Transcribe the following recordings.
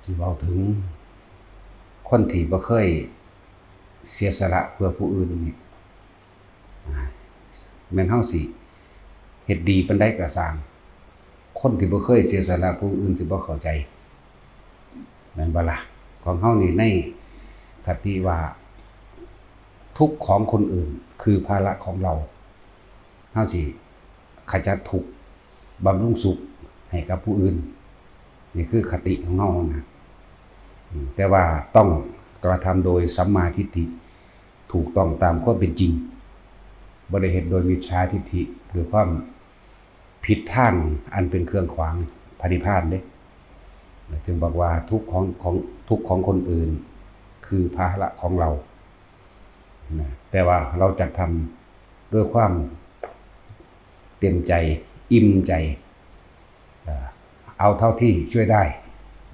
ຊິເວົ້າເຖິງຄົນທີ່ບໍ່ເຄີຍເສຍສະຫຼະເພື່ອຜູ້ອື່ນນີ້ ອາ ແມ່ນເຮົາຊິເຮັດດີປານໃດກໍຊ່າງ, ຄົນທີ່ບໍ່ເຄີຍເສຍສະຫຼະຜູ້ອື່ນຊິບໍ່ເຂົ້າໃຈ ແມ່ນບໍ່ລະ? ຂອງເຮົານີ້ໃນຄະຕິວ່າ ທຸກຂອງຄົນອື່ນຄືພາລະຂອງເຮົາ, ເຮົາຊິຂະຈັດທຸກ ບຳລຸງສຸກໃຫ້ກັບຜູ້ອື່ນ, ນີ້ຄືຄະຕິຂອງເຮົານະ. ອາ ແຕ່ວ່າຕ້ອງກະທຳໂດຍສຳມາທິດຖິ, ຖືກຕ້ອງຕາມຄວາມເປັນຈິງ, ບໍ່ໄດ້ເຮັດໂດຍມິດສາທິດຖິ ໂດຍຄວາມຜິດທາງອັນເປັນເຄື່ອງຂວາງພະນິບພານເດ້. ຈຶ່ງບອກວ່າ ທຸກຂອງ ຂອງ ທຸກຂອງຄົນອື່ນຄືພາລະຂອງເຮົາ. ນະ ແຕ່ວ່າເຮົາຈັກທຳດ້ວຍຄວາມເຕັມໃຈ ອີ່ມໃຈ ເອີ ເອົາເທົ່າທີ່ຊ່ວຍໄດ້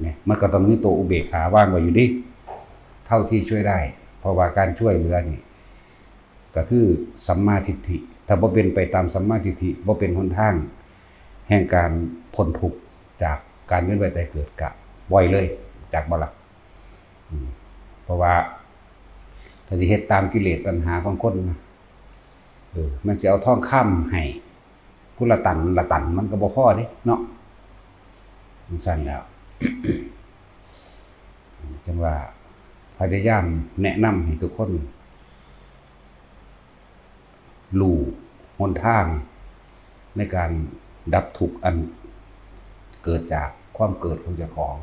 ນະ ມັນກໍຕ້ອງມີຕົວອຸເບກຂາວາງໄວ້ຢູ່ເດ້ ເທົ່າທີ່ຊ່ວຍໄດ້ ເພາະວ່າການຊ່ວຍເຫຼືອນີ້ກໍຄືສຳມາທິດຖິ, ຖ້າບໍ່ເປັນໄປຕາມສຳມາທິດຖິ ບໍ່ເປັນຫົນທາງແຫ່ງການພົ້ນທຸກຈາກການວຽນວ່າຍຕາຍເກີດ ກະປ່ອຍເລີຍ ຈັກບໍ່ລະ? ອືມ ເພາະວ່າຖ້າຊິເຮັດຕາມກິເລດຕັນຫາຂອງຄົນນະ ເອີ ມັນຊິເອົາທອງຄຳໃຫ້ຜູ້ລະຕັນລະຕັນ ມັນກໍບໍ່ພໍເດ້ເນາະ. ຈັ່ງຊັ້ນແລ້ວ ຈັ່ງວ່າພະຍາຍາມແນະນຳໃຫ້ທຸກຄົນ ຮູ້ຫົນທາງໃນການດັບທຸກອັນເກີດຈາກຄວາມເກີດຂອງເຈົ້າຂອງ,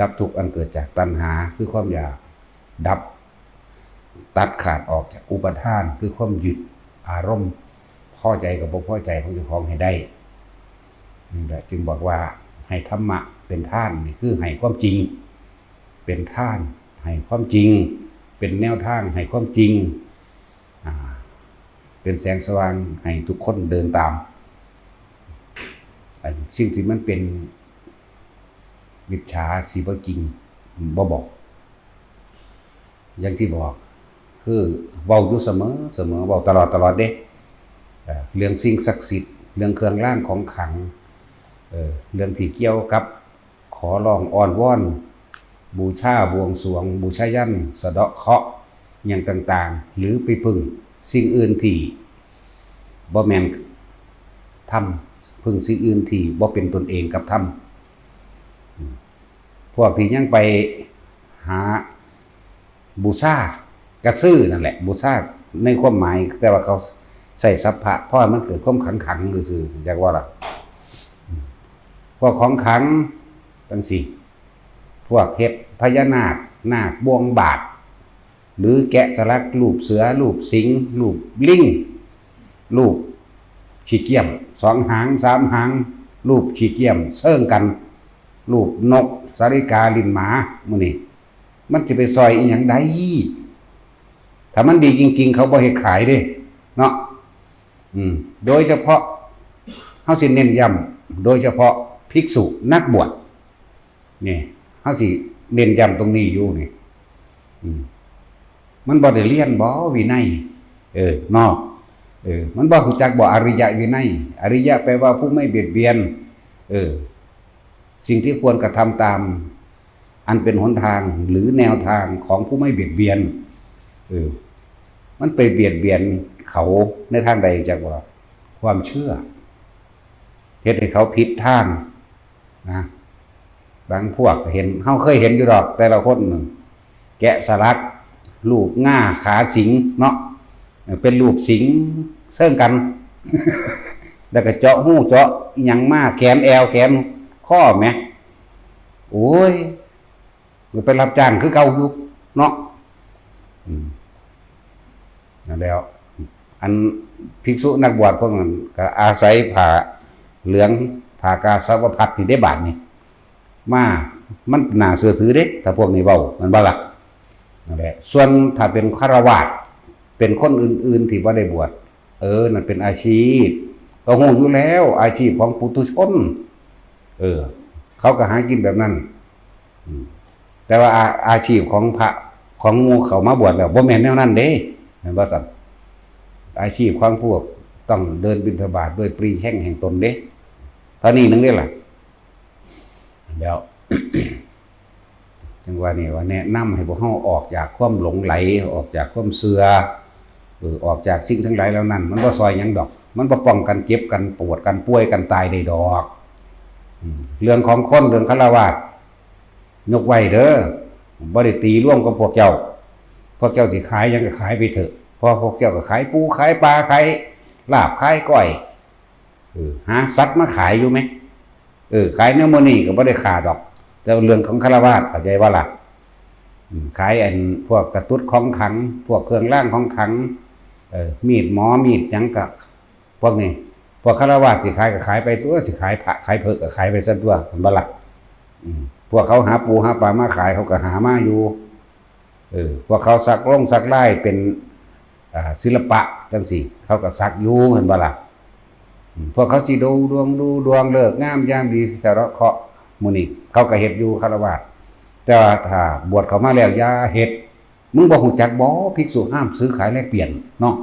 ດັບທຸກອັນເກີດຈາກຕັນຫາ ຄືຄວາມຢາກ, ດັບ ຕັດຂາດອອກຈາກອຸປາທານ ຄືຄວາມຍຶດອາລົມພໍໃຈກັບບໍ່ພໍໃຈຂອງເຈົ້າຂອງໃຫ້ໄດ້. ນີ້ແຫຼະຈຶ່ງບອກວ່າ ໃຫ້ທຳມະເປັນທານ ນີ້ຄືໃຫ້ຄວາມຈິງ ເປັນທານໃຫ້ຄວາມຈິງ ເປັນແນວທາງໃຫ້ຄວາມຈິງ ອາ ເປັນແສງສະຫວ່າງໃຫ້ທຸກຄົນເດີນຕາມ. ອັນສິ່ງທີ່ມັນເປັນມິດສາ ຊິບໍ່ຈິງ ບໍ່ບອກ. ຢ່າງທີ່ບອກ ຄືເວົ້າຢູ່ສະເໝີ ສະເໝີ ເວົ້າຕະຫຼອດ ຕະຫຼອດເດ້ ເອີ ເລື່ອງສິ່ງສັກສິດ ເລື່ອງເຄື່ອງລາງຂອງຂລັງ ເອີ ເລື່ອງທີ່ກ່ຽວກັບ ຂໍຮ້ອງອ້ອນວອນ ບູຊາບວງສວງ ບູຊາຍັນ ສະເດາະເຄາະ ຫຍັງຕ່າງໆ ຫຼື ໄປເພິ່ງສິ່ງອື່ນທີ່ບໍ່ແມ່ນທຳ, ເພິ່ງສິ່ງອື່ນທີ່ບໍ່ເປັນຕົນເອງກັບທຳ. ອາ ພວກທີ່ຍັງໄປຫາບູຊາ ກະຊື່ນັ້ນແຫຼະ ບູຊາໃນຄວາມໝາຍ ແຕ່ວ່າເຂົາໃຊ້ສັບພະ ເພາະໃຫ້ມັນເກີດຄວາມຂລັງໆ ຊື່ໆ ຈັກວ່າລະ ພວກຂອງຂລັງຈັ່ງຊີ້ ພວກເຮັດພະຍານາກ ນາກບ່ວງບາດ ຫຼື ແກະສະຫຼັກຮູບເສືອ ຮູບສິງ ຮູບລິງ ຮູບຂີ້ກ້ຽມສອງຫາງສາມຫາງ ຮູບຂີ້ກ້ຽມເຊີງກັນ ຮູບນົກສາລິກາຫຼິ້ນໝາ ມື້ນີ້ ມັນຊິໄປຊ່ອຍອີ່ຫຍັງໄດ້? ຖ້າມັນດີຈິງໆ ເຂົາບໍ່ເຮັດຂາຍເດ້ເນາະ. ອືມ ໂດຍສະເພາະ ເຮົາຊິເນັ້ນຢ້ຳ ໂດຍສະເພາະພິກສຸນັກບວດນີ້ ເຮົາຊິເນັ້ນຢ້ຳຕົງນີ້ຢູ່ນີ້. ອືມ ມັນບໍ່ໄດ້ຮຽນບໍວິໄນ? ເອີ ເນາະ ເອີ ມັນບໍ່ຮູ້ຈັກບໍອະລິຍະວິໄນ? ອະລິຍະແປວ່າຜູ້ໄມ່ບຽດບຽນ ເອີ ສິ່ງທີ່ຄວນກະທຳຕາມ ອັນເປັນຫົນທາງ ຫຼື ແນວທາງຂອງຜູ້ໄມ່ບຽດບຽນ ເອີ ມັນໄປບຽດບຽນເຂົາໃນທາງໃດຈັກບໍ່ລະ? ຄວາມເຊື່ອ ເຮັດໃຫ້ເຂົາຜິດທາງນະ. ບາງພວກເຫັນ ເຮົາເຄີຍເຫັນຢູ່ດອກ ແຕ່ລະຄົນ ແກະສະຫຼັກຮູບງາຂາສິງເນາະ ເປັນຮູບສິງເຊີງກັນ ແລ້ວກະເຈາະຮູເຈາະອີ່ຫຍັງມາ ແຂນແອວແຂນຄໍແໝ. ໂອ້ຍ ໄປຮັບຈ້າງຄືເກົ່າຢູ່ເນາະ. ອືມ ນັ້ນແຫຼ້ວ ອັນພິກສຸນັກບວດພວກນັ້ນກະອາໄສຜ້າເຫຼືອງ ຜ້າກາສາວະພັດນີ້ເດ້ ບາດນີ້ມາ ມັນໜ້າເຊື່ອຖືເດ້ ຖ້າພວກນີ້ເວົ້າ ແມ່ນບໍ່ລະ? ນັ້ນແຫຼະ ສ່ວນຖ້າເປັນຄາລະວາດ ເປັນຄົນອື່ນໆທີ່ບໍ່ໄດ້ບວດ ເອີ ນັ້ນເປັນອາຊີບ ກໍຮູ້ຢູ່ແລ້ວ ອາຊີບຂອງປຸຖຸຊົນ ເອີ ເຂົາກໍຫາກິນແບບນັ້ນ. ອືມ ແຕ່ວ່າອາ ອາຊີບຂອງພະ ຂອງໝູ່ເຂົ້າມາບວດແລ້ວ ບໍ່ແມ່ນແນວນັ້ນເດ້ ແມ່ນບໍ່ຊັ້ນ? ອາຊີບຂອງພວກຕ້ອງເດີນບິນທະບາດດ້ວຍປຣີແຂ້ງແຫ່ງຕົນເດ້ ເທົ່ານີ້ໜຶ່ງເດ້ລະ. ແລ້ວ ຈັ່ງວ່ານີ້ວ່າແນະນຳໃຫ້ພວກເຮົາອອກຈາກຄວາມຫຼົງໄຫຼ, ອອກຈາກຄວາມເຊື່ອ, ເອີ ອອກຈາກສິ່ງທັງຫຼາຍເຫຼົ່ານັ້ນ. ມັນບໍ່ຊ່ອຍຫຍັງດອກ, ມັນບໍ່ປ້ອງກັນເຈັບກັນປວດກັນປ່ວຍກັນຕາຍໄດ້ດອກ. ອືມ ເລື່ອງຂອງຄົນ, ເລື່ອງຄະລາວາດ ຍົກໄວ້ເດີ, ບໍ່ໄດ້ຕີລວມກັບພວກເຈົ້າ. ພວກເຈົ້າຊິຂາຍຫຍັງກໍຂາຍໄປເຖາະ, ເພາະພວກເຈົ້າກໍຂາຍປູ ຂາຍປາ ຂາຍລາບ ຂາຍກ້ອຍ, ເອີ ຫາສັດມາຂາຍຢູ່ແມ. ເອີ ຂາຍແນວມື້ນີ້ກໍບໍ່ໄດ້ຄ່າດອກ, ແຕ່ວ່າເລື່ອງຂອງຄະລາວາດ ເຂົ້າໃຈບໍ່ລະ? ອືມ ຂາຍອັນພວກຕະກຸດຂອງຂລັງ, ພວກເຄື່ອງລາງຂອງຂລັງ, ເອີ ມີດໝໍ ມີດຫຍັງກໍ ພວກນີ້ ພວກຄະລາວາດຊິຂາຍກໍຂາຍໄປຕົວະ, ຊິຂາຍພະຂາຍເພິກກໍຂາຍໄປຊັ້ນຕົວະ, ແມ່ນບໍ່ລະ? ອືມ ພວກເຂົາຫາປູຫາປາມາຂາຍ ເຂົາກໍຫາມາຢູ່. ເອີ ພວກເຂົາສັກລົງສັກລາຍເປັນ ອ່າ ສິລະປະຈັ່ງຊີ້ ເຂົາກໍສັກຢູ່ ແມ່ນບໍ່ລະ? ອືມ ພວກເຂົາຊິດູດວງ ດູດວງ ເລີກງາມຍາມດີ ສະເດາະເຄາະ ໝູ່ນີ້ເຂົາກໍເຮັດຢູ່ ຄະລາວາດ. ແຕ່ວ່າຖ້າບວດເຂົ້າມາແລ້ວ ຢ່າເຮັດ. ມຶງບໍ່ຮູ້ຈັກບໍ? ພິກສຸຫ້າມຊື້ຂາຍແລກປ່ຽນເນາະ.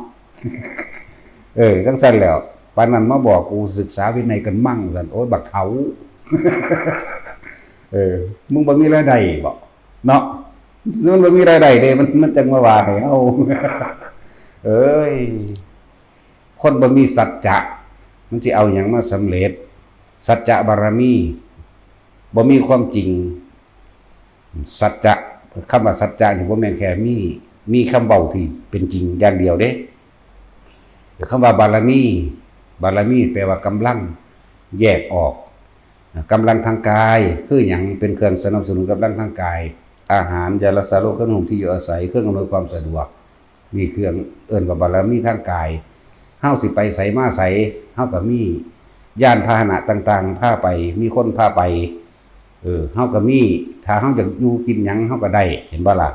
ເອີ ຈັ່ງຊັ້ນແຫຼ້ວ ປານນັ້ນມາບອກກູສຶກສາວິໄນກັນມັ້ງຊັ້ນ. ໂອ້ຍ ບັກເຖົ້າ ເອີ ມຶງບໍ່ມີລາຍໄດ້ບໍເນາະ? ມັນບໍ່ມີລາຍໄດ້ເດ້ ມັນ ມັນຈັ່ງມາວ່າໃຫ້ເຮົາ. ເອີຍ ຄົນບໍ່ມີສັດຈະ ມັນຊິເອົາຫຍັງມາສຳເລັດ? ສັດຈະບາລະມີ ບໍ່ມີຄວາມຈິງ. ສັດຈະ ຄຳວ່າສັດຈະນີ້ບໍ່ແມ່ນແຄ່ມີ ມີຄຳເວົ້າທີ່ເປັນຈິງຢ່າງດຽວເດ້. ຄຳວ່າບາລະມີ ບາລະມີແປວ່າກຳລັງ, ແຍກອອກ. ກຳລັງທາງກາຍຄືຫຍັງ? ເປັນເຄື່ອງສະໜັບສະໜູນກຳລັງທາງກາຍ, ອາຫານ, ຢາລັກສາໂລກ, ເຄື່ອງນຸ່ງ, ທີ່ຢູ່ອາໄສ, ເຄື່ອງອຳນວຍຄວາມສະດວກ. ນີ້ເຄື່ອງເອີ້ນວ່າບາລະມີທາງກາຍ. ເຮົາຊິໄປໃສມາໃສ ເຮົາກໍມີຍານພາຫະນະຕ່າງໆພາໄປ, ມີຄົນພາໄປ. ເອີ ເຮົາກໍມີ ຖ້າເຮົາຢາກຢູ່ກິນຫຍັງ ເຮົາກໍໄດ້ ເຫັນບໍ່ລະ?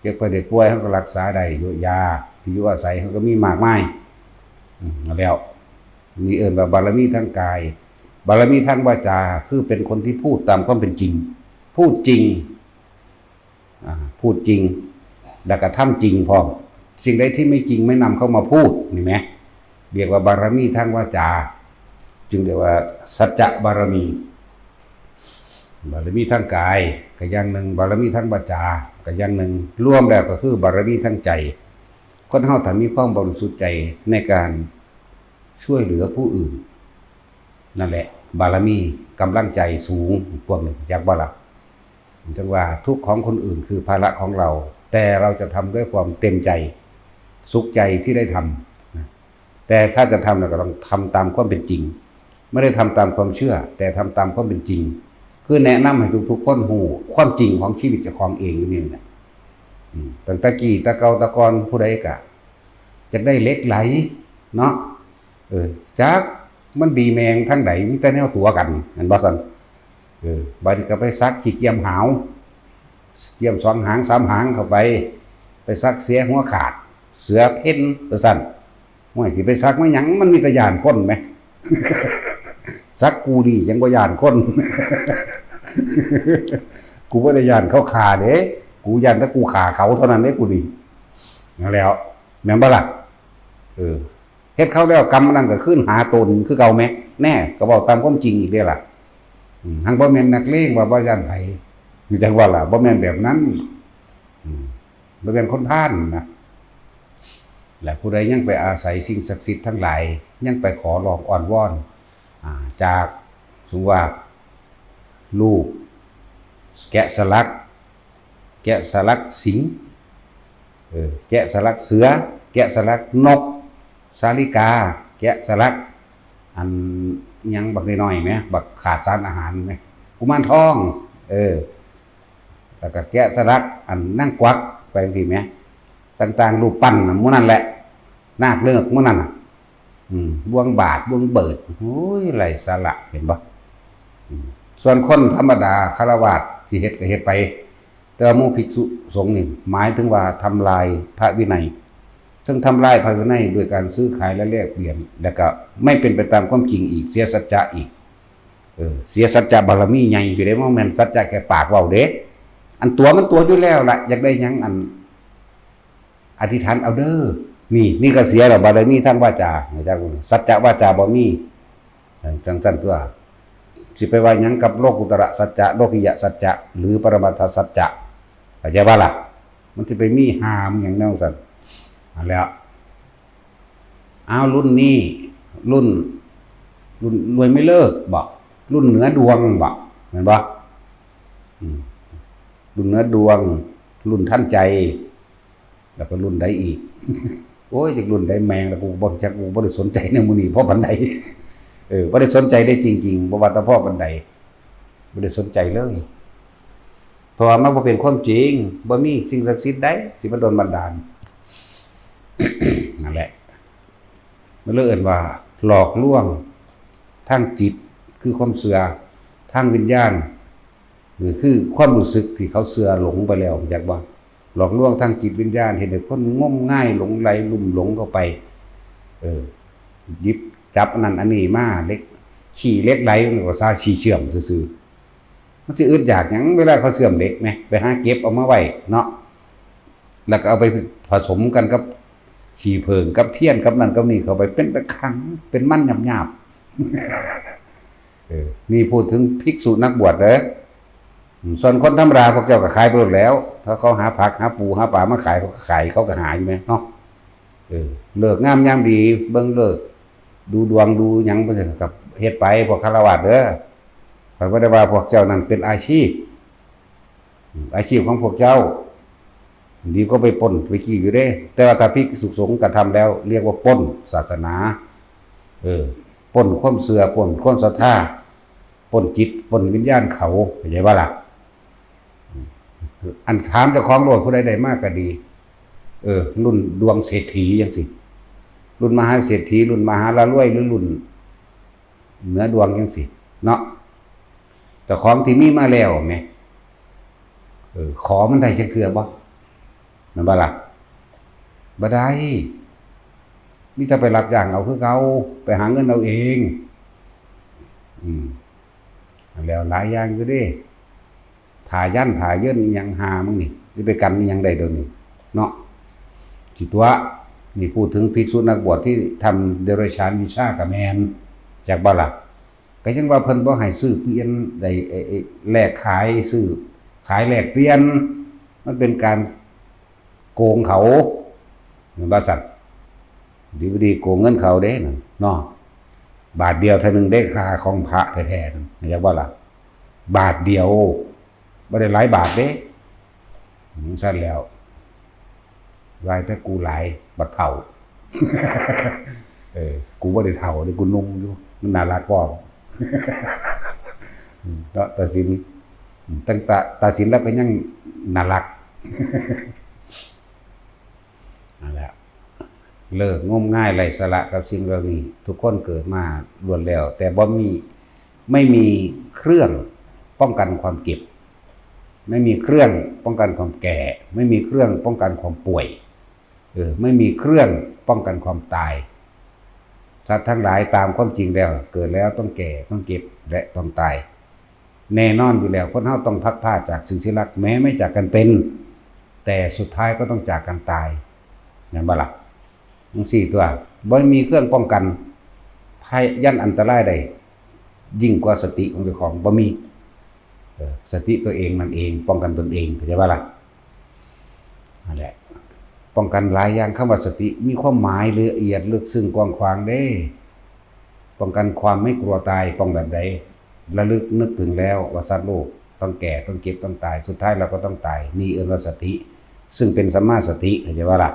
ເຈັບໄຂ້ໄດ້ປ່ວຍ ເຮົາກໍລັກສາໄດ້ ຢູ່ຢາ ທີ່ຢູ່ອາໄສ ເຮົາກໍມີມາກມາຍ. ອືມ ນັ້ນແຫຼ້ວ ນີ້ເອີ້ນວ່າບາລະມີທາງກາຍ. ບາລະມີທາງວາຈາ ຄືເປັນຄົນທີ່ພູດຕາມຄວາມເປັນຈິງ ພູດຈິງ ອ່າ ພູດຈິງ ແລ້ວກໍທຳຈິງພ້ອມ. ສິ່ງໃດທີ່ໄມ່จริง ไม่นำเข้ามาพูด ນີ້ແໝ ຮຽກວ່າບາລະມີທາງວາຈາ ຈຶ່ງຮຽກວ່າສັດຈະບາລະມີ. ບາລະມີທາງກາຍກໍຢ່າງໜຶ່ງ, ບາລະມີທາງວາຈາກໍຢ່າງໜຶ່ງ, ລວມແລ້ວກໍຄືບາລະມີທາງໃຈ. ຄົນເຮົາຖ້າມີຄວາມບໍລິສຸດໃຈໃນການຊ່ວຍເຫຼືອຜູ້ອື່ນ ນັ້ນແຫຼະ ບາລະມີກຳລັງໃຈສູງ ພວກນີ້ ຮູ້ຈັກບໍ່ລະ? ຈັ່ງວ່າ ທຸກข์ของคนอื่นคือภาระของเรา แต่เราจะทำด้วยความเต็มใจ สุขใจที่ได้ทำนะ แต่ถ้าจะทำเนี่ยก็ต้องทำตามความเป็นจริง ไม่ได้ทำตามความเชื่อ แต่ทำตามความเป็นจริง คือแนะนำให้ทุกๆคนรู้ความจริงของชีวิตเจ้าของเองอยู่นี่แหละ อืม ตั้งแต่กี้แต่เก่าแต่ก่อน ผู้ใดก็อยากได้เหล็กไหลเนาะ เออ จักมันดีแม่งทางใด มีแต่แนวตั๋วกัน แม่นบ่ซั่น? เออ บัดนี้ก็ไปสักขี้เกียมหาว เกียมสองหางสามหางเข้าไป ไปสักเสือหัวขาด เสือเพ่นว่าซั่น โอ้ย สิไปสักมาหยัง มันมีแต่ย้านคนแหม สักกูนี่ยังบ่ย้านคน กูบ่ได้ย้านเขาฆ่าเด้ กูย้านแต่กูฆ่าเขาเท่านั้นเด้ กูนี่ นั่นแหล้ว แม่นบ่ล่ะ? เออ เฮ็ดเขาแล้วกรรมอันนั้นก็คืนหาตนคือเก่าแหม แน่ ก็เว้าตามความจริงอีกเด้ล่ะ อืม หั้นบ่แม่นนักเลงว่าบ่ย้านไผ อยู่จักว่าล่ะ บ่แม่นแบบนั้น อืม บ่แม่นคนพาลนะ และผู้ใดยังไปอาศัยสิ่งศักดิ์สิทธิ์ทั้งหลาย ยังไปขอร้องอ้อนวอน อ่า จาก สมมุติว่า รูปแกะสลัก แกะสลักสิงห์ เออ แกะสลักเสือ แกะสลักนก สาลิกา แกะสลัก อันหยังบักน้อยๆแหม บักขาดสารอาหารแหม กุมารทอง เออ แล้วก็แกะสลักอันนางกวัก ไปจั่งซี้แหม ต่างๆ รูปปั้นน่ะ หมู่นั้นแหละ นาคเนิกหมู่นั้นน่ะ อืม บ่วงบาด บ่วงเบิด โอ้ย ไร้สาระ เห็นบ่? อืม ส่วนคนธรรมดา ฆราวาส สิเฮ็ดก็เฮ็ดไป แต่ว่าหมู่ภิกษุสงฆ์นี่ หมายถึงว่าทำลายพระวินัย ซึ่งทำลายพระวินัยด้วยการซื้อขายและแลกเปลี่ยน แล้วก็ไม่เป็นไปตามความจริงอีก เสียสัจจะอีก เออ เสียสัจจะบารมีใหญ่อยู่เด้ บ่แม่นสัจจะแค่ปากเว้าเด้ อันตั๋วมันตั๋วอยู่แล้วล่ะ อยากได้หยัง อัน อธิษฐานเอาเด้อ นี่ นี่ก็เสียแล้ว บารมีทางวาจา สัจจะวาจาบ่มี จั่งซั้นตั่ว ຊິໄປວ່າຫຍັງກັບໂລກຸດຕະລະສັດຈະ ໂລກິຍະສັດຈະ ຫຼື ປະລະມັດຖະສັດຈະ ເຂົ້າໃຈບໍ່ລະ? ມັນຊິໄປມີຫ້າມຫຍັງແນວຊັ້ນ ຫັ້ນແຫຼະ. ອ້າວ ລຸ້ນນີ້ ລຸ້ນ ລຸ້ນລວຍໄມ່ເລີກບໍ? ລຸ້ນເໜືອດວງບໍ? ແມ່ນບໍ່? ອືມ ລຸ້ນເໜືອດວງ ລຸ້ນທັນໃຈ ແລ້ວກໍລຸ້ນໃດອີກ? ໂອ້ຍ ຈັກລຸ້ນໃດແມ່ງລະ ກູບໍ່ຈັກ ກູບໍ່ໄດ້ສົນໃຈໃນໝູ່ນີ້ພໍປານໃດ. ເອີ ບໍ່ໄດ້ສົນໃຈໄດ້ຈິງໆ ບໍ່ວ່າແຕ່ພໍປານໃດ ບໍ່ໄດ້ສົນໃຈເລີຍ ເພາະວ່າມັນບໍ່ເປັນຄວາມຈິງ ບໍ່ມີສິ່ງສັກສິດໃດທີ່ມາດົນບັນດານ. ນັ້ນແຫຼະ ມັນເລີຍເອີ້ນວ່າຫຼອກລວງທາງຈິດ ຄືຄວາມເຊື່ອ ທາງວິນຍານ ຄືຄວາມຮູ້ສຶກທີ່ເຂົາເຊື່ອຫຼົງໄປແລ້ວ ຮູ້ຈັກບໍ່? ຫຼອກລວງທາງຈິດວິນຍານ ເຮັດໃຫ້ຄົນງົມງາຍ ຫຼົງໄຫຼ ລຸ່ມຫຼົງເຂົ້າໄປ. ເອີ ຫຍິບຈັບອັນນັ້ນອັນນີ້ມາ ເຫຼັກ ຂີ້ເຫຼັກໄຫຼ ມັນກໍຊາຂີ້ເຊື່ອມຊື່ໆ. ມັນຊິອຶດຢາກຫຍັງ ເວລາເຂົາເຊື່ອມເຫຼັກແມ ໄປຫາເກັບເອົາມາໄວ້ເນາະ ແລ້ວກໍເອົາໄປຜະສົມກັນກັບຂີ້ເຜິ້ງ ກັບທຽນ ກັບນັ້ນກັບນີ້ເຂົ້າໄປ ເປັນຕາຄັງ ເປັນມັນຫຍາບໆ. ເອີ ນີ້ພູດເຖິງພິກສຸນັກບວດເດີ. ອືມ ສ່ວນຄົນທຳມະດາ ພວກເຈົ້າກໍຂາຍໄປໂລດແລ້ວ ຖ້າເຂົາຫາຜັກ ຫາປູ ຫາປາມາຂາຍ ເຂົາກໍຂາຍ ເຂົາກໍຫາຢູ່ແມເນາະ. ເອີ ເລີກງາມຍາມດີ ເບິ່ງເລີກ ດູດວງ ດູຫຍັງ ເພິ່ນກໍເຮັດໄປ ພວກຄາລະວາດເດີ. ຂ້ອຍບໍ່ໄດ້ວ່າພວກເຈົ້ານັ້ນເປັນອາຊີບ ອາຊີບຂອງພວກເຈົ້າ ດີກວ່າໄປປຸ້ນໄປກີ້ຢູ່ເດ້. ແຕ່ວ່າຖ້າພິກສຸສົງກະທຳແລ້ວ ຮຽກວ່າປຸ້ນສາສະໜາ ເອີ ປຸ້ນຄວາມເຊື່ອ ປຸ້ນຄວາມສັດທາ ປຸ້ນຈິດ ປຸ້ນວິນຍານເຂົາ ເຂົ້າໃຈບໍ່ລະ? ອັນຖາມເຈົ້າຂອງໂລດ ຜູ້ໃດໄດ້ມາກໍດີ ເອີ ລຸ້ນດວງເສດຖີຈັ່ງຊີ້ ລຸ້ນມະຫາເສດຖີ ລຸ້ນມະຫາລະລວຍ ຫຼື ລຸ້ນເໜືອດວງຈັ່ງຊີ້ເນາະ ເຈົ້າຂອງທີ່ມີມາແລ້ວແໝ ເອີ ຂໍມັນໄດ້ຈັກເທື່ອບໍ່? ແມ່ນບໍ່ລະ? ບໍ່ໄດ້ ມີແຕ່ໄປຮັບຈ້າງເອົາຄືເກົ່າ ໄປຫາເງິນເອົາເອງ. ອືມ ແລ້ວຫຼາຍຢ່າງຢູ່ເດ້ ຜ້າຢັນຜ້າເຍີນອີ່ຫຍັງຫາມຶງນີ້ ຊິໄປກັນອີ່ຫຍັງໄດ້ດຽວນີ້ເນາະ ຊິຕົວະ. ນີ້ພູດເຖິງພິກສຸນັກບວດທີ່ທຳເດເຣດສານວິຊາກໍແມ່ນ ຈັກບໍ່ລະ? ກໍຍັງວ່າເພິ່ນບໍ່ໃຫ້ຊື້ປ່ຽນໄດ້ ເອີ ເອີ ແລກຂາຍ ຊື້ຂາຍແລກປ່ຽນ ມັນເປັນການໂກງເຂົາ ແມ່ນບໍ່ຊັ້ນ? ດີບໍ່ດີໂກງເງິນເຂົາເດ້ນັ້ນເນາະ ບາດດຽວເທື່ອໜຶ່ງເດ້ ຄ່າຂອງພະແທ້ໆນັ້ນ ເຫັນຈັກບໍ່ລະ? ບາດດຽວ ບໍ່ໄດ້ຫຼາຍບາດເດ້. ອືມ ຊັ້ນແລ້ວ ວ່າແຕ່ກູຫຼາຍ ບັກເຖົ້າ ເອີ ກູບໍ່ໄດ້ເຖົ້າເດ້ ກູໜຸ່ມຢູ່ ມັນໜ້າຮັກພ້ອມ ເນາະ ຕາສິນ ຕັ້ງຕາ ຕາສິນລາວກໍຍັງໜ້າຮັກ ນັ້ນແຫຼະ ເລີກງົມງາຍໄຮ້ສາລະກັບສິ່ງເຫຼົ່ານີ້. ທຸກຄົນເກີດມາລ້ວນແລ້ວແຕ່ບໍ່ມີ ໄມ່ມີເຄື່ອງປ້ອງກັນຄວາມເຈັບ ໄມ່ມີເຄື່ອງປ້ອງກັນຄວາມແກ່ ໄມ່ມີເຄື່ອງປ້ອງກັນຄວາມປ່ວຍ ເອີ ໄມ່ມີເຄື່ອງປ້ອງກັນຄວາມຕາຍ. ສັດທັງຫຼາຍຕາມຄວາມຈິງແລ້ວ ເກີດແລ້ວຕ້ອງແກ່ ຕ້ອງເຈັບ ແລະ ຕ້ອງຕາຍ. ແນ່ນອນຢູ່ແລ້ວ ຄົນເຮົາຕ້ອງພັດພາກຈາກສິ່ງທີ່ຮັກ ແມ້ໄມ່ຈາກກັນເປັນ ແຕ່ສຸດທ້າຍກໍຕ້ອງຈາກກັນຕາຍ ແມ່ນບໍ່ລະ? ຈັ່ງຊີ້ຕົວະ ບໍ່ມີເຄື່ອງປ້ອງກັນໄພ ຍັນອັນຕະລາຍໄດ້ຍິ່ງກວ່າສະຕິຂອງເຈົ້າຂອງ ບໍ່ມີ. ເອີ ສະຕິຕົວເອງນັ້ນເອງ ປ້ອງກັນຕົນເອງ ເຂົ້າໃຈບໍ່ລະ? ນັ້ນແຫຼະ ປ້ອງກັນຫຼາຍຢ່າງ. ຄຳວ່າສະຕິມີຄວາມໝາຍລະອຽດເລິກເຊິ່ງກວ້າງຂວາງເດ້. ປ້ອງກັນຄວາມໄມ່ກົວຕາຍ ປ້ອງແບບໃດ? ລະລຶກນຶກເຖິງແລ້ວວ່າສັດໂລກຕ້ອງແກ່ ຕ້ອງເຈັບ ຕ້ອງຕາຍ ສຸດທ້າຍລາວກໍຕ້ອງຕາຍ ນີ້ເອີ້ນວ່າສະຕິ ຊຶ່ງເປັນສຳມາສະຕິ ເຂົ້າໃຈບໍ່ລະ?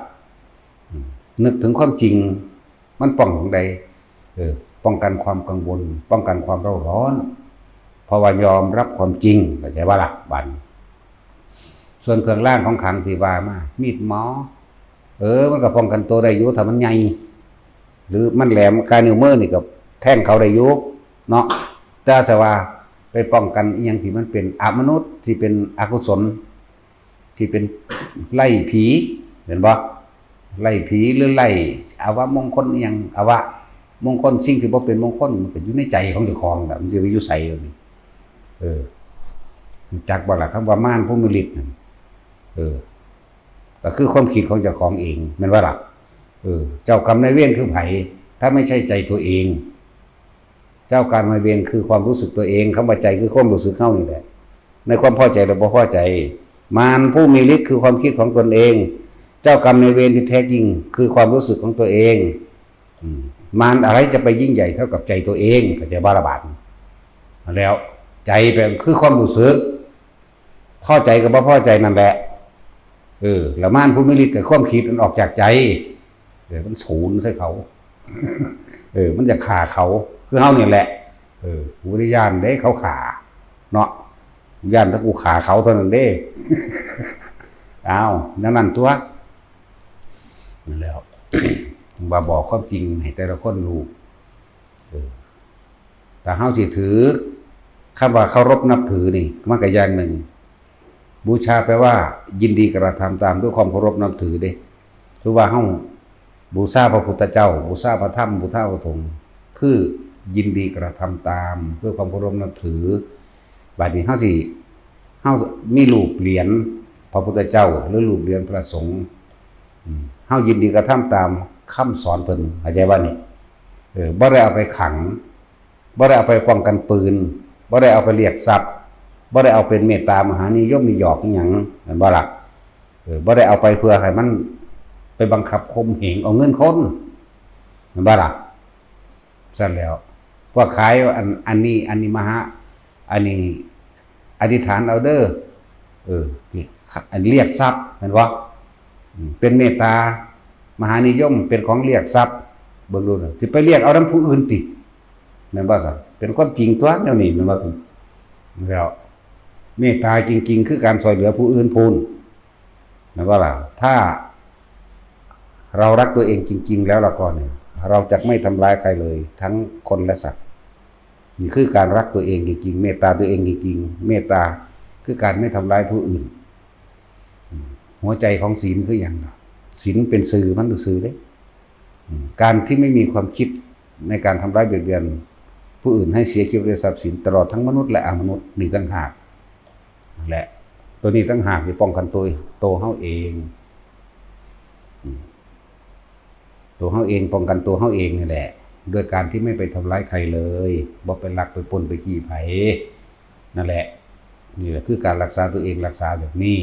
ອືມ ນຶກເຖິງຄວາມຈິງ ມັນປ້ອງໃດ? ເອີ ປ້ອງກັນຄວາມກັງວົນ ປ້ອງກັນຄວາມເຣົາຮ້ອນ ເພາະວ່າຍອມຮັບຄວາມຈິງ ເຂົ້າໃຈບໍ່ລະ? ບາດນີ້ ສ່ວນເຄື່ອງລາງຂອງຂັງທີ່ວ່າມາ ມີດໝໍ ເອີ ມັນກໍປ້ອງກັນໂຕໄດ້ຢູ່ ຖ້າມັນໃຫຍ່ ຫຼື ມັນແຫຼມ ກາຍນິ້ວມືນີ້ກໍແທງເຂົາໄດ້ຢູ່ເນາະ ແຕ່ຖ້າວ່າໄປປ້ອງກັນອີ່ຫຍັງທີ່ມັນເປັນອະມະນຸດ ທີ່ເປັນອະກຸສົນ ທີ່ເປັນໄລ່ຜີ ແມ່ນບໍ່? ໄລ່ຜີ ຫຼື ໄລ່ອະວະມົງຄົນ ອີ່ຫຍັງ ອະວະມົງຄົນ ສິ່ງທີ່ບໍ່ເປັນມົງຄົນ ມັນກໍຢູ່ໃນໃຈຂອງເຈົ້າຂອງລະ ມັນຊິໄປຢູ່ໃສ? ເອີ ຮູ້ຈັກບໍ່ລະ ຄຳວ່າມານພົມມະລິດນັ້ນ? ເອີ ກໍຄືຄວາມຄິດຂອງເຈົ້າຂອງເອງ ແມ່ນບໍ່ລະ? ເອີ ເຈົ້າກຳນາຍເວນຄືໃຜ ຖ້າໄມ່ໃຊ່ໃຈຕົວເອງ? ເຈົ້າກຳນາຍເວນຄືຄວາມຮູ້ສຶກຕົວເອງ, ຄຳວ່າໃຈຄືຄວາມຮູ້ສຶກເຮົານີ້ແຫຼະ ໃນຄວາມພໍໃຈ ແລະ ບໍ່ພໍໃຈ. ມານຜູ້ມີລິດຄືຄວາມຄິດຂອງຕົນເອງ, ເຈົ້າກຳນາຍເວນທີ່ແທ້ຈິງຄືຄວາມຮູ້ສຶກຂອງຕົວເອງ. ອືມ ມານອະໄລຈະໄປຍິ່ງໃຫຍ່ເທົ່າກັບໃຈຕົວເອງ? ເຂົ້າໃຈບໍ່ລະບາດນີ້? ແລ້ວໃຈແປນຄືຄວາມຮູ້ສຶກ, ພໍໃຈກັບບໍ່ພໍໃຈນັ້ນແຫຼະ. ເອີ ແລ້ວມານຜູ້ມີລິດກໍຄວາມຄິດອັນອອກຈາກໃຈ. ເອີ ມັນສູນໃສ່ເຂົາ. ເອີ ມັນຢາກຂ້າເຂົາ ຄືເຮົານີ້ແຫຼະ. ເອີ ກູບໍ່ໄດ້ຢ້ານເດ້ເຂົາຂ້າເນາະ, ຢ້ານແຕ່ກູຂ້າເຂົາເທົ່ານັ້ນເດ້. ອ້າວ ແນວນັ້ນຕົວະ. ນັ້ນແຫຼະ ວ່າບອກຄວາມຈິງໃຫ້ແຕ່ລະຄົນຮູ້. ເອີ ຖ້າເຮົາຊິຖືຄຳວ່າເຄົາລົບນັບຖືນີ້ ມັນກໍຢ່າງໜຶ່ງ. ບູຊາແປວ່າຍິນດີກະທຳຕາມດ້ວຍຄວາມເຄົາລົບນັບຖືເດ້. ຄືວ່າເຮົາບູຊາພະພຸດທະເຈົ້າ, ບູຊາພະທຳ, ບູຊາພະສົງ, ຄືຍິນດີກະທຳຕາມດ້ວຍຄວາມເຄົາລົບນັບຖື. ບາດນີ້ເຮົາຊິ ເຮົາມີຮູບຫຼຽນພະພຸດທະເຈົ້າ ຫຼື ຮູບຫຼຽນພະສົງ, ເຮົາຍິນດີກະທຳຕາມຄຳສອນເພິ່ນ, ເຂົ້າໃຈບໍ່ນີ້? ເອີ ບໍ່ໄດ້ເອົາໄປຂັງ, ບໍ່ໄດ້ເອົາໄປປ້ອງກັນປືນ, ບໍ່ໄດ້ເອົາໄປລຽກຊັບ, ບໍ່ໄດ້ເອົາເປັນເມດຕາມະຫານິຍົມນິຢອກອີ່ຫຍັງ, ແມ່ນບໍ່ລະ? ເອີ ບໍ່ໄດ້ເອົາໄປເພື່ອໃຫ້ມັນໄປບັງຄັບຂົ່ມເຫງເອົາເງິນຄົນ, ແມ່ນບໍ່ລະ? ຊັ້ນແລ້ວ ພວກຂາຍອັນ ອັນນີ້ ອັນນີ້ມະຫາ ອັນນີ້ ອະທິຖານເອົາເດີ. ເອີ ອັນລຽກຊັບ ແມ່ນບໍ່? ເປັນເມດຕາມະຫານິຍົມ ເປັນຂອງລຽກຊັບ. ເບິ່ງດູ ຊິໄປລຽກເອົານຳຜູ້ອື່ນຕິ? ແມ່ນບໍ່ຊັ້ນ? ເປັນຄວາມຈິງຕົວະແນວນີ້ ແມ່ນບໍ່? ແລ້ວເມດຕາຈິງໆ ຄືການຊ່ວຍເຫຼືອຜູ້ອື່ນພຸ້ນ. ແມ່ນບໍ່ລະ? ຖ້າເຮົາຮັກຕົວເອງຈິງໆ ແລ້ວລະກໍນີ້ ເຮົາຈະໄມ່ທຳລາຍໃຄເລີຍ ທັງຄົນ ແລະ ສັດ. ນີ້ຄືການຮັກຕົວເອງຈິງໆ, ເມດຕາຕົວເອງຈິງໆ. ເມດຕາຄືການໄມ່ທຳລາຍຜູ້ອື່ນ. ຫົວໃຈຂອງສິນຄືຫຍັງ? ສິນເປັນສື່ມັນຊື່ໆເດ້. ການທີ່ໄມ່ມີຄວາມຄິດໃນການທຳລາຍບຽດບຽນຜູ້ອື່ນໃຫ້ເສຍຊີວິດ ແລະ ຊັບສິນ ຕະຫຼອດທັງມະນຸດ ແລະ ອະມະນຸດ ນີ້ຕ່າງຫາກ ແລະ ໂຕນີ້ຕ່າງຫາກທີ່ປ້ອງກັນໂຕ ໂຕເຮົາເອງ. ອືມ ໂຕເຮົາເອງ ປ້ອງກັນໂຕເຮົາເອງນີ້ແຫຼະ ດ້ວຍການທີ່ໄມ່ໄປທຳລາຍໃຄເລີຍ, ບໍ່ໄປລັກໄປປຸ້ນໄປຈີ້ໃຜ. ນັ້ນແຫຼະ ນີ້ແຫຼະຄືການຮັກສາຕົວເອງ, ຮັກສາແບບນີ້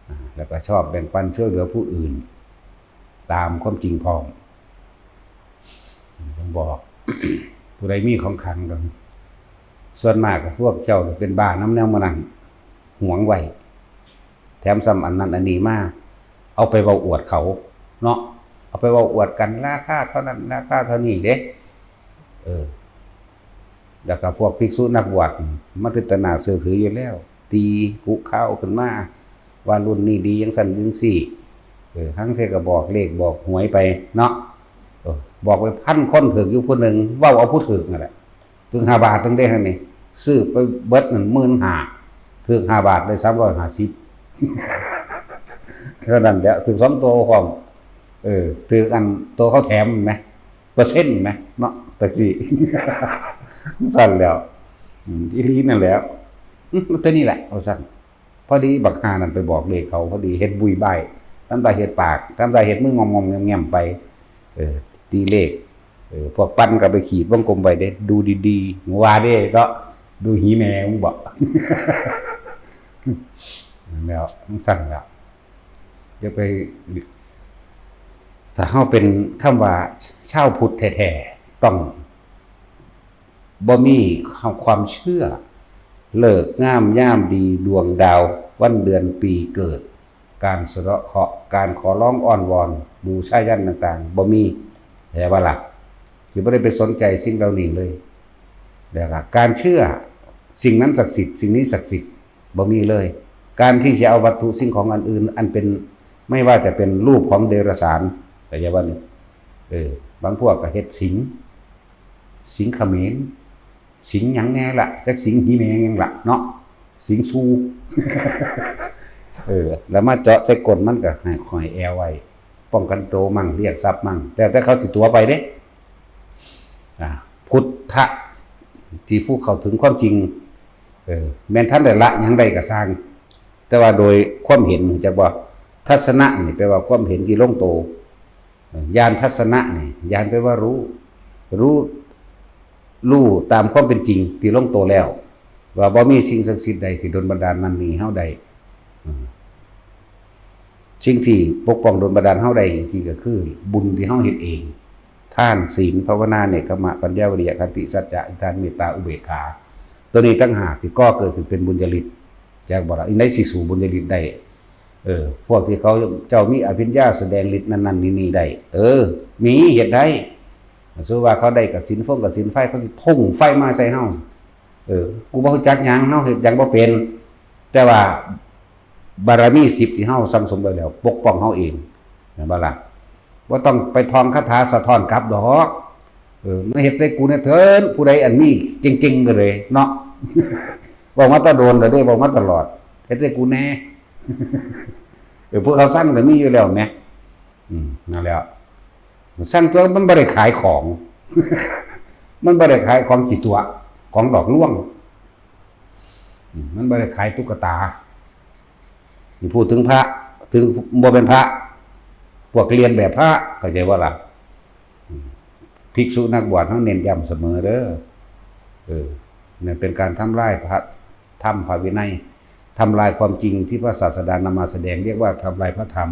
ອາ ແລ້ວກໍຊອບແບ່ງປັນຊ່ວຍເຫຼືອຜູ້ອື່ນຕາມຄວາມຈິງພ້ອມ. ຈັ່ງບອກ ຜູ້ໃດມີຂອງຂັງກໍ ສ່ວນມາກກໍພວກເຈົ້າເປັນບ້ານຳແນວໝູ່ນັ້ນ ຫວງໄວ້ ແຖມຊ້ຳອັນນັ້ນອັນນີ້ມາ ເອົາໄປເວົ້າອວດເຂົາເນາະ, ເອົາໄປເວົ້າອວດກັນ ລາຄາເທົ່ານັ້ນ ລາຄາເທົ່ານີ້ເດ້. ເອີ ແລ້ວກໍພວກພິກສຸນັກບວດ ມັນເປັນຕາໜ້າເຊື່ອຖືຢູ່ແລ້ວ, ຕີກຸຂ່າວຂຶ້ນມາວ່າລຸ້ນນີ້ດີຈັ່ງຊັ້ນຈັ່ງຊີ້. ເອີ ລາງເທື່ອກໍບອກເລກບອກຫວຍໄປເນາະ, ເອີ ບອກໄປພັນຄົນ ຖືກຢູ່ຜູ້ໜຶ່ງ, ເວົ້າເອົາຜູ້ຖືກນັ້ນແຫຼະ. ຖືກຫ້າບາດໜຶ່ງເດ້ຫັ້ນນີ້, ຊື້ໄປເບິດນັ້ນໝື່ນຫ້າ ຖືກຫ້າບາດໄດ້ສາມຮ້ອຍຫ້າສິບ ເທົ່ານັ້ນແຫຼະ. ຖືກສອງໂຕພ້ອມ, ເອີ ຖືກອັນໂຕເຂົາແຖມແໝ ເປີເຊັນແໝເນາະ ຈັ່ງຊີ້. ຊັ້ນແລ້ວ ອືມ ອີ່ຫຼີນັ້ນແຫຼະ ອືມ ຕົວນີ້ແຫຼະ ວ່າຊັ້ນ. ພໍດີບັກຫ່ານັ້ນໄປບອກເລກເຂົາ, ພໍດີເຮັດບຸຍບາຍ, ທຳທ່າເຮັດປາກ, ທຳທ່າເຮັດມືງອມໆແງ່ມໆໄປ, ເອີ ຕີເລກ, ເອີ ພວກປັ່ນກໍໄປຂີດວົງກົມໄວ້ເດ້, ດູດີໆ ວ່າເດ້ເນາະ, ດູຫີແມ່ມຶງບໍ? ແລ້ວ ຈັ່ງຊັ້ນລະ. ຢ່າໄປ ຖ້າເຮົາເປັນ ຄຳວ່າຊາວພຸດແທ້ໆ ຕ້ອງບໍ່ມີຄວາມເຊື່ອ, ເລີກງາມຍາມດີ, ດວງດາວ, ວັນເດືອນປີເກີດ, ການສະເດາະເຄາະ, ການຂໍຮ້ອງອ້ອນວອນ, ບູຊາຢັນຕ່າງໆ ບໍ່ມີ, ເຂົ້າໃຈບໍ່ລະ? ຊິບໍ່ໄດ້ໄປສົນໃຈສິ່ງເຫຼົ່ານີ້ເລີຍ. ແລ້ວກໍການເຊື່ອສິ່ງນັ້ນສັກສິດ, ສິ່ງນີ້ສັກສິດ, ບໍ່ມີເລີຍ. ການທີ່ຈະເອົາວັດຖຸສິ່ງຂອງອັນອື່ນ ອັນເປັນ ໄມ່ວ່າຈະເປັນຮູບຂອງເດຍລະສານ ກໍຢ່າວ່ານີ້ ເອີ ບາງພວກກໍເຮັດສິງ ສິງຂະເໝນ ສິງຫຍັງແດ່ລະ ຈັກສິງຫີແມ່ຫຍັງລະເນາະ ສິງຊູ່ ເອີ ແລ້ວມາເຈາະໃສ່ກົ້ນມັນ ກໍຫ້ອຍແອວໄວ້ ປ້ອງກັນໂຕມັ້ງ ລຽກຊັບມັ້ງ ແລ້ວແຕ່ເຂົາຊິຕົວະໄປເດ້. ອາ ພຸດທະ ທີ່ຜູ້ເຂົ້າເຖິງຄວາມຈິງ ເອີ ແມ່ນທ່ານໄດ້ລະຫຍັງໄດ້ກໍຊ່າງ, ແຕ່ວ່າໂດຍຄວາມເຫັນ ຮູ້ຈັກບໍ່? ທັດສະນະນີ້ແປວ່າຄວາມເຫັນທີ່ລົງໂຕ. ຍານທັດສະນະນີ້ ຍານແປວ່າຮູ້, ຮູ້ ຮູ້ຕາມຄວາມເປັນຈິງທີ່ລົງໂຕແລ້ວ ວ່າບໍ່ມີສິ່ງສັກສິດໃດທີ່ດົນບັນດານນັ້ນນີ້ເຮົາໄດ້. ອືມ ສິ່ງທີ່ປົກປ້ອງດົນບັນດານເຮົາໄດ້ຈິງໆ ກໍຄືບຸນທີ່ເຮົາເຮັດເອງ, ທານ, ສິນ, ພາວະນາ, ເນກຂະມະ, ປັນຍາ, ວິລິຍະ, ຂັນຕິ, ສັດຈະ, ອະທິຖານ, ເມດຕາ, ອຸເບກຂາ. ໂຕນີ້ຕ່າງຫາກທີ່ກໍ່ເກີດຂຶ້ນເປັນບຸນຍະລິດ. ຈັກບໍ່ລະ? ອັນໃດຊິສູ້ບຸນຍະລິດໄດ້? ເອີ ພວກທີ່ເຂົາເຈົ້າມີອະພິນຍາສະແດງລິດນັ້ນໆ ນີ້ໆ ໄດ້ ເອີ ມີ ເຮັດໄດ້. ສົມມຸດວ່າເຂົາໄດ້ກະສິນຟົງກະສິນໄຟ ເຂົາຊິພົ່ງໄຟມາໃສ່ເຮົາ. ເອີ ກູບໍ່ຮູ້ຈັກຫຍັງ ເຮົາເຮັດຫຍັງບໍ່ເປັນ ແຕ່ວ່າບາລະມີສິບທີ່ເຮົາສັ່ງສົມໄວ້ແລ້ວ ປົກປ້ອງເຮົາເອງ ແມ່ນບໍ່ລະ? ບໍ່ຕ້ອງໄປທ່ອງຄາຖາສະທ້ອນກັບດອກ. ເອີ ມາເຮັດໃສ່ກູແດ່ເຖີ້ນ ຜູ້ໃດອັນມີເກັ່ງໆ ກໍເລີຍເນາະ. ເວົ້າມາແຕ່ດົນແລ້ວເດ້ ເວົ້າມາຕະຫຼອດ ເຮັດໃສ່ກູແດ່. ເອີ ພວກເຂົາສັ່ງກໍມີຢູ່ແລ້ວແໝ. ອືມ ນັ້ນແຫຼະ ສັ່ງຕົວະ ມັນບໍ່ໄດ້ຂາຍຂອງ ມັນບໍ່ໄດ້ຂາຍຂອງຂີ້ຕົວະ ຂອງຫຼອກລວງ. ອືມ ມັນບໍ່ໄດ້ຂາຍຕຸກກະຕາ. ນີ້ ເວົ້າເຖິງພະ ເຖິງບໍ່ແມ່ນພະ ພວກລຽນແບບພະ ເຂົ້າໃຈບໍ່ລະ? ອືມ ພິກສຸນັກບວດເຮົາເນັ້ນຢ້ຳສະເໝີເດີ. ເອີ ນັ້ນເປັນການທຳລາຍພະທຳພະວິໄນ ທຳລາຍຄວາມຈິງທີ່ພະສາສະດານຳມາສະແດງ ຮຽກວ່າທຳລາຍພະທຳ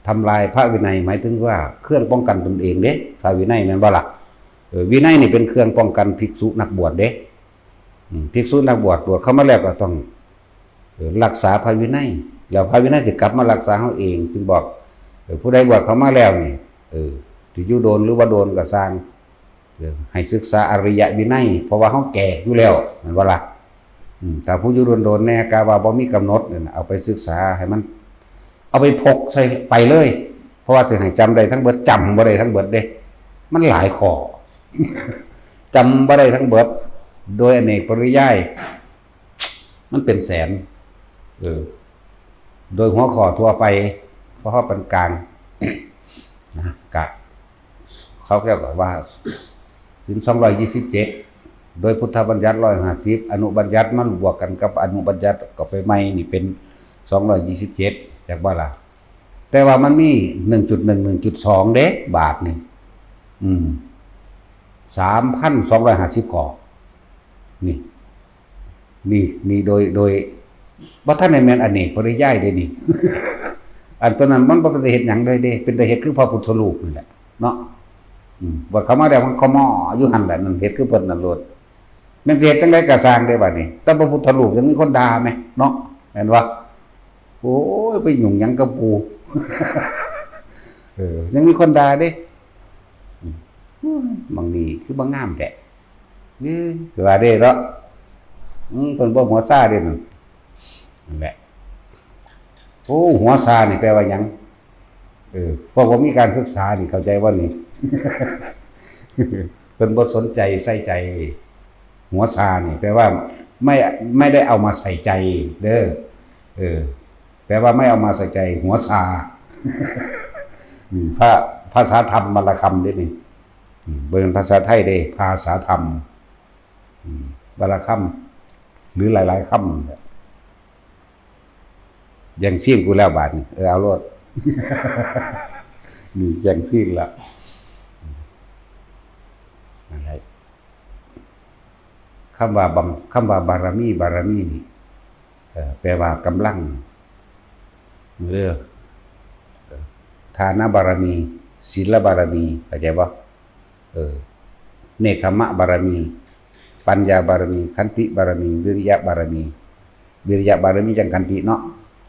ທຳລາຍພະວິໄນ ໝາຍເຖິງວ່າເຄື່ອງປ້ອງກັນຕົນເອງເດ້ ພະວິໄນແມ່ນບໍ່ລະ? ເອີ ວິໄນນີ້ເປັນເຄື່ອງປ້ອງກັນພິກສຸນັກບວດເດ້. ອືມ ພິກສຸນັກບວດ ບວດເຂົ້າມາແລ້ວກໍຕ້ອງ ເອີ ລັກສາພະວິໄນ ແລ້ວພະວິໄນຊິກັບມາລັກສາເຮົາເອງ. ຈຶ່ງບອກ ເອີ ຜູ້ໃດບວດເຂົ້າມາແລ້ວນີ້ ເອີ ຊິຢູ່ດົນຫຼືບໍ່ດົນກໍຊ່າງ ເອີ ໃຫ້ສຶກສາອະລິຍະວິໄນ ເພາະວ່າເຮົາແກ່ຢູ່ແລ້ວ ແມ່ນບໍ່ລະ? ອືມ ຖ້າຜູ້ຢູ່ດົນໆ ແດ່ ກະວ່າບໍ່ມີກຳນົດນັ້ນ ເອົາໄປສຶກສາໃຫ້ມັນ ເອົາໄປພົກໃສ່ໄປເລີຍ ເພາະວ່າຊິໃຫ້ຈຳໄດ້ທັງເບິດ ຈຳບໍ່ໄດ້ທັງເບິດເດ້ ມັນຫຼາຍຂໍ້ ຈຳບໍ່ໄດ້ທັງເບິດ ໂດຍອະເນກປະລິຍາຍ ມັນເປັນແສນ. ເອີ ໂດຍຫົວຂໍ້ທົ່ວໄປ ເພາະເຮົາປານກາງນະ ກະ ເຂົາເຈົ້າກໍວ່າສິນສອງຮ້ອຍຊາວເຈັດ ໂດຍພຸດທະບັນຍັດຮ້ອຍຫ້າສິບ ອະນຸບັນຍັດ ມັນບວກກັນກັບອະນຸບັນຍັດ ກໍໄປໃໝ່ນີ້ເປັນສອງຮ້ອຍຊາວເຈັດ ຈັກບໍ່ລະ? ແຕ່ວ່າມັນມີໜຶ່ງຈຸດໜຶ່ງ ໜຶ່ງຈຸດສອງເດ້ ບາດນີ້ ອືມ ສາມພັນສອງຮ້ອຍຫ້າສິບຂໍ້ ນີ້ ນີ້ ນີ້ໂດຍ ໂດຍ ບໍ່ທັນໄດ້ແມ່ນອະເນກປະລິຍາຍເດ້ນີ້. ອັນຕົວນັ້ນມັນບໍ່ເປັນຕາເຮັດຫຍັງເລີຍເດ້ ເປັນຕາເຮັດຄືພະພຸດທະຮູບນີ້ແຫຼະເນາະ. ອືມ ບວດເຂົ້າມາແລ້ວມັນກໍໝໍ້ຢູ່ຫັ້ນແຫຼະ ນັ້ນເຮັດຄືເພິ່ນນັ້ນໂລດ. ແມ່ນຊິເຮັດຈັ່ງໃດກໍຊ່າງເດ້ບາດນີ້ ແຕ່ພະພຸດທະຮູບຍັງມີຄົນດ່າແໝ ເນາະ ແມ່ນບໍ່? ໂອ້ຍ ໄປຫຍຸ້ງຫຍັງກັບກູ ເອີ ຍັງມີຄົນດ່າເດ້. ອືມ ໂອ້ຍ ບັກນີ້ຄືບໍ່ງາມແທ້ ເອີ ຄືວ່າເດ້ເນາະ. ອືມ ເພິ່ນບໍ່ຫົວຊາເດ້ນັ້ນ ນັ້ນແຫຼະ. ໂອ້ ຫົວຊານີ້ແປວ່າຫຍັງ? ເອີ ພວກບໍ່ມີການສຶກສານີ້ ເຂົ້າໃຈບໍ່ນີ້? ເພິ່ນບໍ່ສົນໃຈໃສ່ໃຈ. ຫົວຊານີ້ແປວ່າ ໄມ່ ໄມ່ໄດ້ເອົາມາໃສ່ໃຈເດີ ເອີ ແປວ່າໄມ່ເອົາມາໃສ່ໃຈ ຫົວຊາ. ອືມ ພາ ພາສາທຳວາລະຄຳເດ້ນີ້ ອືມ ບໍ່ແມ່ນພາສາໄທເດ້ ພາສາທຳ ອືມ ວາລະຄຳ ຫຼືຫຼາຍໆຄຳ. ແຍ່ງຊີນກູແລ້ວບາດນີ້ ເອີ ເອົາໂລດ ນີ້ແຍ່ງຊີນລະ. ນັ້ນແຫຼະ ຄຳວ່າບຳ ຄຳວ່າບາລະມີ ບາລະມີນີ້ ເອີ ແປວ່າກຳລັງເດີ ເອີ ທານະບາລະມີ ສິນລະບາລະມີ ເຂົ້າໃຈບໍ່? ເອີ ເນກຂະມະບາລະມີ ປັນຍາບາລະມີ ຂັນຕິບາລະມີ ວິລິຍະບາລະມີ ວິລິຍະບາລະມີຈັ່ງຂັນຕິເນາະ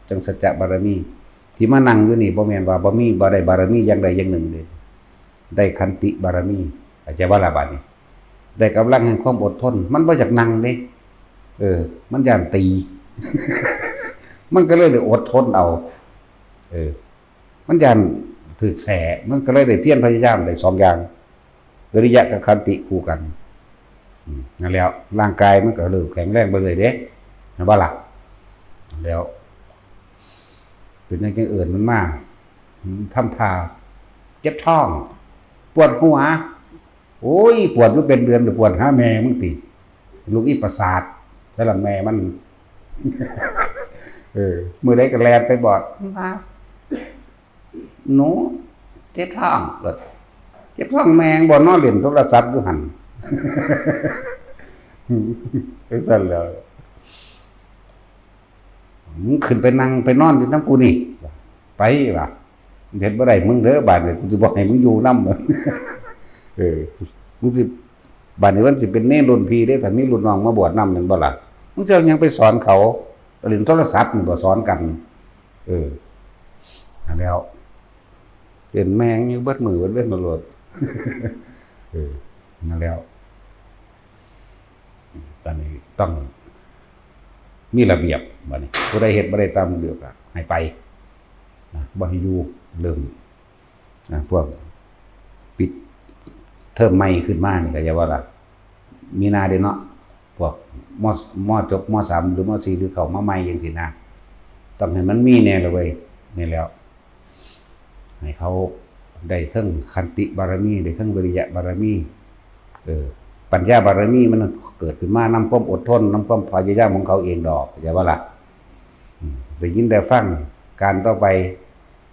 ຈັ່ງສັດຈະບາລະມີ. ທີ່ມານັ່ງຢູ່ນີ້ບໍ່ແມ່ນວ່າບໍ່ມີ ບໍ່ໄດ້ບາລະມີຢ່າງໃດຢ່າງໜຶ່ງເດ້ ໄດ້ຂັນຕິບາລະມີ ເຂົ້າໃຈບໍ່ລະບາດນີ້? ໄດ້ກຳລັງແຫ່ງຄວາມອົດທົນ ມັນບໍ່ຢາກນັ່ງເດ້ ເອີ ມັນຢ້ານຕີ ມັນກໍເລີຍໄດ້ອົດທົນເອົາ ເອີ ມັນຢ້ານຖືກແສ ມັນກໍເລີຍໄດ້ພຽນພະຍາຍາມໄດ້ສອງຢ່າງ ວິລິຍະກັບຂັນຕິຄູ່ກັນ. ອືມ ນັ້ນແຫຼະ ຮ່າງກາຍມັນກໍເລີ່ມແຂງແຮງໄປເລື້ອຍເດ້ ແມ່ນບໍ່ລະ? ແລ້ວເປັນຫຍັງຈັ່ງເອີ້ນມັນມາ? ອືມ ທຳທ່າເຈັບທ້ອງ ປວດຫົວ. ໂອ້ຍ ປວດຢູ່ເປັນເດືອນ ປວດຫາແມ່ມຶງຕິ ລູກອີປະສາດ ແຕ່ລະແມ່ມັນ ເອີ ມື້ໃດກໍແລ່ນໄປບອກ ໜູເຈັບທ້ອງ ເຈັບທ້ອງແມ່ງບໍ່ ນອນຫຼິ້ນໂທລະສັບຢູ່ຫັ້ນ ຈັ່ງຊັ້ນແຫຼ້ວ ມຶງຂຶ້ນໄປນັ່ງໄປນອນຢູ່ນຳກູນີ້ ໄປວ່າ ເຮັດບໍ່ໄດ້ມຶງເດີ ບາດນີ້ກູຊິບໍ່ໃຫ້ມຶງຢູ່ນຳ ເອີ ມຶງຊິ ບາດນີ້ມັນຊິເປັນເນນລຸ້ນພີ່ເດ້ ຖ້າມີລຸ້ນນ້ອງມາບວດນຳແມ່ນບໍ່ລະ ມຶງຊິເອົາຫຍັງໄປສອນເຂົາ ຫຼິ້ນໂທລະສັບນີ້ບໍ່ສອນກັນ ເອີ ຫັ້ນແລ້ວ ເປັນແມ່ງຢູ່ເບິດມື້ເບິດເວັນໂລດ ເອີ ນັ້ນແຫຼ້ວ ຕອນນີ້ຕ້ອງມີລະບຽບ ບາດນີ້ຜູ້ໃດເຮັດບໍ່ໄດ້ຕາມລະບຽບກໍໃຫ້ໄປນະ ບໍ່ໃຫ້ຢູ່ ເລີ່ມ ນະ ພວກປິດເທີມໃໝ່ຂຶ້ນມານີ້ກໍຢ່າວ່າລະ ມີນາເດ້ເນາະ ພວກ ມ ມ ຈົບ ມ ສາມ ຫຼື ມ ສີ່ ຫຼື ເຂົ້າມາໃໝ່ຈັ່ງຊີ້ນະ ຕ້ອງໃຫ້ມັນມີແດ່ລະເວີຍ ນີ້ແຫຼ້ວ ໃຫ້ເຂົາໄດ້ເທິງຂັນຕິບາລະມີ ໄດ້ເທິງວິລິຍະບາລະມີ ເອີ ປັນຍາບາລະມີມັນເກີດຂຶ້ນມານຳຄວາມອົດທົນ ນຳຄວາມພະຍາຍາມຂອງເຂົາເອງດອກ ເຂົ້າໃຈບໍ່ລະ? ອືມ ໄດ້ຍິນໄດ້ຟັງ ການຕໍ່ໄປ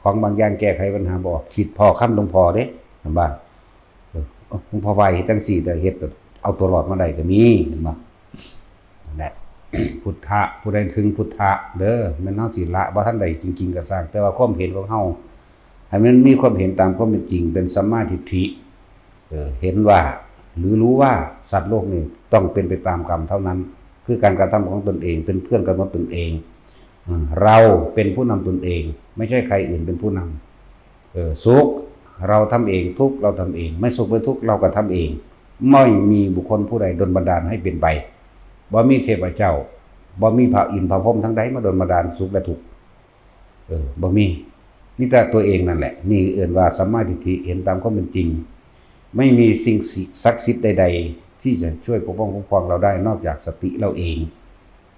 ຂອງບາງຢ່າງແກ້ໄຂບັນຫາບໍ່ອອກ ຄິດພໍ້ຄຳຫຼວງພໍ່ເດ້ ເຫັນບໍ່? ເອີ ເອີ ຫຼວງພໍ່ວ່າເຮັດຈັ່ງຊີ້ ແຕ່ເຮັດເອົາຕົວລອດມາໄດ້ກໍມີ ເຫັນບໍ່? ນັ້ນແຫຼະ ພຸດທະ ຜູ້ໃດເຖິງພຸດທະເດີ ແມ່ນເຮົາຊິລະບໍ່ທັນໄດ້ຈິງໆກໍຊ່າງ ແຕ່ວ່າຄວາມເຫັນຂອງເຮົາ ໃຫ້ມັນມີຄວາມເຫັນຕາມຄວາມເປັນຈິງ ເປັນສຳມາທິດຖິ ເອີ ເຫັນວ່າ ຫຼື ຮູ້ວ່າ ສັດໂລກນີ້ຕ້ອງເປັນໄປຕາມກຳເທົ່ານັ້ນ ຄືການກະທຳຂອງຕົນເອງ ເປັນເຄື່ອງກຳນົດຕົນເອງ ເອີ ເຮົາເປັນຜູ້ນຳຕົນເອງ ໄມ່ໃຊ່ໃຄອື່ນເປັນຜູ້ນຳ ເອີ ສຸກເຮົາທຳເອງ ທຸກເຮົາທຳເອງ ໄມ່ສຸກໄມ່ທຸກເຮົາກໍທຳເອງ ບໍ່ມີບຸກຄົນຜູ້ໃດດົນບັນດານໃຫ້ເປັນໄປ ບໍ່ມີເທບພະເຈົ້າ ບໍ່ມີພະອິນພະພົມທາງໃດມາດົນບັນດານສຸກແລະທຸກ ເອີ ບໍ່ມີ ມີແຕ່ຕົວເອງນັ້ນແຫຼະ ນີ້ເອີ້ນວ່າສຳມາທິດຖິ ເຫັນຕາມຄວາມເປັນຈິງ ໄມ່ມີສິ່ງສິ ສັກສິດໃດໆ ທີ່ຈະຊ່ວຍປົກປ້ອງຄຸ້ມຄອງເຮົາໄດ້ ນອກຈາກສະຕິເຮົາເອງ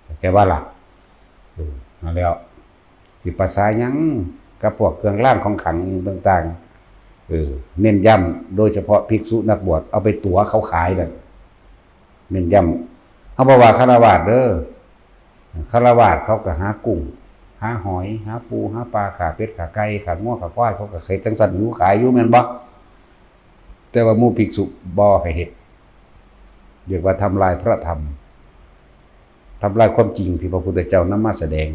ເຂົ້າໃຈບໍ່ລະ? ເອີ ນັ້ນແຫຼ້ວ ຊິປະສາຫຍັງກັບພວກເຄື່ອງລາງຂອງຂັງອີ່ຫຍັງຕ່າງໆ ເອີ ເນັ້ນຢ້ຳ ໂດຍສະເພາະພິກສຸນັກບວດ ເອົາໄປຕົວະເຂົາຂາຍນັ້ນ ເນັ້ນຢ້ຳ ເຮົາບໍ່ວ່າຄາລະວາດເດີ ຄາລະວາດເຂົາກໍຫາກຸ້ງ ຫາຫອຍ ຫາປູ ຫາປາ ຂ້າເປັດ ຂ້າໄກ່ ຂ້າງົວ ຂ້າຄວາຍ ເຂົາກໍເຮັດຈັ່ງຊັ້ນຢູ່ ຂາຍຢູ່ ແມ່ນບໍ່? ແຕ່ວ່າໝູ່ພິກສຸບໍ່ໃຫ້ເຮັດ ຮຽກວ່າທຳລາຍພະທຳ ທຳລາຍຄວາມຈິງທີ່ພະພຸດທະເຈົ້ານຳມາສະແດງ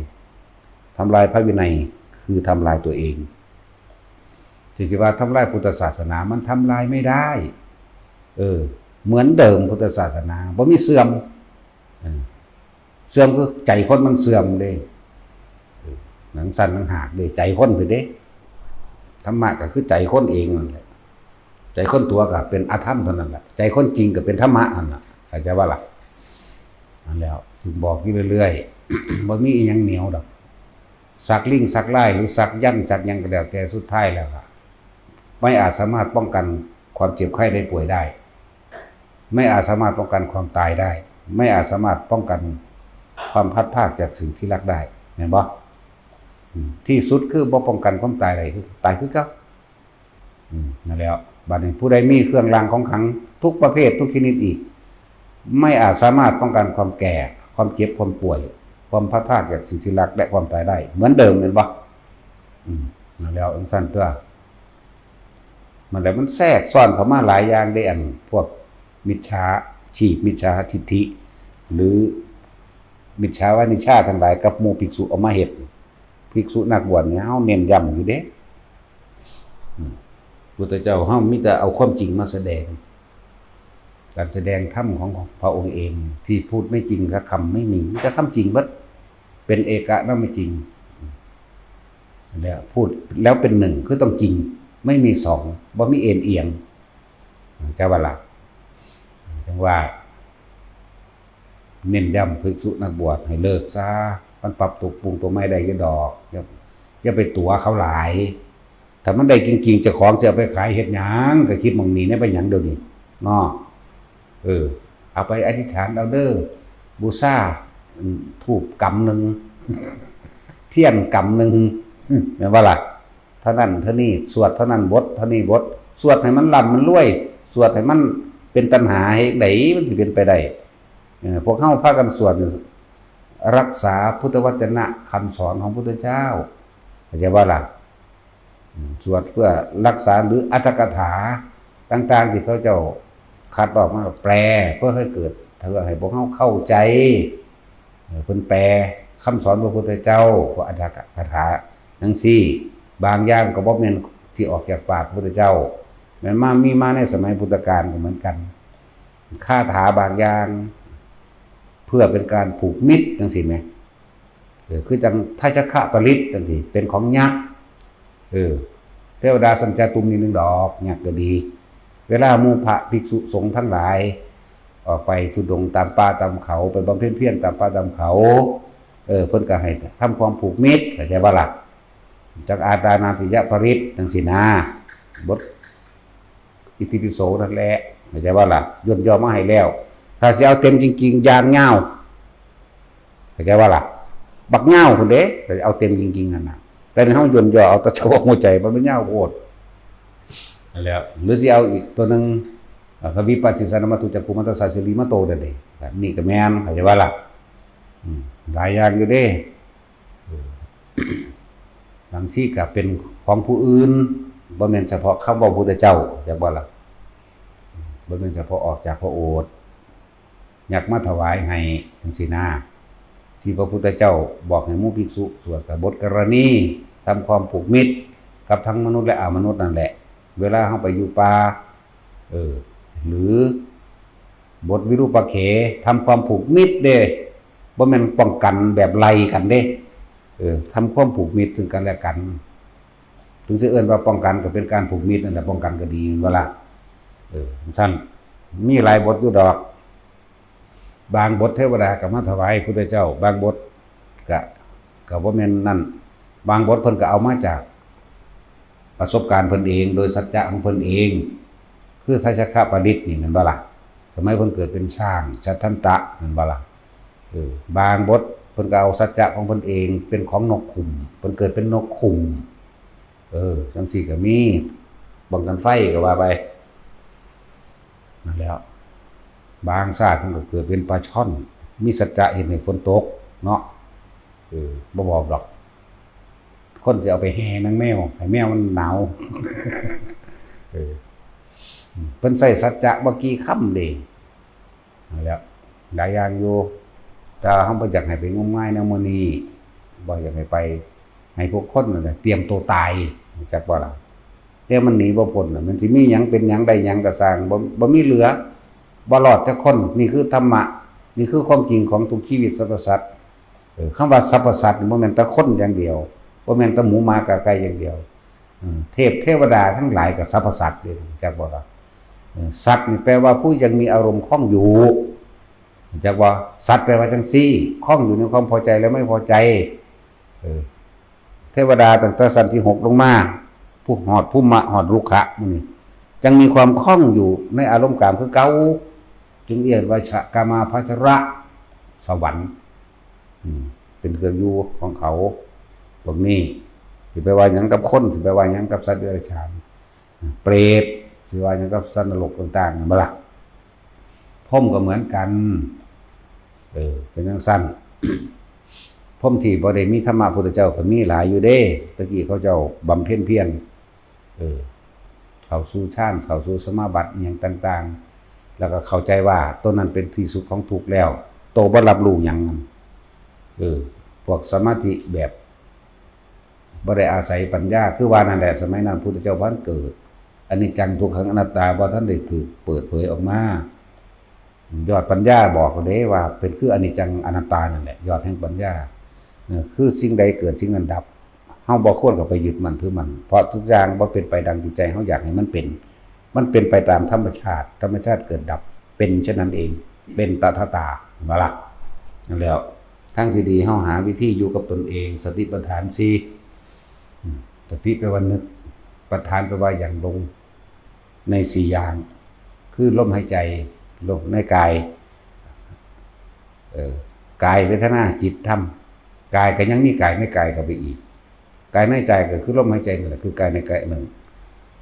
ທຳລາຍພະວິໄນ ຄືທຳລາຍຕົວເອງ ທີ່ຊິວ່າທຳລາຍພຸດທະສາສະໜາ ມັນທຳລາຍໄມ່ໄດ້ ເອີ ເໝືອນເດີມ ພຸດທະສາສະໜາບໍ່ມີເສື່ອມ ເອີ ເສື່ອມຄືໃຈຄົນມັນເສື່ອມເດ້ ເອີ ໜັງສັ້ນໜັງຫາກເດ້ ໃຈຄົນພຸ້ນເດ້ ທຳມະກໍຄືໃຈຄົນເອງນັ້ນແຫຼະ ໃຈຄົນຕົວະກໍເປັນອະທຳເທົ່ານັ້ນແຫຼະ ໃຈຄົນຈິງກໍເປັນທຳມະຫັ້ນລະ ເຂົ້າໃຈບໍ່ລະ? ນັ້ນແຫຼ້ວ ຈຶ່ງບອກຢູ່ເລື້ອຍໆ ບໍ່ມີອີ່ຫຍັງໜຽວດອກ ສັກລິງສັກລາຍ ຫຼື ສັກຢັນສັກຫຍັງກໍແລ້ວແຕ່ ສຸດທ້າຍແລ້ວກໍ ໄມ່ອາດສາມາດປ້ອງກັນຄວາມເຈັບໄຂ້ໄດ້ປ່ວຍໄດ້ ໄມ່ອາດສາມາດປ້ອງກັນຄວາມຕາຍໄດ້ ໄມ່ອາດສາມາດປ້ອງກັນຄວາມພັດພາກຈາກສິ່ງທີ່ຮັກໄດ້ ແມ່ນບໍ່? ອືມ ທີ່ສຸດຄືບໍ່ປ້ອງກັນຄວາມຕາຍໄດ້ ຄືຕາຍຄືເກົ່າ ອືມ ນັ້ນແຫຼ້ວ ບາດນີ້ຜູ້ໃດມີເຄື່ອງລາງຂອງຂັງທຸກປະເພດ ທຸກຊະນິດອີກ ໄມ່ອາດສາມາດປ້ອງກັນຄວາມແກ່ ຄວາມເຈັບ ຄວາມປ່ວຍ ຄວາມພັດພາກຈາກສິ່ງທີ່ຮັກ ແລະ ຄວາມຕາຍໄດ້ເໝືອນເດີມ ແມ່ນບໍ່? ອືມ ນັ້ນແຫຼ້ວ ຈັ່ງຊັ້ນຕົວະ ມັນແຫຼະ ມັນແຊກຊ້ອນເຂົ້າມາຫຼາຍຢ່າງເດ້ ອັນພວກມິດສາຊີບ ມິດສາທິດຖິ ຫຼື ມິດສາວານິດສາທັງຫຼາຍ ກັບໝູ່ພິກສຸເອົາມາເຮັດ ພິກສຸນັກບວດນີ້ ເຮົາເນັ້ນຢ້ຳຢູ່ເດ້ ອືມ ພຸດທະເຈົ້າເຮົາມີແຕ່ເອົາຄວາມຈິງມາສະແດງ ການສະແດງທຳຂອງພະອົງເອງ ທີ່ພູດໄມ່ຈິງສັກຄຳໄມ່ມີ ມີແຕ່ຄຳຈິງເບິດ ເປັນເອກະນາມະຈິງ ແລ້ວພູດແລ້ວເປັນໜຶ່ງ ຄືຕ້ອງຈິງ ໄມ່ມີສອງ ບໍ່ມີເອັນອຽງ ເຈົ້າວ່າລະ? ຈັ່ງວ່າ ເນັ້ນຢ້ຳພິກສຸນັກບວດໃຫ້ເລີກຊະ ມັນປັບປຸງຕົວໃໝ່ໄດ້ຢູ່ດອກ ຢ່າ ຢ່າໄປຕົວະເຂົາຫຼາຍ ຖ້າມັນໄດ້ຈິງໆ ເຈົ້າຂອງຊິເອົາໄປຂາຍເຮັດຫຍັງ? ກໍຄິດໝ່ອງນີ້ແດ່ ໄປຫຍັງດຽວນີ້ເນາະ ເອີ ເອົາໄປອະທິຖານເອົາເດີ ບູຊາ ອືມ ທູບກຳໜຶ່ງ ທຽນກຳໜຶ່ງ ແມ່ນບໍ່ລະ? ເທົ່ານັ້ນເທົ່ານີ້ ສວດເທົ່ານັ້ນບົດ ເທົ່ານີ້ບົດ ສວດໃຫ້ມັນລ່ຳມັນລວຍ ສວດໃຫ້ມັນເປັນຕັນຫາ ເຮັດໃດມັນຊິເປັນໄປໄດ້? ເອີ ພວກເຮົາພາກັນສວດ ລັກສາພຸດທະວັດຈະນະຄຳສອນຂອງພຸດທະເຈົ້າ ເຂົ້າໃຈບໍ່ລະ? ອືມ ສວດເພື່ອລັກສາ ຫຼື ອັດຖະກະຖາຕ່າງໆ ທີ່ເຂົາເຈົ້າ ຄັດອອກມາແປ ເພື່ອໃຫ້ເກີດ ເພື່ອໃຫ້ພວກເຮົາເຂົ້າໃຈ. ເອີ ເພິ່ນແປຄຳສອນພະພຸດທະເຈົ້າ ພວກອັດຖະກະຖາຈັ່ງຊີ້ ບາງຢ່າງກໍບໍ່ແມ່ນທີ່ອອກຈາກປາກພະພຸດທະເຈົ້າ ແມ່ນມາ ມີມາໃນສະໄໝພຸດທະການກໍເໝືອນກັນ ຄາຖາບາງຢ່າງ ເພື່ອເປັນການຜູກມິດຈັ່ງຊີ້ແໝ ເອີ ຄືຈັ່ງໄທສັກຂະປະລິດຈັ່ງຊີ້ ເປັນຂອງຍັກ ເອີ ເທວະດາຊັ້ນຈະຕຸມນິດໜຶ່ງດອກ ຍັກກໍດີ. ເວລາໝູ່ພະພິກສຸສົງທັງຫຼາຍ ອອກໄປທຸດົງຕາມປ່າຕາມເຂົາ ໄປບຳເພັນພຽນຕາມປ່າຕາມເຂົາ ເອີ ເພິ່ນກໍໃຫ້ທຳຄວາມຜູກມິດ ເຂົ້າໃຈບໍ່ລະ? ຈັກອາດຕານາຕິຍະປະລິດຈັ່ງຊີ້ນາ ບົດ ອິຕິປິໂສນັ້ນແຫຼະ ເຂົ້າໃຈບໍ່ລະ? ຢ່ນຍໍມາໃຫ້ແລ້ວ ຖ້າຊິເອົາເຕັມຈິງໆ ຢ່າງຍາວ ເຂົ້າໃຈບໍ່ລະ? ບັກຍາວພຸ້ນເດ້ ຖ້າຊິເອົາເຕັມຈິງໆ ຫັ້ນນະ ແຕ່ນີ້ເຮົາຢ່ນຍໍເອົາແຕ່ສະເພາະຫົວໃຈ ມັນ ມັນຍາວໂພດ ນັ້ນແຫຼະ. ຫຼືຊິເອົາອີກຕົວໜຶ່ງ ອາ ກະວິປັດສິສານະມັດຖຸຈັກຂຸມັນຕະສາສິລິມະໂຕນັ້ນເດ້ ນີ້ກໍແມ່ນ ເຂົ້າໃຈບໍ່ລະ? ອືມ ຫຼາຍຢ່າງຢູ່ເດ້. ເອີ ບາງທີກໍເປັນຂອງຜູ້ອື່ນ ບໍ່ແມ່ນສະເພາະຄຳເວົ້າພຸດທະເຈົ້າ ຈັກບໍ່ລະ? ບໍ່ແມ່ນສະເພາະອອກຈາກພະໂອດ ຍັກມາຖວາຍໃຫ້ຈັ່ງຊີ້ນາ ທີ່ພະພຸດທະເຈົ້າບອກໃຫ້ໝູ່ພິກສຸສວດກໍບົດກະລະນີ ທຳຄວາມຜູກມິດກັບທັງມະນຸດ ແລະ ອະມະນຸດນັ້ນແຫຼະ. ເວລາເຮົາໄປຢູ່ປ່າ ເອີ ຫຼື ບົດວິຣູປະເຂ ທຳຄວາມຜູກມິດເດ້ ບໍ່ແມ່ນປ້ອງກັນແບບໄລ່ກັນເດ້ ເອີ ທຳຄວາມຜູກມິດຊຶ່ງກັນແລະກັນ ເຖິງຊິເອີ້ນວ່າປ້ອງກັນກໍເປັນການຜູກມິດນັ້ນແຫຼະ ປ້ອງກັນກໍດີ ແມ່ນບໍ່ລະ? ເອີ ຈັ່ງຊັ້ນ ມີຫຼາຍບົດຢູ່ດອກ ບາງບົດເທວະດາກໍມາຖວາຍພຸດທະເຈົ້າ ບາງບົດ ກະ ກະບໍ່ແມ່ນນັ້ນ ບາງບົດເພິ່ນກະເອົາມາຈາກປະສົບການເພິ່ນເອງ ໂດຍສັດຈະຂອງເພິ່ນເອງ ຄືໄຕສະຂະປະດິດນີ້ແມ່ນບໍ່ລະ? ສະໄໝເພິ່ນເກີດເປັນຊ້າງ ສັດທັນຕະ ແມ່ນບໍ່ລະ? ເອີ ບາງບົດເພິ່ນກະເອົາສັດຈະຂອງເພິ່ນເອງ ເປັນຂອງນົກຂຸ້ມ ເພິ່ນເກີດເປັນນົກຂຸ້ມ ເອີ ຈັ່ງຊີ້ກະມີ ປ້ອງກັນໄຟກະວ່າໄປ. ນັ້ນແຫຼະ ບາງຊາດເພິ່ນກໍເກີດເປັນປາຊ່ອນ ມີສັດຈະເຮັດໃຫ້ຝົນຕົກເນາະ ເອີ ບໍ່ບອກດອກ ຄົນຊິເອົາໄປແຫ່ນາງແມວ ໃຫ້ແມວມັນໜາວ ເອີ ເພິ່ນໃຊ້ສັດຈະບໍ່ກີ່ຄຳເດ້ ນັ້ນແຫຼະ ຫຼາຍຢ່າງຢູ່ ແຕ່ວ່າເຮົາບໍ່ຢາກໃຫ້ໄປງົມງາຍແນວມື້ນີ້ ບໍ່ຢາກໃຫ້ໄປ ໃຫ້ພວກຄົນນັ້ນແຫຼະຕຽມໂຕຕາຍ ຮູ້ຈັກບໍ່ລະ? ແຕ່ມັນໜີບໍ່ພົ້ນນະ ມັນຊິມີຫຍັງເປັນຫຍັງໄດ້ຫຍັງກໍຊ່າງ ບໍ່ ບໍ່ມີເຫຼືອ ບໍ່ລອດຈັກຄົນ. ນີ້ຄືທຳມະ ນີ້ຄືຄວາມຈິງຂອງທຸກຊີວິດສັບພະສັດ. ເອີ ຄຳວ່າສັບພະສັດນີ້ບໍ່ແມ່ນແຕ່ຄົນຢ່າງດຽວ ບໍ່ແມ່ນແຕ່ໝູໝາກາໄກ່ຢ່າງດຽວ ເອີ ເທບເທວະດາທັງຫຼາຍກໍສັບພະສັດເດ້ ຮູ້ຈັກບໍ່ລະ? ເອີ ສັດນີ້ແປວ່າຜູ້ຍັງມີອາລົມຄອງຢູ່ ຮູ້ຈັກບໍ່? ສັດແປວ່າຈັ່ງຊີ້ ຄອງຢູ່ໃນຄວາມພໍໃຈ ແລະ ໄມ່ພໍໃຈ ເອີ ເທວະດາຕັ້ງແຕ່ຊັ້ນທີຫົກລົງມາ ຜູ້ຮອດພູມະ ຮອດລຸກຂະ ໝູ່ນີ້ ຍັງມີຄວາມຄອງຢູ່ໃນອາລົມກາມຄືເກົ່າ ຈຶ່ງເອີ້ນວ່າຊະ ກາມາພັດຈະລະສະຫວັນ ອືມ ເປັນເຄື່ອງຢູ່ຂອງເຂົາ. ພວກນີ້ຊິໄປວ່າຫຍັງກັບຄົນ ຊິໄປວ່າຫຍັງກັບສັດເດຍລະສານ ເປຣດ ຊິວ່າຫຍັງກັບສັດນະລົກຕ່າງໆ ແມ່ນບໍ່ລະ? ພົມກໍເໝືອນກັນ ເອີ ເປັນຈັ່ງຊັ້ນ ພົມທີ່ບໍ່ໄດ້ມີທຳມະພຸດທະເຈົ້າກໍມີຫຼາຍຢູ່ເດ້. ແຕ່ກີ້ເຂົາເຈົ້າບຳເພັນພຽນ ເອີ ເຂົ້າສູ່ฌານ ເຂົ້າສູ່ສະມາບັດ ອີ່ຫຍັງຕ່າງໆ ແລ້ວກໍເຂົ້າໃຈວ່າໂຕນັ້ນເປັນທີ່ສຸດຂອງທຸກແລ້ວ ໂຕບໍ່ຮັບຮູ້ຫຍັງ ເອີ ພວກສະມາທິແບບ ບໍ່ໄດ້ອາໄສປັນຍາ ຄືວ່ານັ້ນແຫຼະ ສະໄໝນັ້ນພຸດທະເຈົ້າບໍ່ທັນເກີດ ອະນິດຈັງ ທຸກຂັງ ອະນັດຕາ ບໍ່ທັນໄດ້ຖືກເປີດເຜີຍອອກມາ. ຍອດປັນຍາບອກເດ້ວ່າເປັນຄືອະນິດຈັງ ອະນັດຕານັ້ນແຫຼະ ຍອດແຫ່ງປັນຍາ ເອີ ຄືສິ່ງໃດເກີດ ສິ່ງນັ້ນດັບ ເຮົາບໍ່ຄວນເຂົ້າໄປຍຶດໝັ້ນຖືໝັ້ນ ເພາະທຸກຢ່າງບໍ່ເປັນໄປດັ່ງທີ່ໃຈເຮົາຢາກໃຫ້ມັນເປັນ ມັນເປັນໄປຕາມທຳມະຊາດ ທຳມະຊາດເກີດດັບ ເປັນເຊັ່ນນັ້ນເອງ ເປັນຕະຖາຕາ ເຫັນບໍ່ລະ? ນັ້ນແຫຼະ ທາງທີ່ດີເຮົາຫາວິທີຢູ່ກັບຕົນເອງ ສະຕິປັດຖານສີ່ ອືມ ສະຕິແປວ່ານຶກ ປັດຖານແປວ່າຫຍັງລົງໃນສີ່ຢ່າງ ຄືລົມຫາຍໃຈ ລົມໃນກາຍ ເອີ ກາຍ ເວທະນາ ຈິດ ທຳ ກາຍກໍຍັງມີກາຍໃນກາຍເຂົ້າໄປອີກ ກາຍໃນໃຈກໍຄືລົມຫາຍໃຈນີ້ແຫຼະ ຄືກາຍໃນກາຍອັນໜຶ່ງ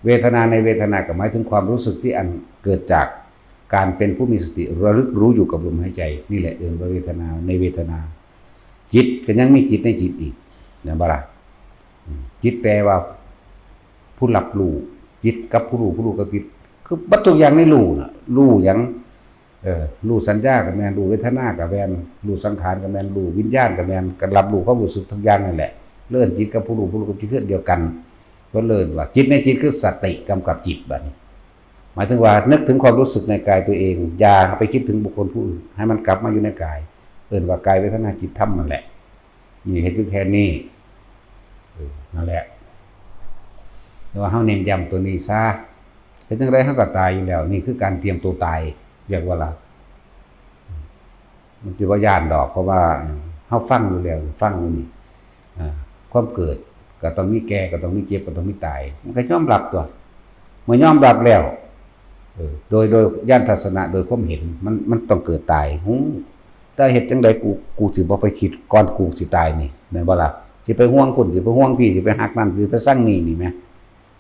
ເວທະນາໃນເວທະນາກໍໝາຍເຖິງຄວາມຮູ້ສຶກທີ່ອັນເກີດຈາກການເປັນຜູ້ມີສະຕິລະລຶກຮູ້ຢູ່ກັບລົມຫາຍໃຈ ນີ້ແຫຼະເອີ້ນວ່າເວທະນາໃນເວທະນາ ຈິດກໍຍັງມີຈິດໃນຈິດອີກ ແມ່ນບໍ່ລະ? ອືມ ຈິດແປວ່າຜູ້ຮັບຮູ້ ຈິດກັບຜູ້ຮູ້ ຜູ້ຮູ້ກັບຈິດ ຄື ເບິດທຸກຢ່າງໃນຮູ້ນະ ຮູ້ຫຍັງ? ເອີ ຮູ້ສັນຍາກໍແມ່ນ ຮູ້ເວທະນາກໍແມ່ນ ຮູ້ສັງຂານກໍແມ່ນ ຮູ້ວິນຍານກໍແມ່ນ ກໍຮັບຮູ້ຄວາມຮູ້ສຶກທຸກຢ່າງນັ້ນແຫຼະ. ເລີ້ນຈິດກັບຜູ້ຮູ້ ຜູ້ຮູ້ກັບຈິດຄືອັນດຽວກັນ ເພິ່ນເອີ້ນວ່າ ຈິດໃນຈິດຄືສະຕິກຳກັບຈິດ. ບາດນີ້ ໝາຍເຖິງວ່າ ນຶກເຖິງຄວາມຮູ້ສຶກໃນກາຍຕົວເອງ ຢ່າໄປຄິດເຖິງບຸກຄົນຜູ້ອື່ນ ໃຫ້ມັນກັບມາຢູ່ໃນກາຍ ເອີ້ນວ່າກາຍເວທະນາຈິດທຳນັ້ນແຫຼະ. ນີ້ເຮັດຢູ່ແຄ່ນີ້ ເອີ ນັ້ນແຫຼະ ແຕ່ວ່າເຮົາເນັ້ນຢ້ຳຕົວນີ້ຊະ ເຮັດຈັ່ງໃດເຮົາກໍຕາຍຢູ່ແລ້ວ ນີ້ຄືການຕຽມໂຕຕາຍ ຮຽກວ່າລະ ມັນຊິບໍ່ຢ້ານດອກ ເພາະວ່າເຮົາຟັງຢູ່ແລ້ວ ຟັງຢູ່ນີ້ ອ່າ ຄວາມເກີດກໍຕ້ອງມີ ແກ່ກໍຕ້ອງມີ ເຈັບກໍຕ້ອງມີ ຕາຍ ມັນກໍຍອມຮັບຕົວະ ເມື່ອຍອມຮັບແລ້ວ ເອີ ໂດຍ ໂດຍຍານທັດສະນະ ໂດຍຄວາມເຫັນ ມັນ ມັນຕ້ອງເກີດຕາຍ ຮູ້ ແຕ່ເຮັດຈັ່ງໃດ ກູ ກູຊິບໍ່ໄປຄິດ ກ່ອນກູຊິຕາຍນີ້ ແມ່ນບໍ່ລະ? ຊິໄປຫ່ວງພຸ້ນ ຊິໄປຫ່ວງພີ້ ຊິໄປຮັກນັ້ນ ຊິໄປຊັງນີ້ ນີ້ແໝ່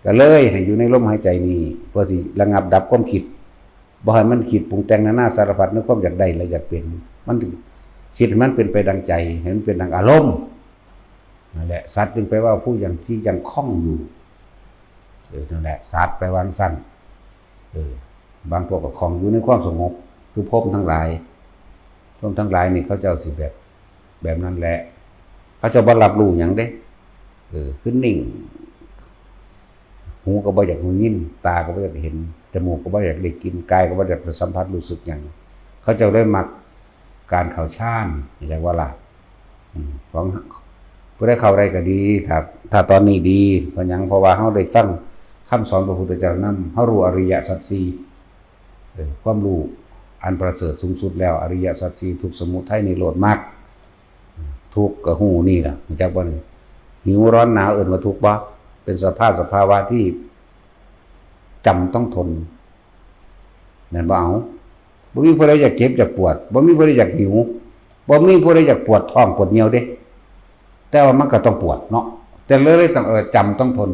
ກໍເລີຍໃຫ້ຢູ່ໃນລົມຫາຍໃຈນີ້ ເພື່ອຊິລະງັບດັບຄວາມຄິດ ບໍ່ໃຫ້ມັນຄິດປຸງແຕ່ງນານາສາລະພັດໃນຄວາມຢາກໄດ້ ແລະ ຢາກເປັນ ມັນ ຄິດໃຫ້ມັນເປັນໄປດັ່ງໃຈ ໃຫ້ມັນເປັນດັ່ງອາລົມ ນັ້ນແຫຼະ ສັດຈຶ່ງແປວ່າຜູ້ຍັງທີ່ຍັງຄອງຢູ່ ເອີ ນັ້ນແຫຼະ ສັດແປວ່າຈັ່ງຊັ້ນ ເອີ ບາງພວກກໍຄອງຢູ່ໃນຄວາມສະຫງົບ ຄືພົມທັງຫຼາຍ ພົມທັງຫຼາຍນີ້ ເຂົາເຈົ້າຊິແບບ ແບບນັ້ນແຫຼະ ເຂົາເຈົ້າບໍ່ຮັບຮູ້ຫຍັງເດ້ ເອີ ຄືນິ່ງ ຫູກໍບໍ່ຢາກໄດ້ຍິນ ຕາກໍບໍ່ຢາກເຫັນ ຈະມູກກໍບໍ່ຢາກໄດ້ກິ່ນ ກາຍກໍບໍ່ຢາກໄດ້ສຳຜັດຮູ້ສຶກຫຍັງ ເຂົາເຈົ້າເລີຍມັກ ການເຂົ້າฌານ ເຫັນຈັກວ່າລະ ອືມ ຂອງ ຜູ້ໃດເຂົ້າໄດ້ກໍດີ ຖ້າ ຖ້າຕອນນີ້ດີ ເພາະຫຍັງ? ເພາະວ່າເຮົາໄດ້ຟັງຄຳສອນພະພຸດທະເຈົ້ານຳ ເຮົາຮູ້ອະລິຍະສັດສີ່ ເອີ ຄວາມຮູ້ອັນປະເສີດສູງສຸດແລ້ວ ອະລິຍະສັດສີ່ ທຸກ ສະມຸໄທ ນິໂຣດ ມັກ ທຸກກໍຮູ້ນີ້ລະ ຮູ້ຈັກບໍ່ນີ້? ຫິວ ຮ້ອນ ໜາວ ເອີ້ນວ່າທຸກບໍ່? ເປັນສະພາບ ສະພາວະທີ່ຈຳຕ້ອງທົນ ແມ່ນບໍ່? ເອົາ ບໍ່ມີຜູ້ໃດຢາກເຈັບຢາກປວດ ບໍ່ມີຜູ້ໃດຢາກຫິວ ບໍ່ມີຜູ້ໃດຢາກປວດທ້ອງປວດຍ່ຽວເດ້ ແຕ່ວ່າມັນກໍຕ້ອງປວດເນາະ ແຕ່ເລີຍຕ້ອງ ເອີ ຈຳຕ້ອງທົນ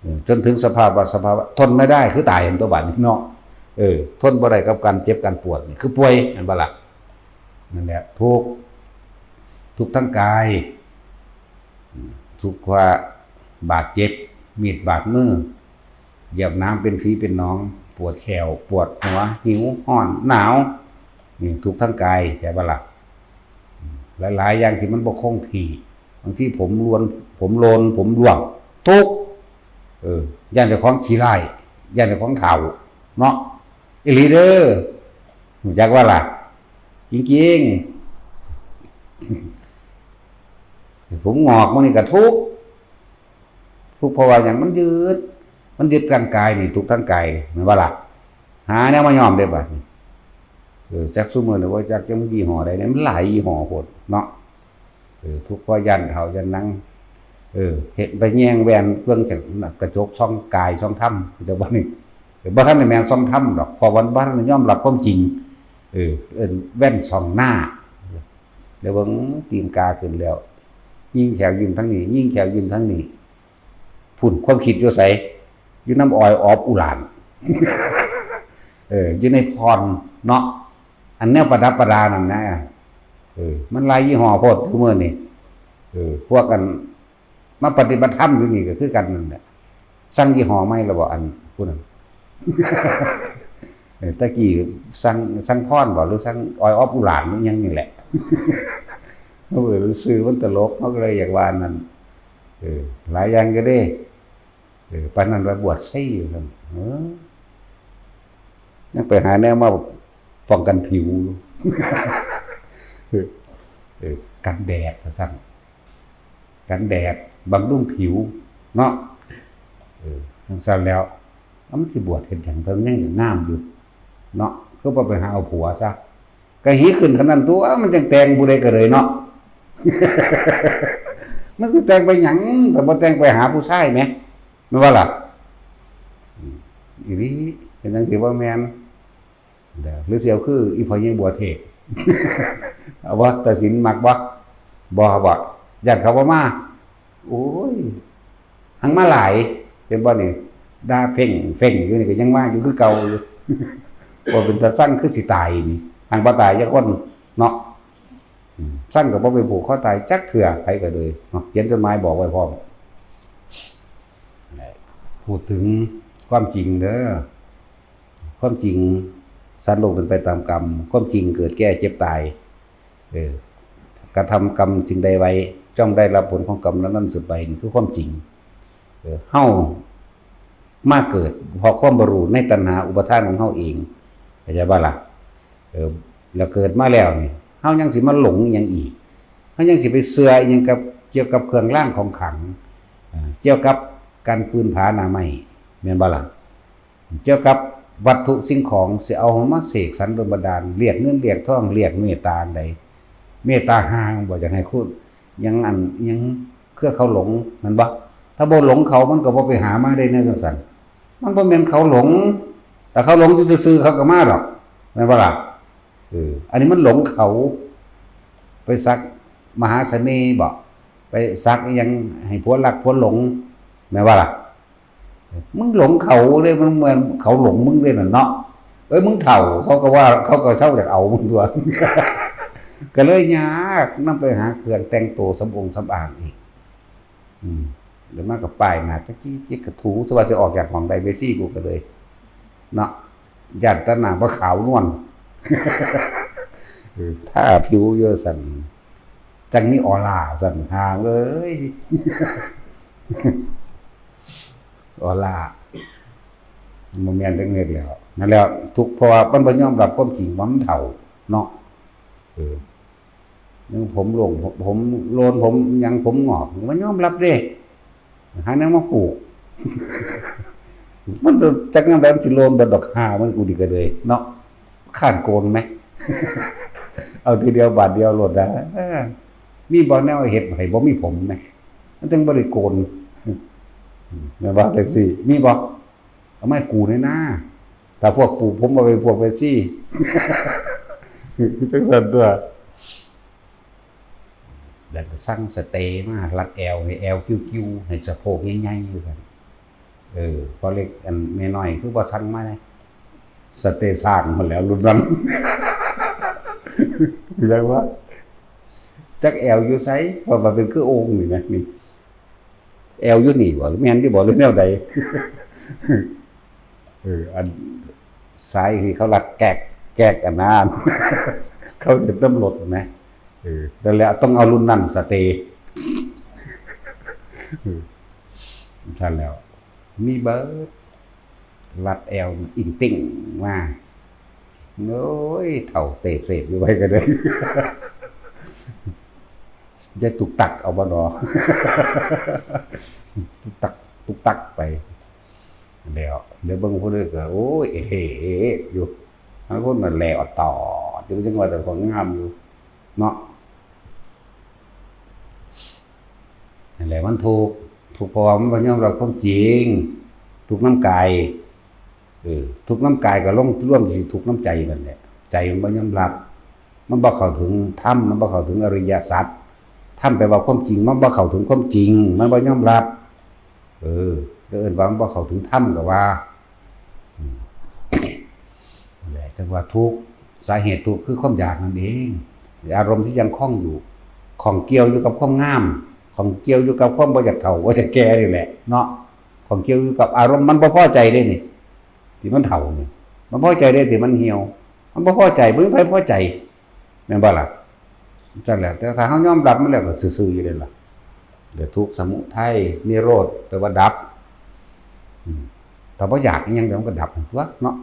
ເອີ ຈົນເຖິງສະພາວະ ສະພາວະທົນໄມ່ໄດ້ ຄືຕາຍຫັ້ນຕົວະບາດນີ້ເນາະ ເອີ ທົນບໍ່ໄດ້ກັບການເຈັບການປວດນີ້ ຄືປ່ວຍ ແມ່ນບໍ່ລະ? ນັ້ນແຫຼະ ທຸກ ທຸກທາງກາຍ ອືມ ທຸກວ່າບາດເຈັບ ມີດບາດມື ຢຽບນ້ຳເປັນຝີເປັນໜອງ ປວດແຂ້ວ ປວດຫົວ ຫິວ ຮ້ອນ ໜາວ ນີ້ທຸກທາງກາຍ ໃຊ່ບໍ່ລະ? ອືມ ຫຼາຍໆຢ່າງທີ່ມັນບໍ່ຄົງທີ່ ບາງທີຜົມລວນ ຜົມໂລນ ຜົມຮ່ວງ ທຸກ ເອີ ຢ້ານເຈົ້າຂອງຂີ້ຮ້າຍ ຢ້ານເຈົ້າຂອງເຖົ້າເນາະ ອີ່ຫຼີເດີ ຮູ້ຈັກບໍ່ລະ? ຈິງໆ ຜົມງອກ ມື້ນີ້ກໍທຸກ ທຸກເພາະວ່າຫຍັງ? ມັນຍຶດ ມັນຍຶດທາງກາຍນີ້ ທຸກທາງກາຍ ແມ່ນບໍ່ລະ? ຫາແນວມາຍ້ອມເດ້ບາດນີ້ ເອີ ຈັກຊຸມື້ນີ້ບໍ່ຈັກຈັກຍີ່ຫໍ້ໃດ ມັນຫຼາຍຍີ່ຫໍ້ໂພດເນາະ ເອີ ທຸກເພາະຢ້ານເຖົ້າຢ້ານຫຍັງ ເອີ ເຫັນໄປແຍງແວ່ນເບິ່ງຈາກກະຈົກສ່ອງກາຍສ່ອງທຳ ເຈົ້າ ບາດນີ້ ເອີ ບໍ່ທັນໄດ້ແມ່ນສ່ອງທຳດອກ ເພາະວ່າບໍ່ທັນໄດ້ຍອມຮັບຄວາມຈິງ ເອີ ເອີ້ນແວ່ນສ່ອງໜ້າ ແລ້ວເບິ່ງຕີນກາຂຶ້ນແລ້ວ ຍິງແຂ້ວຍິ້ມທາງນີ້ ຍິງແຂ້ວຍິ້ມທາງນີ້ ພຸ້ນ ຄວາມຄິດຢູ່ໃສ? ຢູ່ນຳອອຍອອບອຸຫຼານ ເອີ ຢູ່ໃນພອນເນາະ ອັນແນວປະດັບປະດານັ້ນນະ ເອີ ມັນຫຼາຍຍີ່ຫໍ້ໂພດຊຸມື້ນີ້ ເອີ ພວກອັນມາປະຕິບັດທຳຢູ່ນີ້ກໍຄືກັນນັ້ນແຫຼະ ສັ່ງຍີ່ຫໍ້ໃໝ່ແລ້ວບໍ່ ອັນຜູ້ນັ້ນ ເອີ ແຕ່ກີ້ສັ່ງ ສັ່ງພອນບໍ່ ຫຼືສັ່ງອອຍອອບອຸຫຼານ ອີ່ຫຍັງນີ້ແຫຼະ ເອີ ຊື່ມັນຕະຫຼົກ ເຮົາກໍເລີຍຢາກວ່າອັນນັ້ນ ເອີ ຫຼາຍຢ່າງຢູ່ເດ້ ເອີ ປານນັ້ນວ່າບວດໄຊຢູ່ຊັ້ນ ເອີ ຍັງໄປຫາແນວມາປ້ອງກັນຜິວຢູ່ ເອີ ກັນແດດວ່າຊັ້ນ ກັນແດດ ບຳລຸງຜິວເນາະ ເອີ ຈັ່ງຊັ້ນແລ້ວ ເອົາ ມັນຊິບວດເຮັດຫຍັງ ເພິ່ນຍັງງາມຢູ່ເນາະ ຄືບໍ່ໄປຫາເອົາຜົວຊະ ກະຫີຂຶ້ນເທົ່ານັ້ນຕົວະ ມັນຈັ່ງແຕ່ງຜູ້ໃດກໍເລີຍເນາະ ມັນຊິແຕ່ງໄປຫຍັງ ຖ້າບໍ່ແຕ່ງໄປຫາຜູ້ຊາຍແໝ ແມ່ນບໍ່ລະ? ອີ່ຫຼີ ເປັນຈັ່ງຊີ້ບໍ່ແມ່ນ ຫຼືຊິເອົາຄືອີ່ພໍ່ໃຫຍ່ບົວເທບ ເອົາບໍ່? ຕາສິນມັກບໍ່? ບໍ່ ບໍ່ ຢ້ານເຂົາບໍ່ມາ ໂອ້ຍ ຮັ່ງມາຫຼາຍ ເຫັນບໍ່ນີ້ ດ່າເຟັ່ງເຟັ່ງຢູ່ນີ້ກໍຍັງມາຢູ່ຄືເກົ່າຢູ່ ບໍ່ເປັນຕາຊັງ ຄືຊິຕາຍນີ້ ຮັ່ງບໍ່ຕາຍຈັກຄົນເນາະ ອືມ ຊັ້ນກໍບໍ່ໄປຜູກຄໍຕາຍຈັກເທື່ອ ໃຜກໍເລີຍເນາະ ຂຽນຈົດໝາຍບອກໄວ້ພ້ອມ ແລະ ເວົ້າເຖິງຄວາມຈິງເດີ ຄວາມຈິງ ສັດໂລກເປັນໄປຕາມກຳ, ຄວາມຈິງເກີດແກ່ເຈັບຕາຍ. ເອີ ກະທຳກຳສິ່ງໃດໄວ້ ຍ່ອມໄດ້ຮັບຜົນຂອງກຳນັ້ນໆສືບໄປ ນີ້ຄືຄວາມຈິງ. ເອີ ເຮົາມາເກີດເພາະຄວາມບໍ່ຮູ້ໃນຕັນຫາອຸປາທານຂອງເຮົາເອງ ເຂົ້າໃຈບໍ່ລະ? ເອີ ແລ້ວເກີດມາແລ້ວນີ້ ເຮົາຍັງຊິມາຫຼົງອີ່ຫຍັງອີກ? ເຮົາຍັງຊິໄປເຊື່ອອີ່ຫຍັງກັບ ກ່ຽວກັບເຄື່ອງລາງຂອງຂລັງ ເອີ ກ່ຽວກັບການປືນຜາໜ້າໄມ້ ແມ່ນບໍ່ລະ? ກ່ຽວກັບວັດຖຸສິ່ງຂອງ ຊິເອົາມາເສກສັນດົນບັນດານ ລຽກເງິນລຽກທອງ ລຽກເມດຕາອັນໃດ? ເມດຕາຫາງບໍ່ ຢາກໃຫ້ຄຸນ ຫຍັງອັນ ຫຍັງເຄືອເຂົາຫຼົງ ແມ່ນບໍ່? ຖ້າບໍ່ຫຼົງເຂົາ ມັນກໍບໍ່ໄປຫາມາໄດ້ແນວຈັ່ງຊັ້ນ. ມັນບໍ່ແມ່ນເຂົາຫຼົງ, ຖ້າເຂົາຫຼົງຢູ່ຊື່ໆ ເຂົາກໍມາດອກ ແມ່ນບໍ່ລະ? ເອີ ອັນນີ້ມັນຫຼົງເຂົາ. ໄປສັກມະຫາສະເໜ່ບໍ? ໄປສັກອີ່ຫຍັງໃຫ້ຜົວຮັກຜົວຫຼົງ ແມ່ນບໍ່ລະ? ມຶງຫຼົງເຂົາເດ້ ມັນແມ່ນເຂົາຫຼົງມຶງເດ້ນັ້ນເນາະ. ເອີຍ ມຶງເຖົ້າ ເຂົາກໍວ່າ ເຂົາກໍເຊົາຢາກເອົາມຶງຕົວະ. ກໍເລີຍຍາກນຳໄປຫາເຄື່ອງແຕ່ງໂຕ ສຳອົງສຳອາງອີກ. ອືມ ແລ້ວມາກໍປ້າຍໜ້າຈັກຈິກກະຖູ ສະວ່າຊິອອກຈາກຫ້ອງໄດ້ ເວຊີກູກໍເລີຍເນາະ ຢ້ານແຕ່ໜ້າບໍ່ຂາວນວນ ເອີ ທາຜິວຢູ່ຊັ້ນ ຈັ່ງມີອອລາຊັ້ນ ຫ່າເອີຍ ອອລາ ບໍ່ແມ່ນຈັກເມັດແລ້ວ. ນັ້ນແຫຼະ ທຸກ ເພາະວ່າມັນບໍ່ຍອມຮັບຄວາມຈິງວ່າມັນເຖົ້າເນາະ. ເອີ ຍັງຜົມໂລ່ງ ຜົມໂລນ ຜົມຫຍັງ ຜົມງອກ ມັນຍອມຮັບເດ້ ຫາແນວມາຜູກ ມັນຈັກຍາມໃດມັນຊິໂລນເບິດດອກ ຫາມັນ ກູນີ້ກໍເລີຍເນາະ ຄ້ານໂກນແມ ເອົາທີດຽວບາດດຽວໂລດນະ. ມີບໍ່ແນວເຮັດໃຫ້ບໍ່ມີຜົມແມ ມັນຈັ່ງບໍ່ໄດ້ໂກນ ແມ່ນບໍ່ ແທັກຊີ ມີບໍ່? ເອົາມາໃຫ້ກູແດ່ນາ ຖ້າພວກປູກຜົມເອົາໄປພວກແມ່ຊີ ຄືຈັ່ງຊັ້ນຕົວະ. ແລ້ວກໍສັ່ງສະເຕມາລັດແອວ ໃຫ້ແອວກິ້ວໆ ໃຫ້ສະໂພກໃຫຍ່ໆ ວ່າຊັ້ນ. ເອີ ພໍ່ເລັກ ອັນແມ່ນ້ອຍຄືບໍ່ສັ່ງມາແດ່? ສະເຕຊ້າງພຸ້ນແຫຼ້ວລຸ້ນນັ້ນ ຍັງວ່າ ຈັກແອວຢູ່ໃສ ເພາະວ່າເປັນຄືໂອ່ງນີ້ນະ ນີ້ ແອວຢູ່ນີ້ບໍ່ ຫຼືແມ່ນຢູ່ບໍ່ ຫຼືແນວໃດ? ເອີ ອັນສາຍທີ່ເຂົາລັດແກກແກກ ອັນນັ້ນ ເຂົາເຮັດນຳລົດແມ ເອີ ນັ້ນແຫຼະ ຕ້ອງເອົາລຸ້ນນັ້ນສະເຕ ເອີ ຊັ້ນແລ້ວ ມີເບີດ ລັດແອວອີງເຕັງມາ ໂອ້ຍ ເຖົ້າເຕະເສບຢູ່ໄວກໍໄດ້ ຢ່າຕຸກຕັກເອົາບໍ່ໜໍ ຕຸກຕັກ ຕຸກຕັກໄປ ແລ້ວ ແລ້ວເບິ່ງຜູ້ອື່ນກໍ ໂອ້ຍ ເອເຮ ຢູ່ ບາງຄົນມັນແຫຼອອດຕອດຢູ່ ຈັ່ງວ່າເຈົ້າຂອງງາມຢູ່ເນາະ. ນັ້ນແຫຼະ ມັນທຸກ ທຸກເພາະວ່າມັນບໍ່ຍອມຮັບຄວາມຈິງ ທຸກນຳກາຍ ເອີ ທຸກນຳກາຍກໍລົງລວມຊິທຸກນຳໃຈນັ້ນແຫຼະ ໃຈມັນບໍ່ຍອມຮັບ ມັນບໍ່ເຂົ້າເຖິງທຳ ມັນບໍ່ເຂົ້າເຖິງອະລິຍະສັດ ທຳແປວ່າຄວາມຈິງ ມັນບໍ່ເຂົ້າເຖິງຄວາມຈິງ ມັນບໍ່ຍອມຮັບ ເອີ ແລ້ວເອີ້ນວ່າມັນບໍ່ເຂົ້າເຖິງທຳກໍວ່າ ອືມ ນັ້ນແຫຼະ ຈັ່ງວ່າທຸກ ສາເຫດທຸກຄືຄວາມຢາກນັ້ນເອງ ອາລົມທີ່ຍັງຂ້ອງຢູ່ ຂ້ອງກ່ຽວຢູ່ກັບຄວາມງາມ ຂ້ອງກ່ຽວຢູ່ກັບຄວາມບໍ່ຢາກເຖົ້າ ບໍ່ຢາກແກ່ນີ້ແຫຼະເນາະ ຂ້ອງກ່ຽວຢູ່ກັບອາລົມ ມັນບໍ່ພໍໃຈເດ້ນີ້ ທີ່ມັນເຖົ້ານີ້ ມັນພໍໃຈເດ້ທີ່ມັນຫ່ຽວ ມັນບໍ່ພໍໃຈ ບໍ່ມີໃຜພໍໃຈ ແມ່ນບໍ່ລະ? ຈັ່ງຊັ້ນແຫຼະ ແຕ່ຖ້າເຮົາຍອມຮັບມັນແລ້ວກໍຊື່ໆຢູ່ເດ້ລະ ແລ້ວທຸກ ສະມຸໄທ ນິໂຣດ ແປວ່າດັບ ອືມ ຖ້າບໍ່ຢາກອີ່ຫຍັງ ດຽວມັນກໍດັບຕົວະເນາະ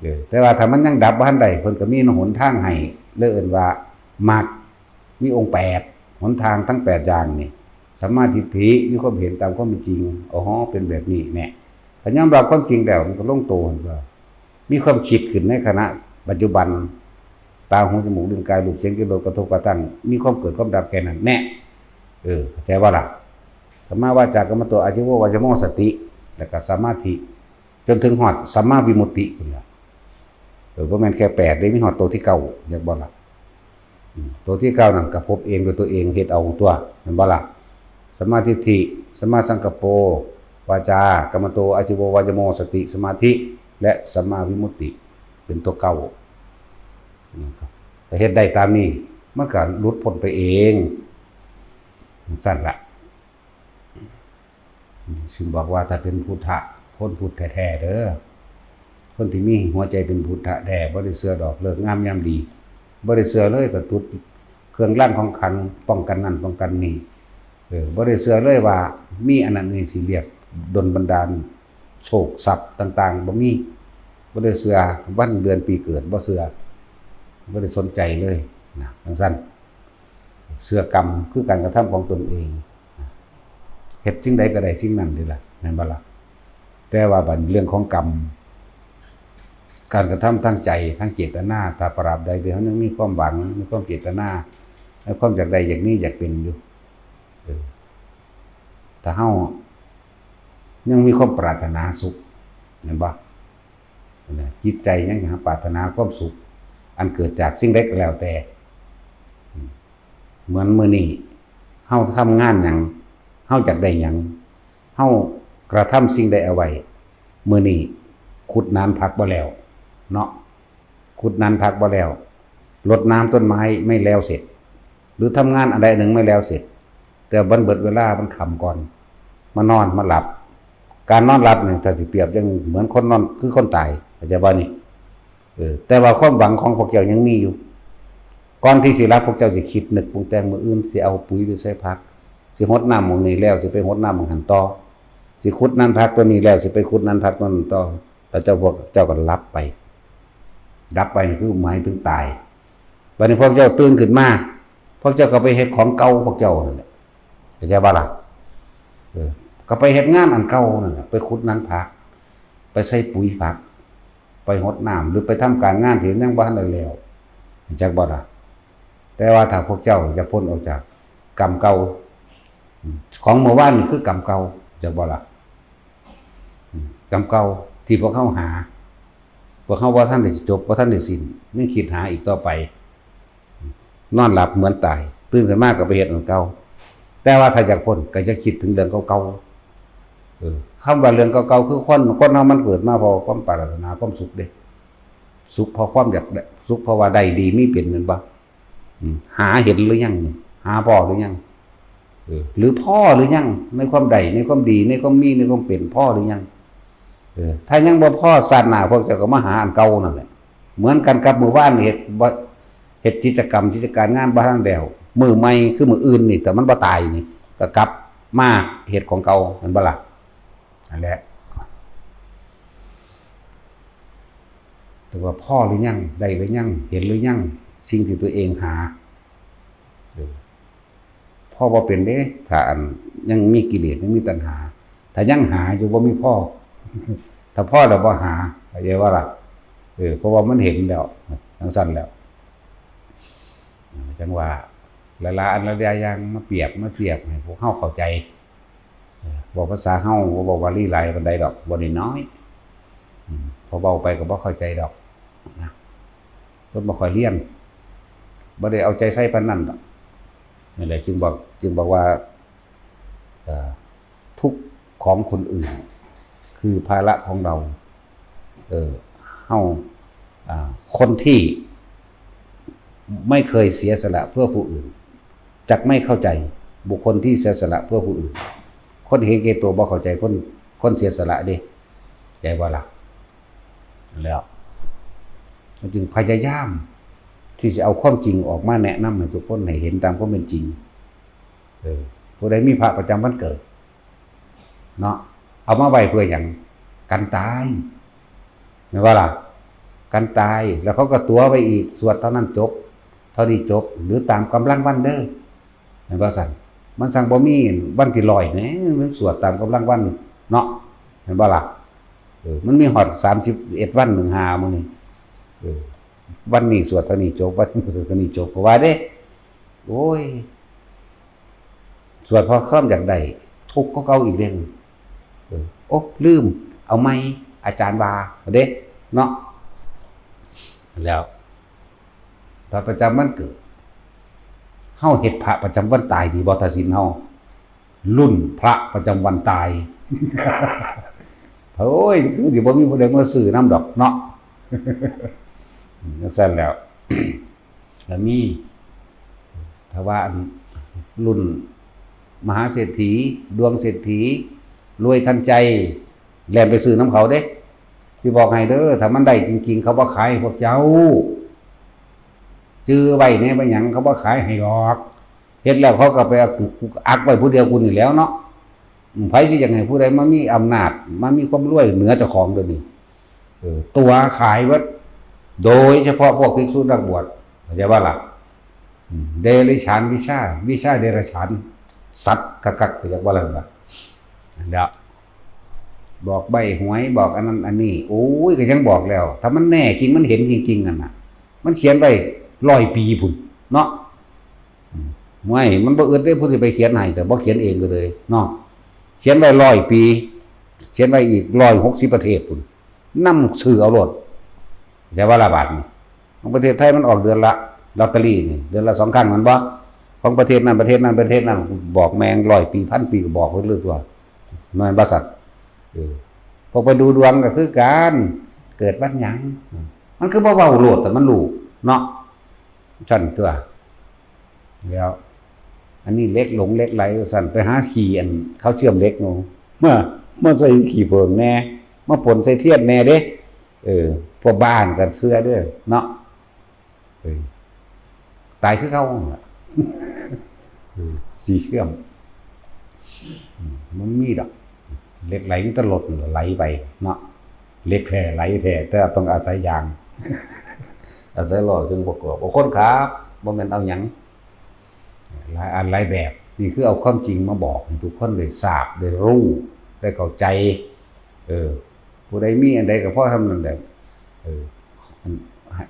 ເອີ ແຕ່ວ່າຖ້າມັນຍັງດັບບໍ່ທັນໄດ້ ເພິ່ນກໍມີຫົນທາງໃຫ້ ເລີຍເອີ້ນວ່າມັກ ມີອົງແປດ ຫົນທາງທັງແປດຢ່າງນີ້ ສຳມາທິດຖິ ມີຄວາມເຫັນຕາມຄວາມເປັນຈິງ ອໍ ເປັນແບບນີ້ແນ່ ຖ້າຍອມຮັບຄວາມຈິງແລ້ວ ມັນກໍລົງໂຕ ເຫັນບໍ່? ມີຄວາມຄິດຂຶ້ນໃນຂະນະປັດຈຸບັນ ຕາ ຫູ ຈະມູກ ລີ້ນ ກາຍ ຮູບ ສຽງ ກິ່ນ ລົດ ກະທົບ ກະທົ່ງ ມີຄວາມເກີດຄວາມດັບແຄ່ນັ້ນແນ່ ເອີ ເຂົ້າໃຈບໍ່ລະ? ສຳມາວາຈາ ກຳມະໂຕ ອາຊີໂວ ວາຈາໂມ ສະຕິ ແລ້ວກໍສະມາທິ ຈົນເຖິງຮອດສຳມາວິມຸດຕິພຸ້ນລະ ເອີ ບໍ່ແມ່ນແຄ່ແປດເດ້ ມີຮອດໂຕທີເກົ້າ ແມ່ນບໍ່ລະ? ອືມ ໂຕທີເກົ້ານັ້ນກໍພົບເອງດ້ວຍຕົວເອງ ເຮັດເອົາຕົວະ ແມ່ນບໍ່ລະ? ສຳມາທິດຖິ ສຳມາສັງກັບໂປ ວາຈາ ກຳມະໂຕ ອາຊີໂວ ວາຈາໂມ ສະຕິ ສະມາທິ ແລະ ສຳມາວິມຸດຕິ ເປັນຕົວເກົ້າ ອືມ ຖ້າເຮັດໄດ້ຕາມນີ້ ມັນກໍຫຼຸດພົ້ນໄປເອງ ຈັ່ງຊັ້ນລະ. ຊິບອກວ່າຖ້າເປັນພຸດທະ ຄົນພຸດແທ້ໆເດີ ຄົນທີ່ມີຫົວໃຈເປັນພຸດທະແທ້ ບໍ່ໄດ້ເຊື່ອດອກເລີກງາມຍາມດີ ບໍ່ໄດ້ເຊື່ອເລີຍ ກໍຈຸດເຄື່ອງລາງຂອງຂັງ ປ້ອງກັນນັ້ນປ້ອງກັນນີ້ ເອີ ບໍ່ໄດ້ເຊື່ອເລີຍວ່າມີອັນນັ້ນນີ້ຊິລຽກດົນບັນດານໂຊກຊັບຕ່າງໆ ບໍ່ມີ ບໍ່ໄດ້ເຊື່ອວັນເດືອນປີເກີດ ບໍ່ເຊື່ອ ບໍ່ໄດ້ສົນໃຈເລີຍນະ ຈັ່ງຊັ້ນ. ເຊື່ອກຳຄືການກະທຳຂອງຕົນເອງ ເຮັດສິ່ງໃດກໍໄດ້ສິ່ງນັ້ນເດ້ລະ ແມ່ນບໍ່ລະ? ແຕ່ວ່າບັດເລື່ອງຂອງກຳ ການກະທຳທາງໃຈ ທາງເຈດຕະນາ ຖ້າຕາບໃດທີ່ເຮົາຍັງມີຄວາມຫວັງ ມີຄວາມເຈດຕະນາ ມີຄວາມຢາກໄດ້ ຢາກມີ ຢາກເປັນຢູ່ ເອີ ຖ້າເຮົາຍັງມີຄວາມປາດຖະໜາສຸກ ແມ່ນບໍ່? ນະ ຈິດໃຈຍັງຫາປາດຖະໜາຄວາມສຸກ ອັນເກີດຈາກສິ່ງໃດກໍແລ້ວແຕ່ ເໝືອນມື້ນີ້ເຮົາທຳງານຫຍັງ ເຮົາຢາກໄດ້ຫຍັງ ເຮົາກະທຳສິ່ງໃດເອົາໄວ້ ມື້ນີ້ຂຸດໜານຜັກບໍ່ແລ້ວເນາະ ຂຸດໜານຜັກບໍ່ແລ້ວ ລົດນ້ຳຕົ້ນໄມ້ໄມ່ແລ້ວເສັດ ຫຼື ທຳງານອັນໃດອັນໜຶ່ງໄມ່ແລ້ວເສັດ ແຕ່ມັນເບິດເວລາ ມັນຄ່ຳກ່ອນ ມານອນ ມາຫຼັບ ການນອນຫຼັບນີ້ ຖ້າຊິປຽບຢ່າງໜຶ່ງ ເໝືອນຄົນນອນ ຄືຄົນຕາຍ ເຂົ້າໃຈບໍ່ນີ້? ເອີ ແຕ່ວ່າຄວາມຫວັງຂອງພວກເຈົ້າຍັງມີຢູ່ ກ່ອນທີ່ຊິຫຼັບ ພວກເຈົ້າຊິຄິດນຶກປຸງແຕ່ງ ມື້ອື່ນຊິເອົາປຸຍໄປໃສ່ຜັກ ຊິຫົດນ້ຳໝ່ອງນີ້ແລ້ວ ຊິໄປຫົດນ້ຳໝ່ອງຫັ້ນຕໍ່ ຊິຂຸດໜານຜັກຕົວນີ້ແລ້ວ ຊິໄປຂຸດໜານຜັກຕົວນັ້ນຕໍ່ ແລ້ວເຈົ້າ ພວກເຈົ້າກໍຫຼັບໄປ ຫຼັບໄປນີ້ຄືໝາຍເຖິງຕາຍ ບັດນີ້ພວກເຈົ້າຕື່ນຂຶ້ນມາ ພວກເຈົ້າກໍໄປເຮັດຂອງເກົ່າພວກເຈົ້ານັ້ນແຫຼະ ເຂົ້າໃຈບໍ່ລະ? ເອີ ກໍໄປເຮັດງານອັນເກົ່ານັ້ນແຫຼະ ໄປຂຸດໜານຜັກ ໄປໃສ່ປຸຍຜັກ ໄປຫົດນ້ຳ ຫຼື ໄປທຳການງານທີ່ມັນຍັງບໍ່ທັນໄດ້ແລ້ວ ເຂົ້າໃຈບໍ່ລະ? ແຕ່ວ່າຖ້າພວກເຈົ້າຢາກພົ້ນອອກຈາກກຳເກົ່າ ຂອງມື້ວານນີ້ຄືກຳເກົ່າ ເຂົ້າໃຈບໍ່ລະ? ກຳເກົ່າທີ່ພວກເຮົາຫາ ພວກເຮົາບໍ່ທັນໄດ້ຈົບ ບໍ່ທັນໄດ້ສິ້ນ ຍັງຄິດຫາອີກຕໍ່ໄປ ນອນຫຼັບເໝືອນຕາຍ ຕື່ນຂຶ້ນມາກໍໄປເຮັດອັນເກົ່າ ແຕ່ວ່າຖ້າຢາກພົ້ນກໍຢ່າຄິດເຖິງເລື່ອງເກົ່າໆ ເອີ ຄຳວ່າເລື່ອງເກົ່າໆ ຄືຄົນ ຄົນເຮົາມັນເກີດມາເພາະຄວາມປາດຖະໜາຄວາມສຸກເດ້ ສຸກເພາະຄວາມຢາກໄດ້ ສຸກເພາະວ່າໄດ້ດີມີເປັນ ແມ່ນບໍ່? ອືມ ຫາເຫັນຫຼືຍັງ? ຫາພໍ້ຫຼືຍັງ? ເອີ ຫຼືພໍ້ຫຼືຍັງ? ໃນຄວາມໄດ້ ໃນຄວາມດີ ໃນຄວາມມີ ໃນຄວາມເປັນ ພໍ້ຫຼືຍັງ? ເອີ ຖ້າຍັງບໍ່ພໍ້ ຊາດໜ້າພວກເຈົ້າກໍມາຫາອັນເກົ່ານັ້ນແຫຼະ ເໝືອນກັນກັບມື້ວານ ເຮັດບໍ່ ເຮັດກິດຈະກຳ ກິດຈະການງານບໍ່ທັນແລ້ວ ມື້ໃໝ່ຄືມື້ອື່ນນີ້ ຖ້າມັນບໍ່ຕາຍນີ້ ກໍກັບມາເຮັດຂອງເກົ່າ ແມ່ນບໍ່ລະ? ນັ້ນແຫຼະ ແຕ່ວ່າພໍ້ຫຼືຍັງ? ໄດ້ຫຼືຍັງ? ເຫັນຫຼືຍັງ? ສິ່ງທີ່ຕົວເອງຫາ ເອີ ພໍ້ບໍ່ເປັນເດ້ ຖ້າອັນຍັງມີກິເລດ ຍັງມີຕັນຫາ ຖ້າຍັງຫາຢູ່ບໍ່ມີພໍ້ ຖ້າພໍ້ແລ້ວບໍ່ຫາ ເຂົ້າໃຈບໍ່ລະ? ເອີ ເພາະວ່າມັນເຫັນແລ້ວ ຈັ່ງຊັ້ນແລ້ວ ຈັ່ງວ່າຫຼາຍໆອັນຫຼາຍໆຢ່າງມາປຽບມາທຽບໃຫ້ພວກເຮົາເຂົ້າໃຈ ເວົ້າພາສາເຮົາ ບໍ່ເວົ້າວາລີຫຼາຍປານໃດດອກ ເວົ້ານ້ອຍໆ ອືມ ເພາະເວົ້າໄປກໍບໍ່ເຂົ້າໃຈດອກນະ ຄົນບໍ່ຄ່ອຍຮຽນ ບໍ່ໄດ້ເອົາໃຈໃສ່ປານນັ້ນດອກ ນັ້ນແຫຼະ ຈຶ່ງບອກ ຈຶ່ງບອກວ່າ ເອີ ທຸກຂອງຄົນອື່ນຄືພາລະຂອງເຮົາ ເອີ ເຮົາ ອາ ຄົນທີ່ ໄມ່ເຄີຍເສຍສະຫຼະເພື່ອຜູ້ອື່ນ ຈັກໄມ່ເຂົ້າໃຈບຸກຄົນທີ່ເສຍສະຫຼະເພື່ອຜູ້ອື່ນ. ຄົນເຫັນແກ່ຕົວບໍ່ເຂົ້າໃຈຄົນ ຄົນເສຍສະຫຼະເດ້ ໃຈບໍ່ລະ? ແລ້ວມັນຈຶ່ງພະຍາຍາມທີ່ຈະເອົາຄວາມຈິງອອກມາແນະນຳໃຫ້ທຸກຄົນໄດ້ເຫັນຕາມຄວາມເປັນຈິງ. ເອີ ຜູ້ໃດມີພະປະຈຳວັນເກີດ ເນາະ ເອົາມາໄວ້ເພື່ອຫຍັງ? ກັນຕາຍ ແມ່ນບໍ່ລະ? ກັນຕາຍ ແລ້ວເຂົາກໍຕົວະໄວ້ອີກ ສວດເທົ່ານັ້ນຈົບ ເທົ່ານີ້ຈົບ ຫຼືຕາມກຳລັງວັນເດີ ແມ່ນບໍ່ຊັ້ນ? ມັນຈັ່ງບໍ່ມີວັນທີຮ້ອຍແໝ ມັນສວດຕາມກຳລັງວັນເນາະ ແມ່ນບໍ່ລະ? ເອີ ມັນມີຮອດສາມສິບເອັດວັນ ໜຶ່ງຫ້າມື້ນີ້ ເອີ ວັນນີ້ສວດເທົ່ານີ້ຈົບ ວັນນີ້ສວດເທົ່ານີ້ຈົບ ກໍວ່າເດ້ ໂອ້ຍ ສວດເພາະຄວາມຢາກໄດ້ ທຸກກວ່າເກົ່າອີກເດ້ ເອີ ໂອ້ ລືມ ເອົາໃໝ່ ອາຈານວ່າເດ້ເນາະ. ແລ້ວ ພະປະຈຳວັນເກີດ ເຮົາເຮັດພະປະຈຳວັນຕາຍດີບໍ່? ຖ້າສິນເຮົາລຸ້ນພະປະຈຳວັນຕາຍ ໂອ້ຍ ຄືຊິບໍ່ມີຜູ້ໃດມາຊື້ນຳດອກເນາະ ຈັ່ງຊັ້ນແລ້ວ. ກໍມີ ຖ້າວ່າອັນລຸ້ນມະຫາເສດຖີ ດວງເສດຖີ ລວຍທັນໃຈ ແລ່ນໄປຊື້ນຳເຂົາເດ້ ຊິບອກໃຫ້ເດີ ຖ້າມັນໄດ້ຈິງໆ ເຂົາບໍ່ຂາຍໃຫ້ພວກເຈົ້າ. ຈື່ໄວ້ແດ່ ເປັນຫຍັງເຂົາບໍ່ຂາຍໃຫ້ດອກ. ເຮັດແລ້ວເຂົາກໍໄປອັກໄວ້ຜູ້ດຽວພຸ້ນນີ້ແລ້ວເນາະ. ອືມ ໃຜຊິຢາກໃຫ້ຜູ້ໃດມາມີອຳນາດ ມາມີຄວາມລວຍເໜືອເຈົ້າຂອງດຽວນີ້. ເອີ ຕົວະຂາຍເບິດ ໂດຍສະເພາະພວກພິກສຸນັກບວດ ເຂົ້າໃຈບໍ່ລະ? ອືມ ເດລິສານວິຊາ ວິຊາເດລະສານ ສັດຄັກໆ ຢາກວ່ານັ້ນລະ. ແລ້ວບອກໃບ້ຫວຍ ບອກອັນນັ້ນອັນນີ້ ໂອ້ຍ ກໍຍັງບອກແລ້ວ ຖ້າມັນແນ່ຈິງ ມັນເຫັນຈິງໆ ນັ້ນນະ ມັນຂຽນໄວ້ຮ້ອຍປີພຸ້ນເນາະ. ອືມ ໂອ້ຍ ມັນບໍ່ອຶດເດ້ ຜູ້ຊິໄປຂຽນໃຫ້ ແຕ່ບໍ່ຂຽນເອງກໍເລີຍເນາະ. ຂຽນໄວ້ຮ້ອຍປີ ຂຽນໄວ້ອີກຮ້ອຍຫົກສິບປະເທດພຸ້ນ ນຳຊື່ເອົາໂລດ. ແຕ່ວ່າລະບາດນີ້ ຂອງປະເທດໄທມັນອອກເດືອນລະ ລອດເຕີຣີນີ້ ເດືອນລະສອງຄັ້ງແມ່ນບໍ່? ຂອງປະເທດນັ້ນ ປະເທດນັ້ນ ປະເທດນັ້ນ ບອກແມ່ງຮ້ອຍປີ ພັນປີ ກໍບອກເພິ່ນເລີຍຕົວະ ແມ່ນບໍ່ຊັ້ນ? ເອີ ພວກໄປດູດວງກໍຄືກັນ ເກີດວັນຫຍັງ ມັນຄືບໍ່ເວົ້າໂລດ ແຕ່ມັນຮູ້ເນາະ. ຊັ້ນຕົວະ ແລ້ວອັນນີ້ເຫຼັກຫຼົງເຫຼັກໄຫຼວ່າຊັ້ນ ໄປຫາຂີ້ອັນເຂົາເຊື່ອມເຫຼັກເນາະ ມາ ມາໃສ່ຂີ້ເຜິ້ງແດ່ ມາປົນໃສ່ທຽນແດ່ເດ້. ເອີ ພວກບ້ານກໍເຊື່ອເດີເນາະ. ເອີ ຕາຍຄືເກົ່າຫັ້ນລະ ເອີ ສີເຊື່ອມ ອືມ ມັນມີດອກ ເຫຼັກໄຫຼມັນກໍລົດໄຫຼໄປເນາະ. ເຫຼັກແທ້ໄຫຼແທ້ ແຕ່ຕ້ອງອາໄສຢາງ ອາໄສລໍ້ເຄື່ອງປະກອບ. ເອົາຄົນຂັບ ບໍ່ແມ່ນເອົາຫຍັງ ຫຼາຍອັນຫຼາຍແບບ. ນີ້ຄືເອົາຄວາມຈິງມາບອກໃຫ້ທຸກຄົນໄດ້ຊາບ ໄດ້ຮູ້ ໄດ້ເຂົ້າໃຈ. ເອີ ຜູ້ໃດມີອັນໃດກໍພໍສ່ຳນັ້ນແຫຼະ. ເອີ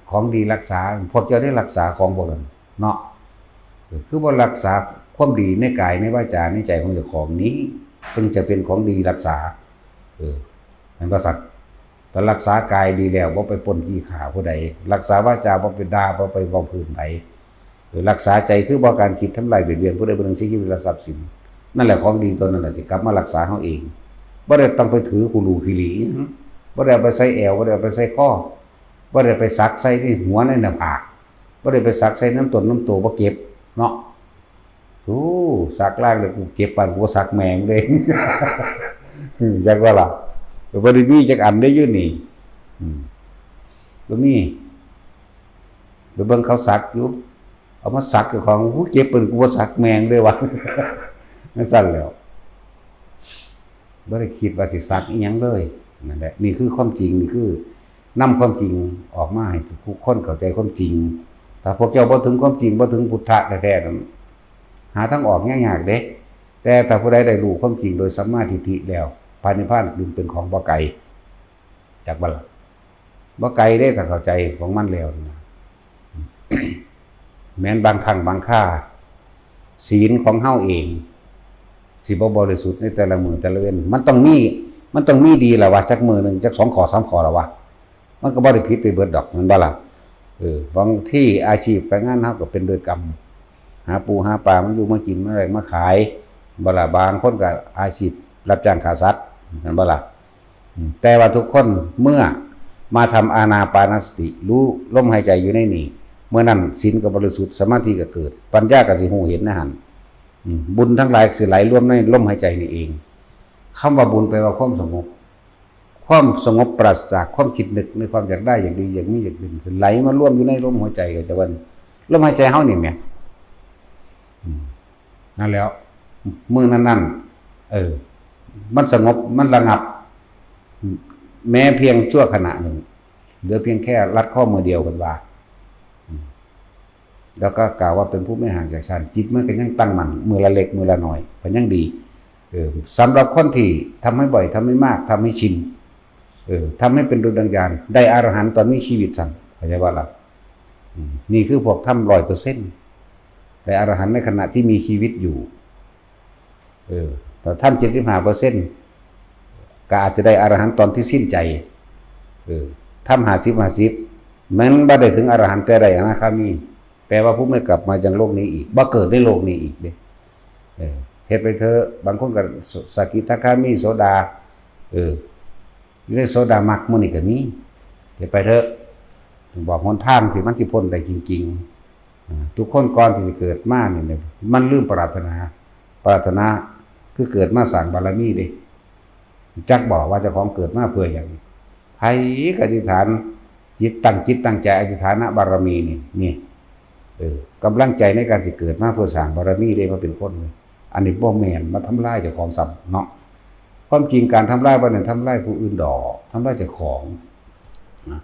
ຂອງດີຮັກສາ ພວກເຈົ້າໄດ້ຮັກສາຂອງພວກນັ້ນເນາະ. ເອີ ຄືບໍ່ຮັກສາຄວາມດີໃນກາຍ ໃນວາຈາ ໃນໃຈຂອງເຈົ້າຂອງນີ້ ຈຶ່ງຈະເປັນຂອງດີຮັກສາ. ເອີ ແມ່ນບໍ່ຊັ້ນ? ກໍຮັກສາກາຍດີແລ້ວ ບໍ່ໄປປຸ້ນຂີ້ຂ້າຜູ້ໃດ, ຮັກສາວາຈາ ບໍ່ໄປດ່າ ບໍ່ໄປເວົ້າພື້ນໃຜ, ເອີ ຮັກສາໃຈ ຄືບໍ່ການຄິດທຳລາຍບຽດບຽນຜູ້ໃດຜູ້ໜຶ່ງ ເສຍຊີວິດ ແລະ ຊັບສິນ. ນັ້ນແຫຼະ ຂອງດີຕົວນັ້ນແຫຼະ ຊິກັບມາຮັກສາເຮົາເອງ. ບໍ່ໄດ້ຕ້ອງໄປຖືຄູຫຼູຂີ້ຫຼີອີ່ຫຍັງ, ບໍ່ໄດ້ເອົາໄປໃສ່ແອວ, ບໍ່ໄດ້ເອົາໄປໃສ່ຄໍ, ບໍ່ໄດ້ໄປສັກໃສ່ໃນຫົວ ໃນໜ້າຜາກ, ບໍ່ໄດ້ໄປສັກໃສ່ນຳຕົນນຳໂຕ, ບໍ່ເກັບເນາະ. ໂອ້ ສາກລ້າງແລ້ວ ກູເກັບປານກູບໍ່ສາກແມ່ງເດ້. ຈັກວ່າລະ ບໍ່ໄດ້ມີຈັກອັນເດ້ຢູ່ນີ້. ອືມ ບໍ່ມີ. ໄປເບິ່ງເຂົາສັກຢູ່ ເອົາມາສັກເຈົ້າຂອງ ໂອ້ ເກັບປານກູບໍ່ສາກແມ່ງເດ້ວ່າ. ຈັ່ງຊັ້ນແຫຼ້ວ. ບໍ່ໄດ້ຄິດວ່າຊິສັກອີ່ຫຍັງເລີຍ. ນັ້ນແຫຼະ ນີ້ຄືຄວາມຈິງ, ນີ້ຄືນຳຄວາມຈິງອອກມາໃຫ້ທຸກຄົນເຂົ້າໃຈຄວາມຈິງ. ຖ້າພວກເຈົ້າບໍ່ເຖິງຄວາມຈິງ, ບໍ່ເຖິງພຸດທະແທ້ໆນັ້ນ ຫາທາງອອກຍາກໆເດ້. ແຕ່ຖ້າຜູ້ໃດໄດ້ຮູ້ຄວາມຈິງໂດຍສຳມາທິດຖິແລ້ວ, ພະນິບພານຈຶ່ງເປັນຂອງບໍ່ໄກ. ຈັກບໍ່ລະ? ບໍ່ໄກເດ້ ຖ້າເຂົ້າໃຈຂອງມັນແລ້ວນະ. ແມ່ນບາງຄັ້ງບາງຄາ ສີນຂອງເຮົາເອງຊິບໍ່ບໍລິສຸດໃນແຕ່ລະມື້ແຕ່ລະເວັນ. ມັນຕ້ອງມີ ມັນຕ້ອງມີດີລະວະ ຈັກມື້ໜຶ່ງ ຈັກສອງຂໍ້ສາມຂໍ້ລະວະ. ມັນກໍບໍ່ໄດ້ຜິດໄປເບິດດອກ ແມ່ນບໍ່ລະ? ເອີ ບາງທີອາຊີບການງານເຮົາກໍເປັນໂດຍກຳ ຫາປູຫາປາມາຢູ່ມາກິນ ມາແລກມາຂາຍ ບໍ່ລະ? ບາງຄົນກໍອາຊີບຮັບຈ້າງຂ້າສັດ ແມ່ນບໍ່ລະ? ອືມ ແຕ່ວ່າທຸກຄົນເມື່ອມາທຳອານາປານະສະຕິ ຮູ້ລົມຫາຍໃຈຢູ່ໃນນີ້ ເມື່ອນັ້ນສິນກໍບໍລິສຸດ ສະມາທິກໍເກີດ ປັນຍາກໍຊິຮູ້ເຫັນໃນຫັ້ນ. ອືມ ບຸນທັງຫຼາຍຊິໄຫຼລວມໃນລົມຫາຍໃຈນີ້ເອງ. ຄຳວ່າບຸນແປວ່າຄວາມສະຫງົບ ຄວາມສະຫງົບປາສະຈາກຄວາມຄິດນຶກໃນຄວາມຢາກໄດ້ ຢາກດີ ຢາກມີ ຢາກເປັນ ຊິໄຫຼມາລວມຢູ່ໃນລົມຫົວໃຈ ກໍຈະວ່າລົມຫາຍໃຈເຮົານີ້ແໝ່. ອືມ ນັ້ນແຫຼ້ວ ມື້ນັ້ນໆ ເອີ ມັນສະຫງົບ ມັນລະງັບ ແມ້ພຽງຊົ່ວຂະນະໜຶ່ງ ເຫຼືອພຽງແຄ່ລັດຂໍ້ມືດຽວ ເພິ່ນວ່າ. ອືມ ແລ້ວກໍກ່າວວ່າເປັນຜູ້ມີຫາກຈາກຊານ ຈິດມັນກໍຍັງຕັ້ງໝັ້ນ ມື້ລະເລັກມື້ລະໜ້ອຍກໍຍັງດີ. ເອີ ສຳລັບຄົນທີ່ທຳໃຫ້ບ່ອຍ ທຳໃຫ້ມາກ ທຳໃຫ້ຊິນ ເອີ ທຳໃຫ້ເປັນດຸດດັ່ງຍານ ໄດ້ອະລະຫັນຕອນມີຊີວິດຊັ້ນ ເຂົ້າໃຈບໍ່ລະ? ອືມ ນີ້ຄືພວກທຳຮ້ອຍເປີເຊັນ ໄດ້ອະລະຫັນໃນຂະນະທີ່ມີຊີວິດຢູ່. ເອີ ຖ້າທຳເຈັດສິບຫ້າເປີເຊັນ ກໍອາດຈະໄດ້ອະລະຫັນຕອນທີ່ສິ້ນໃຈ. ເອີ ທຳຫ້າສິບຫ້າສິບ ແມ່ນບໍ່ໄດ້ເຖິງອະລະຫັນ ແຕ່ໄດ້ອະນາຄາມີ ແປວ່າຜູ້ບໍ່ກັບມາຍັງໂລກນີ້ອີກ ບໍ່ເກີດໃນໂລກນີ້ອີກເດ້. ເອີ ເຮັດໄປເຖາະ ບາງຄົນກໍສະ ສະກິທາຄາມີ ໂສດາ ເອີ ຢູ່ໃນໂສດາມັກມື້ນີ້ກໍມີ ເຮັດໄປເຖາະ. ບອກຫົນທາງທີ່ມັນຊິພົ້ນໄດ້ຈິງໆ. ອາ ທຸກຄົນກ່ອນທີ່ຊິເກີດມານີ້ ມັນລືມປາລັດຖະໜາ. ປາລັດຖະໜາຄືເກີດມາສ້າງບາລະມີເດ້. ຈັກບໍ່ວ່າເຈົ້າຂອງເກີດມາເພື່ອຫຍັງ? ພ ກະອະທິຖານຈິດ ຕັ້ງຈິດຕັ້ງໃຈອະທິຖານະບາລະມີນີ້ ນີ້ ເອີ ກຳລັງໃຈໃນການຊິເກີດມາເພື່ອສ້າງບາລະມີເດ້ ມາເປັນຄົນ. ອັນນີ້ບໍ່ແມ່ນ ມາທຳລາຍເຈົ້າຂອງຊ້ຳເນາະ. ຄວາມຈິງການທຳລາຍບໍ່ແມ່ນທຳລາຍຜູ້ອື່ນດອກ ທຳລາຍເຈົ້າຂອງນະ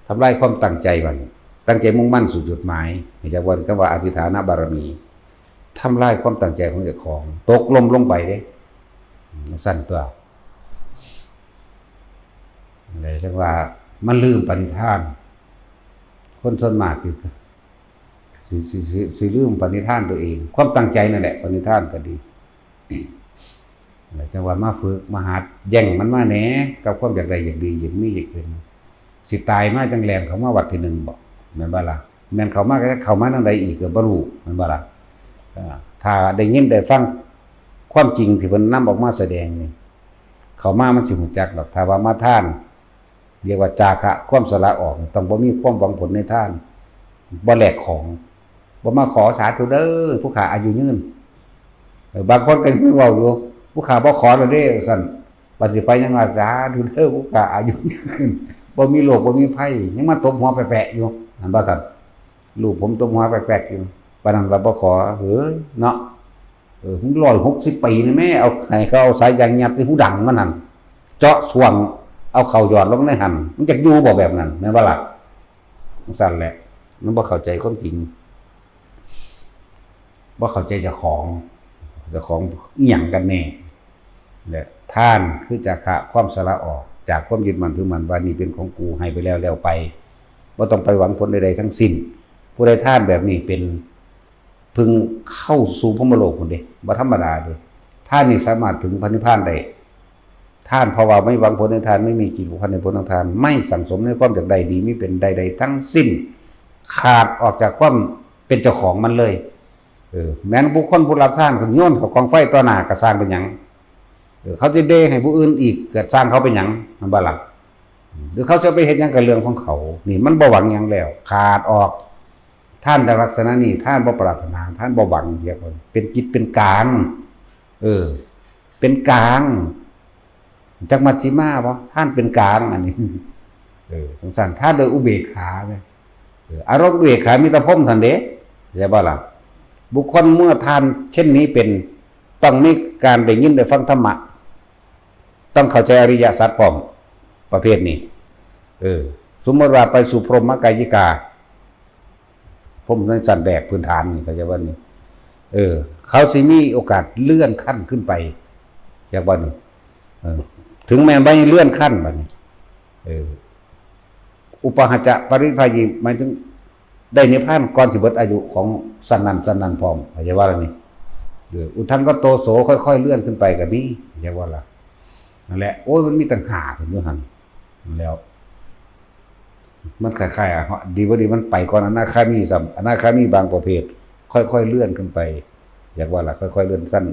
ທຳລາຍຄວາມຕັ້ງໃຈ ບັດນີ້ຕັ້ງໃຈມຸ່ງໝັ້ນສູ່ຈຸດໝາຍ ໃຫ້ຈັກວ່າ ຄຳວ່າອະທິຖານະບາລະມີ ທຳລາຍຄວາມຕັ້ງໃຈຂອງເຈົ້າຂອງ ຕົກລົ້ມລົງໄປເດ້ ອືມ ຊັ້ນຕົວະ. ເລີຍຈັ່ງວ່າມັນລືມປະນິທານ ຄົນສ່ວນມາກຊິ ຊິ ຊິ ຊິ ຊິລືມປະນິທານຕົວເອງ ຄວາມຕັ້ງໃຈນັ້ນແຫຼະ ປະນິທານກໍດີ. ແລ້ວຈັ່ງວ່າມາຝຶກມາຫັດ ແຍ່ງມັນມາແດ່ ກັບຄວາມຢາກໄດ້ຢາກດີ ຢາກມີຢາກເປັນ. ຊິຕາຍມາຈັ່ງແລ່ນເຂົ້າມາວັດທີໜຶ່ງບໍ ແມ່ນບໍ່ລະ? ແມ່ນເຂົ້າມາກໍຈະເຂົ້າມາທາງໃດອີກກໍບໍ່ຮູ້ ແມ່ນບໍ່ລະ? ເອີ ຖ້າໄດ້ຍິນໄດ້ຟັງຄວາມຈິງທີ່ເພິ່ນນຳອອກມາສະແດງນີ້ ເຂົ້າມາມັນຊິຮູ້ຈັກດອກ. ຖ້າວ່າມາທານ ຮຽກວ່າຈາຄະ ຄວາມສະຫຼະອອກ ຕ້ອງບໍ່ມີຄວາມຫວັງຜົນໃນທານ ບໍ່ແລກຂອງ ບໍ່ມາຂໍສາທຸເດີ ຜູ້ຂ້າອາຍຸຍືນ. ເອີ ບາງຄົນກໍຍັງເວົ້າຢູ່ ຜູ້ຂ້າບໍ່ຂໍແລ້ວເດ້ ວ່າຊັ້ນ. ບັດຊິໄປຍັງວ່າ ສາທຸເດີ ຜູ້ຂ້າອາຍຸຍືນ ບໍ່ມີໂລກບໍ່ມີໄພ ຍັງມາຕົບຫົວແປະໆຢູ່ ຫັ້ນບໍ່ຊັ້ນ. ລູກຜົມຕົບຫົວແປກໆຢູ່ ປານນັ້ນລະບໍ່ຂໍ ເອີຍເນາະ. ເອີ ມຶງຮ້ອຍຫົກສິບປີນີ້ແມ້ ເອົາ ໃຫ້ເຂົາເອົາສາຍຢາງຍັດໃສ່ຫູດັງມັນຫັ້ນ ເຈາະຊ່ວງເອົາເຂົ້າຢອດລົງໃນຫັ້ນ ມັນຈັກຢູ່ບໍ່ແບບນັ້ນ ແມ່ນບໍ່ລະ? ຈັ່ງຊັ້ນແຫຼະ ມັນບໍ່ເຂົ້າໃຈຄວາມຈິງ ບໍ່ເຂົ້າໃຈເຈົ້າຂອງ ເຈົ້າຂອງອີ່ຫຍັງກັນແນ່. ແລະ ທານຄືຈາຄະ ຄວາມສະຫຼະອອກຈາກຄວາມຍຶດໝັ້ນຖືໝັ້ນວ່ານີ້ເປັນຂອງກູ ໃຫ້ໄປແລ້ວ ແລ້ວໄປ ບໍ່ຕ້ອງໄປຫວັງຜົນໃດໆທັງສິ້ນ. ຜູ້ໃດທານແບບນີ້ເປັນເພິ່ງເຂົ້າສູ່ພົມມະໂລກພຸ້ນເດ້ ບໍ່ທຳມະດາເດ້. ທານນີ້ສາມາດເຖິງພະນິບພານໄດ້. ທານ ເພາະວ່າໄມ່ຫວັງຜົນໃນທານ ໄມ່ມີຈິດຜູກພັນໃນຜົນຂອງທານ ໄມ່ສັງສົມໃນຄວາມຢາກໄດ້ດີມີເປັນໃດໆທັງສິ້ນ ຂາດອອກຈາກຄວາມເປັນເຈົ້າຂອງມັນເລີຍ. ເອີ ແມ່ນບຸກຄົນຜູ້ຮັບທານ ໂຍນເຂົ້າກອງໄຟຕໍ່ໜ້າກໍຊ່າງເປັນຫຍັງ ເອີ ເຂົາຊິເດໃຫ້ຜູ້ອື່ນອີກກໍຊ່າງເຂົາເປັນຫຍັງ ແມ່ນບໍ່ລະ? ຫຼືເຂົາຈະໄປເຮັດຫຍັງກໍເລື່ອງຂອງເຂົາ ນີ້ມັນບໍ່ຫວັງຫຍັງແລ້ວ ຂາດອອກ. ທານຈາກລັກສະນະນີ້ ທານບໍ່ປາດຖະໜາ ທານບໍ່ຫວັງ ຮຽກວ່າເປັນຈິດເປັນກາງ ເອີ ເປັນກາງ ຈັກມັດຊິມາບໍ່? ທ່ານເປັນກາງອັນນີ້ ເອີ ຈັ່ງຊັ້ນ ທ່ານໂດຍອຸເບກຂາແມ່ນ ເອີ ອາລົມອຸເບກຂາມີແຕ່ພົມຫັ້ນເດ້ ເຂົ້າໃຈບໍ່ລະ? ບຸກຄົນເມື່ອທ່ານເຊັ່ນນີ້ເປັນ ຕ້ອງມີການໄດ້ຍິນໄດ້ຟັງທຳມະ ຕ້ອງເຂົ້າໃຈອະລິຍະສັດພ້ອມ ປະເພດນີ້ ເອີ ສົມມຸດວ່າໄປສູ່ພົມມະກາຍິກາ ພົມໃນຊັ້ນແລກພື້ນຖານນີ້ ເຂົ້າໃຈບໍ່ນີ້? ເອີ ເຂົາຊິມີໂອກາດເລື່ອນຂັ້ນຂຶ້ນໄປ ຈັກບໍ່ນີ້? ເອີ ເຖິງແມ່ນໄປເລື່ອນຂັ້ນບັດນີ້ ເອີ ອຸປະຫັດຈະປະລິພາຢີ ໝາຍເຖິງໄດ້ນິບພານກ່ອນຊິເບິດອາຍຸຂອງຊັ້ນນັ້ນຊັ້ນນັ້ນພ້ອມ ເຂົ້າໃຈບໍ່ລະນີ້? ເອີ ອຸທັງກະໂຕໂສ ຄ່ອຍໆເລື່ອນຂຶ້ນໄປກໍມີ ເຂົ້າໃຈບໍ່ລະ? ນັ້ນແຫຼະ ໂອ້ຍ ມັນມີຕັ້ງຫ້າພຸ້ນຢູ່ຫັ້ນ ແລ້ວ ມັນຄ້າຍໆ ອະ ດີບໍ່ດີມັນໄປກ່ອນອະນາຄາມີຊ້ຳ ອະນາຄາມີບາງປະເພດ ຄ່ອຍໆເລື່ອນຂຶ້ນໄປ ຢາກວ່າລະ ຄ່ອຍໆເລື່ອນຊັ້ນ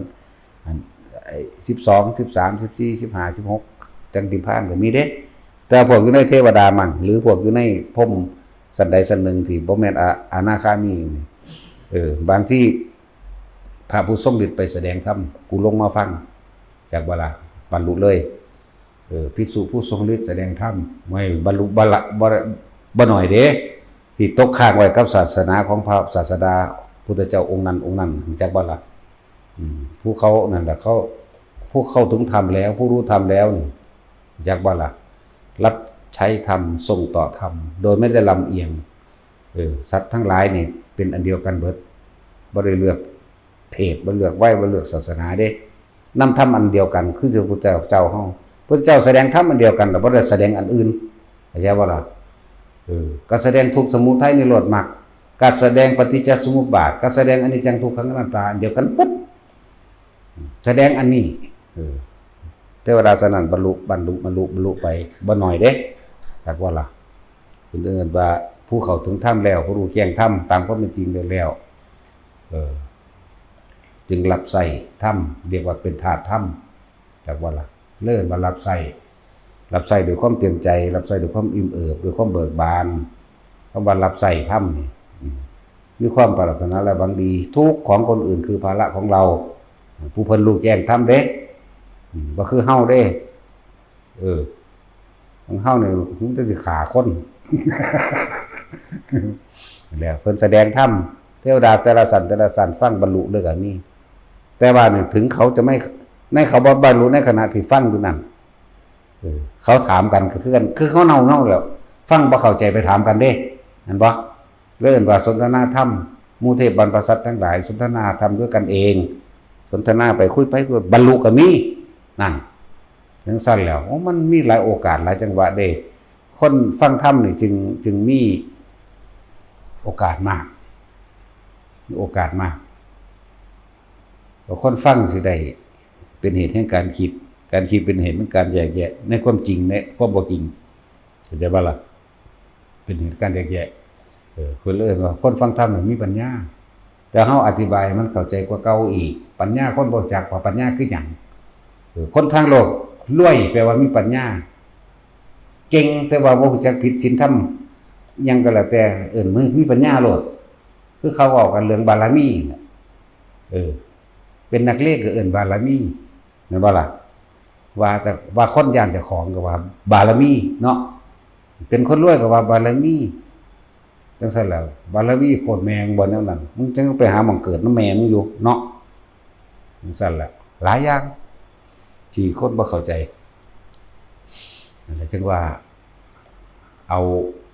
ອັນ ສິບສອງ ສິບສາມ ສິບສີ່ ສິບຫ້າ ສິບຫົກ ຈັ່ງນິບພານກໍມີເດ້. ແຕ່ພວກຢູ່ໃນເທວະດາມັ້ງ ຫຼືພວກຢູ່ໃນພົມຊັ້ນໃດຊັ້ນໜຶ່ງທີ່ບໍ່ແມ່ນອະ ອະນາຄາມີນີ້ ເອີ ບາງທີພະຜູ້ຊົງລິດໄປສະແດງທຳ ກູລົງມາຟັງ ຈັກບໍ່ລະ ບັນລຸເລີຍ. ເອີ ພິກສຸຜູ້ຊົງລິດສະແດງທຳ ໄວ້ບັນລຸ ບັນລະ ບໍ່ ບໍ່ໜ້ອຍເດ້ ທີ່ຕົກຄ້າງໄວ້ກັບສາສະໜາຂອງພະສາສະດາພຸດທະເຈົ້າອົງນັ້ນອົງນັ້ນ ຮູ້ຈັກບໍ່ລະ? ອືມ ຜູ້ເຂົານັ້ນລະ ເຂົາ ຜູ້ເຂົ້າເຖິງທຳແລ້ວ ຜູ້ຮູ້ທຳແລ້ວນີ້ ຮູ້ຈັກບໍ່ລະ? ຮັບໃຊ້ທຳ ສົ່ງຕໍ່ທຳ ໂດຍໄມ່ໄດ້ລຳອຽງ. ເອີ ສັດທັງຫຼາຍນີ້ເປັນອັນດຽວກັນເບິດ ບໍ່ໄດ້ເລືອກ ເພດ ບໍ່ເລືອກໄວ ບໍ່ເລືອກສາສະໜາເດ້ ນຳທຳອັນດຽວກັນ ຄືພະພຸດທະເຈົ້າເຮົາ ພະພຸດທະເຈົ້າສະແດງທຳອັນດຽວກັນ ແລ້ວບໍ່ໄດ້ສະແດງອັນອື່ນ ເຂົ້າໃຈບໍ່ລະ? ເອີ ກໍສະແດງທຸກ ສະມຸໄທ ນິໂຣດ ມັກ ກໍສະແດງປະຕິດຈະສະມຸບບາດ ກໍສະແດງອະນິດຈັງ ທຸກຂັງ ອະນັດຕາ ອັນດຽວກັນປຶບ ສະແດງອັນນີ້ ເອີ ເທວະດາຊັ້ນນັ້ນບັນລຸ ບັນລຸ ບັນລຸ ບັນລຸໄປ ບໍ່ໜ້ອຍເດ້ ຈັກວ່າລະ ເພິ່ນເອີ້ນວ່າຜູ້ເຂົ້າເຖິງທຳແລ້ວ ຜູ້ຮູ້ແຈ້ງທຳຕາມຄວາມເປັນຈິງແລ້ວ ເອີ ຈຶ່ງຮັບໃຊ້ທຳ ຮຽກວ່າເປັນທາດທຳ ຈັກວ່າລະ ເອີ້ນວ່າຮັບໃຊ້ ຮັບໃຊ້ດ້ວຍຄວາມເຕັມໃຈ ຮັບໃຊ້ດ້ວຍຄວາມອີ່ມເອີບ ດ້ວຍຄວາມເບີກບານ. ຄຳວ່າຮັບໃຊ້ທຳນີ້ ອືມ ມີຄວາມປາດຖະໜາ ແລະ ຫວັງດີ ທຸກຂອງຄົນອື່ນຄືພາລະຂອງເຮົາ ຜູ້ເພິ່ນຮູ້ແຈ້ງທຳເດ້ ອືມ ບໍ່ຄືເຮົາເດ້ ເອີ ຂອງເຮົານີ້ມັນຈະຊິຂ້າຄົນ. ແລ້ວເພິ່ນສະແດງທຳ ເທວດາແຕ່ລະຊັ້ນແຕ່ລະຊັ້ນຟັງບັນລຸເລີຍກໍມີ. ແຕ່ວ່ານີ້ເຖິງເຂົາຈະໄມ່ ໃນເຂົາບໍ່ບັນລຸໃນຂະນະທີ່ຟັງຢູ່ນັ້ນ ເອີ ເຂົາຖາມກັນກໍຄືກັນ ຄືເຮົາເຮົາແຫຼະ ຟັງບໍ່ເຂົ້າໃຈໄປຖາມກັນເດ້ ແມ່ນບໍ່? ເລີຍເອີ້ນວ່າສົນທະນາທຳ ໝູ່ເທບບັນພະສັດທັງຫຼາຍ ສົນທະນາທຳດ້ວຍກັນເອງ ສົນທະນາໄປຄຸຍໄປຄຸຍ ບັນລຸກໍມີ ນັ້ນ ຈັ່ງຊັ້ນແລ້ວ ໂອ້ ມັນມີຫຼາຍໂອກາດ ຫຼາຍຈັງຫວະເດ້ ຄົນຟັງທຳນີ້ຈຶ່ງ ຈຶ່ງມີໂອກາດມາກ ມີໂອກາດມາກ ວ່າຄົນຟັງຊິໄດ້ເປັນເຫດແຫ່ງການຄິດ ການຄິດເປັນເຫດແຫ່ງການແຍກແຍະໃນຄວາມຈິງ ແລະ ຄວາມບໍ່ຈິງ ເຂົ້າໃຈບໍ່ລະ? ເປັນເຫດການແຍກແຍະ ເອີ ເພິ່ນເອີ້ນວ່າຄົນຟັງທຳນີ້ມີປັນຍາ ແຕ່ເຮົາອະທິບາຍໃຫ້ມັນເຂົ້າໃຈກວ່າເກົ່າອີກ ປັນຍາ ຄົນບໍ່ຮູ້ຈັກວ່າປັນຍາຄືຫຍັງ ເອີ ຄົນທາງໂລກລວຍແປວ່າມີປັນຍາ ເກັ່ງ ແຕ່ວ່າບໍ່ຮູ້ຈັກຜິດສິນທຳ ອີ່ຫຍັງກໍແລ້ວແຕ່ ເອີ້ນມີ ມີປັນຍາໂລດ ຄືເຂົາເວົ້າກັນເລື່ອງບາລະມີ ເອີ ເປັນນັກເລງກໍເອີ້ນບາລະມີ ແມ່ນບໍ່ລະ? ວ່າແຕ່ ວ່າຄົນຢ້ານເຈົ້າຂອງກໍວ່າບາລະມີເນາະ ເປັນຄົນລວຍກໍວ່າບາລະມີ ຈັ່ງຊັ້ນແຫຼະ ບາລະມີໂຄດແມ່ມຶງບໍ່ແນວນັ້ນ ມຶງຈັ່ງໄປຫາໝ່ອງເກີດນຳແມ່ມຶງຢູ່ເນາະ ຈັ່ງຊັ້ນແຫຼະ ຫຼາຍຢ່າງທີ່ຄົນບໍ່ເຂົ້າໃຈ ນັ້ນແຫຼະ ຈຶ່ງວ່າເອົາ